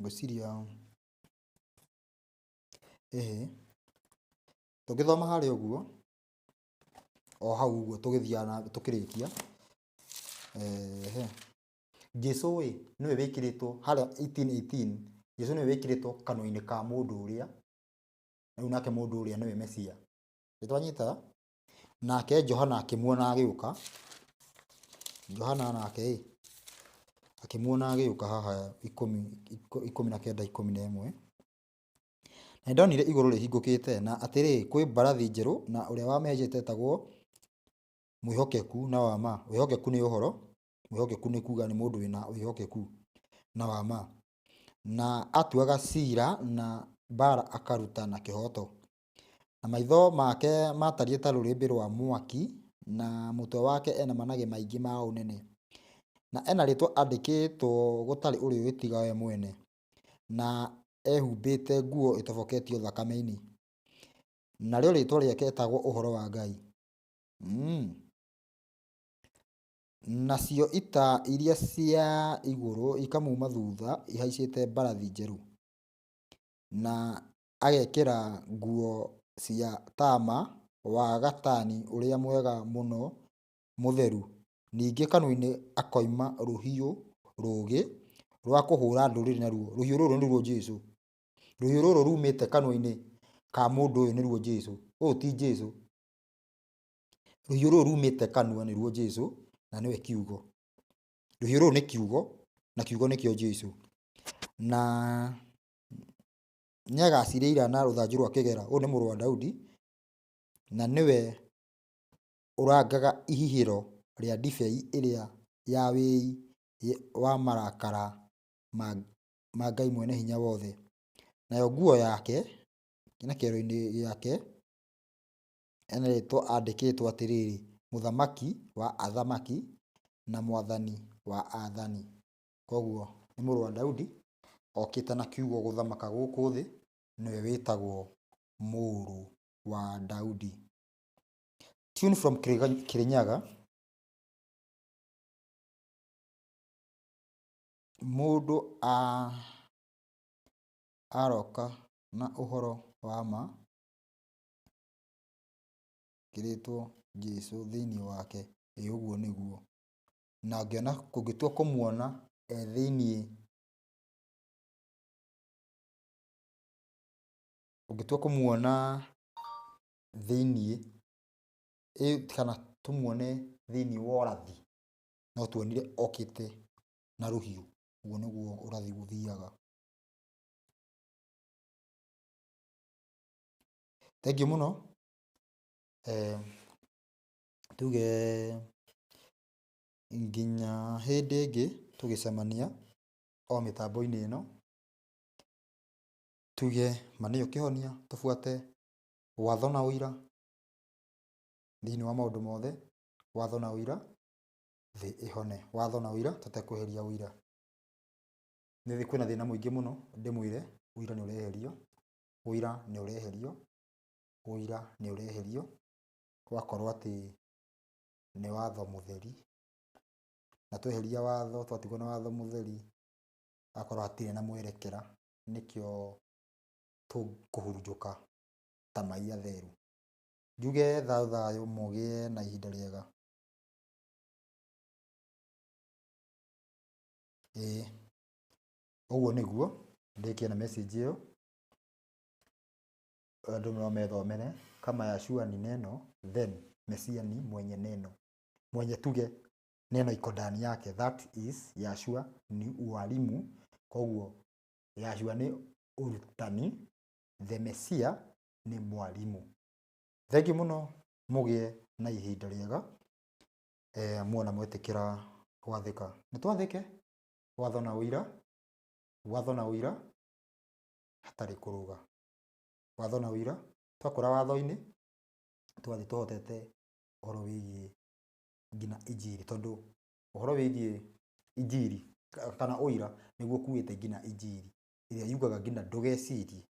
Ngwĩciria ĩhĩ, tũngĩthoma harĩa ũguo, o hau ũguo tũgĩthiaga na tũkĩrĩkia, Jesu ĩ nĩwe wĩkĩrĩtwo harĩa 18:18, Jesu nĩwe wĩkĩrĩtwo kanua-inĩ ka mũndũ ũrĩa, rĩu nake mũndũ ũrĩa nĩwe Mesia. Nĩtwanyita? Nake Johana akĩmuona agĩũka, Johana nake ĩ, akĩmuona agĩũka haha ikũmi, 19 11. Na nĩndonire igũrũ rĩhingũkĩte, na atĩrĩ, kwĩ mbarathi njerũ, na ũrĩa wamĩhaicĩte etagwo mwĩhokeku na wa ma. Wĩhokeku nĩ ũhoro, mwĩhokeku nĩ kuga nĩ mũndũ wĩna wĩhokeku na wa ma. Na atuaga cira na mbara akaruta na kĩhoto. Na maitho make matariĩ ta rũrĩrĩmbĩ rwa mwaki, na mũtwe wake ena managĩ maingĩ ma ũnene. Na ena rĩtwa andĩkĩtwo gũtarĩ ũrĩũĩ tiga we mwene. Na ehumbĩte nguo ĩtoboketio thakame-inĩ. Narĩo rĩtwa rĩake etagwo Ũhoro wa Ngai. Nacio ita iria cia igũrũ ikamuma thutha ihaicĩte mbarathi njerũ. Na agekĩra nguo cia tama wa gatani ũrĩa mwega mũno mũtheru. Ningĩ kanua-inĩ akoima rũhiũ rũũgĩ rwa kũhũra ndũrĩrĩ naruo. Rũhiũ rũrũ nĩruo Jesu. Rũhiũ rũrũ rumĩte kanua-inĩ ka mũndũ ũyũ nĩruo Jesu. Ũyũ ti Jesu. Rũhiũ rũrũ rumĩte kanua nĩruo Jesu na nĩwe kiugo. Rũhiũ rũrũ nĩ kiugo na kiugo nĩkĩo Jesu. Na nĩagacirĩira na rũthanju rwa kĩgera. Ũyũ nĩ mũrũ wa Daudi na nĩwe ũrangaga ihihĩro rĩa ndibei ĩrĩa ya wĩi wa marakara ma Ngai Mwene-Hinya-Wothe. Nayo nguo yake na kĩero-inĩ gĩake hena rĩtwa andĩkĩtwo atĩrĩrĩ, Mũthamaki wa athamaki na Mwathani wa athani. Koguo nĩ mũrũ wa Daudi okĩte na kiugo gũthamaka gũkũ thĩ, nĩwe wĩtagwo mũrũ wa Daudi. Tune from Kirinyaga. Mũndũ aroka na ũhoro wa ma kĩrĩtwo Jesũ thĩinĩ wake, ĩ ũguo nĩguo. Na ũngĩona ũngĩtua kũmuona e thĩiniĩ, ũngĩtua kũmuona thĩiniĩ kana tũmuone thĩiniĩ wa ũrathi, no tuonire okĩte na rũhiũ. Ũguo nĩguo ũrathi ũthiaga. Thengiũ mũno. Tuge nginya hĩndĩ ĩngĩ tũgĩcemania o mĩtambo-inĩ ĩno, tuge ma nĩyo kĩhonia, tũbuate watho na ũira thĩinĩ wa maũndũ mothe, watho na ũira, thĩ ĩhone. Watho na ũira tũtekweheria ũira. Nĩ kwĩna thĩna mũingĩ mũno ndĩmwĩre, ũira nĩ ũreherio, ũira nĩ ũreherio, ũira nĩ ũreherio, gũgakorwo atĩ nĩ watho mũtheri, na tweheria watho twatigwo na watho mũtheri, hagakorwo hatirĩ na mwerekera, nĩkĩo tũkũhurunjũka ta mai atherũ. Njuge thayũ thayũ mũgĩe na ihinda rĩega. Ĩĩ ũguo nĩguo, ndĩkie na message ĩyo, andũ no methomere, kama Yashua ni neno, then Mesia ni mwenye neno. Mwenye tuge neno iko ndani yake, that is Yashua ni ualimu, koguo Yashua nĩ ũrutani, the Mesia nĩ mwalimu. Thengiũ mũno mũgĩe na ihinda rĩega, muona mwetĩkĩra gwathĩka. Nĩ twathĩke watho na ũira, watho na ũira hatarĩ kũrũga. Watho na ũira, twakũra watho-inĩ twathiĩ tũhotete ũhoro wĩgiĩ nginya injiri, tondũ ũhoro wĩgiĩ injiri kana ũira nĩguo ũkuĩte nginya injiri ĩrĩa yugaga nginya ndũgecirie,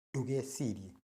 ndũgecirie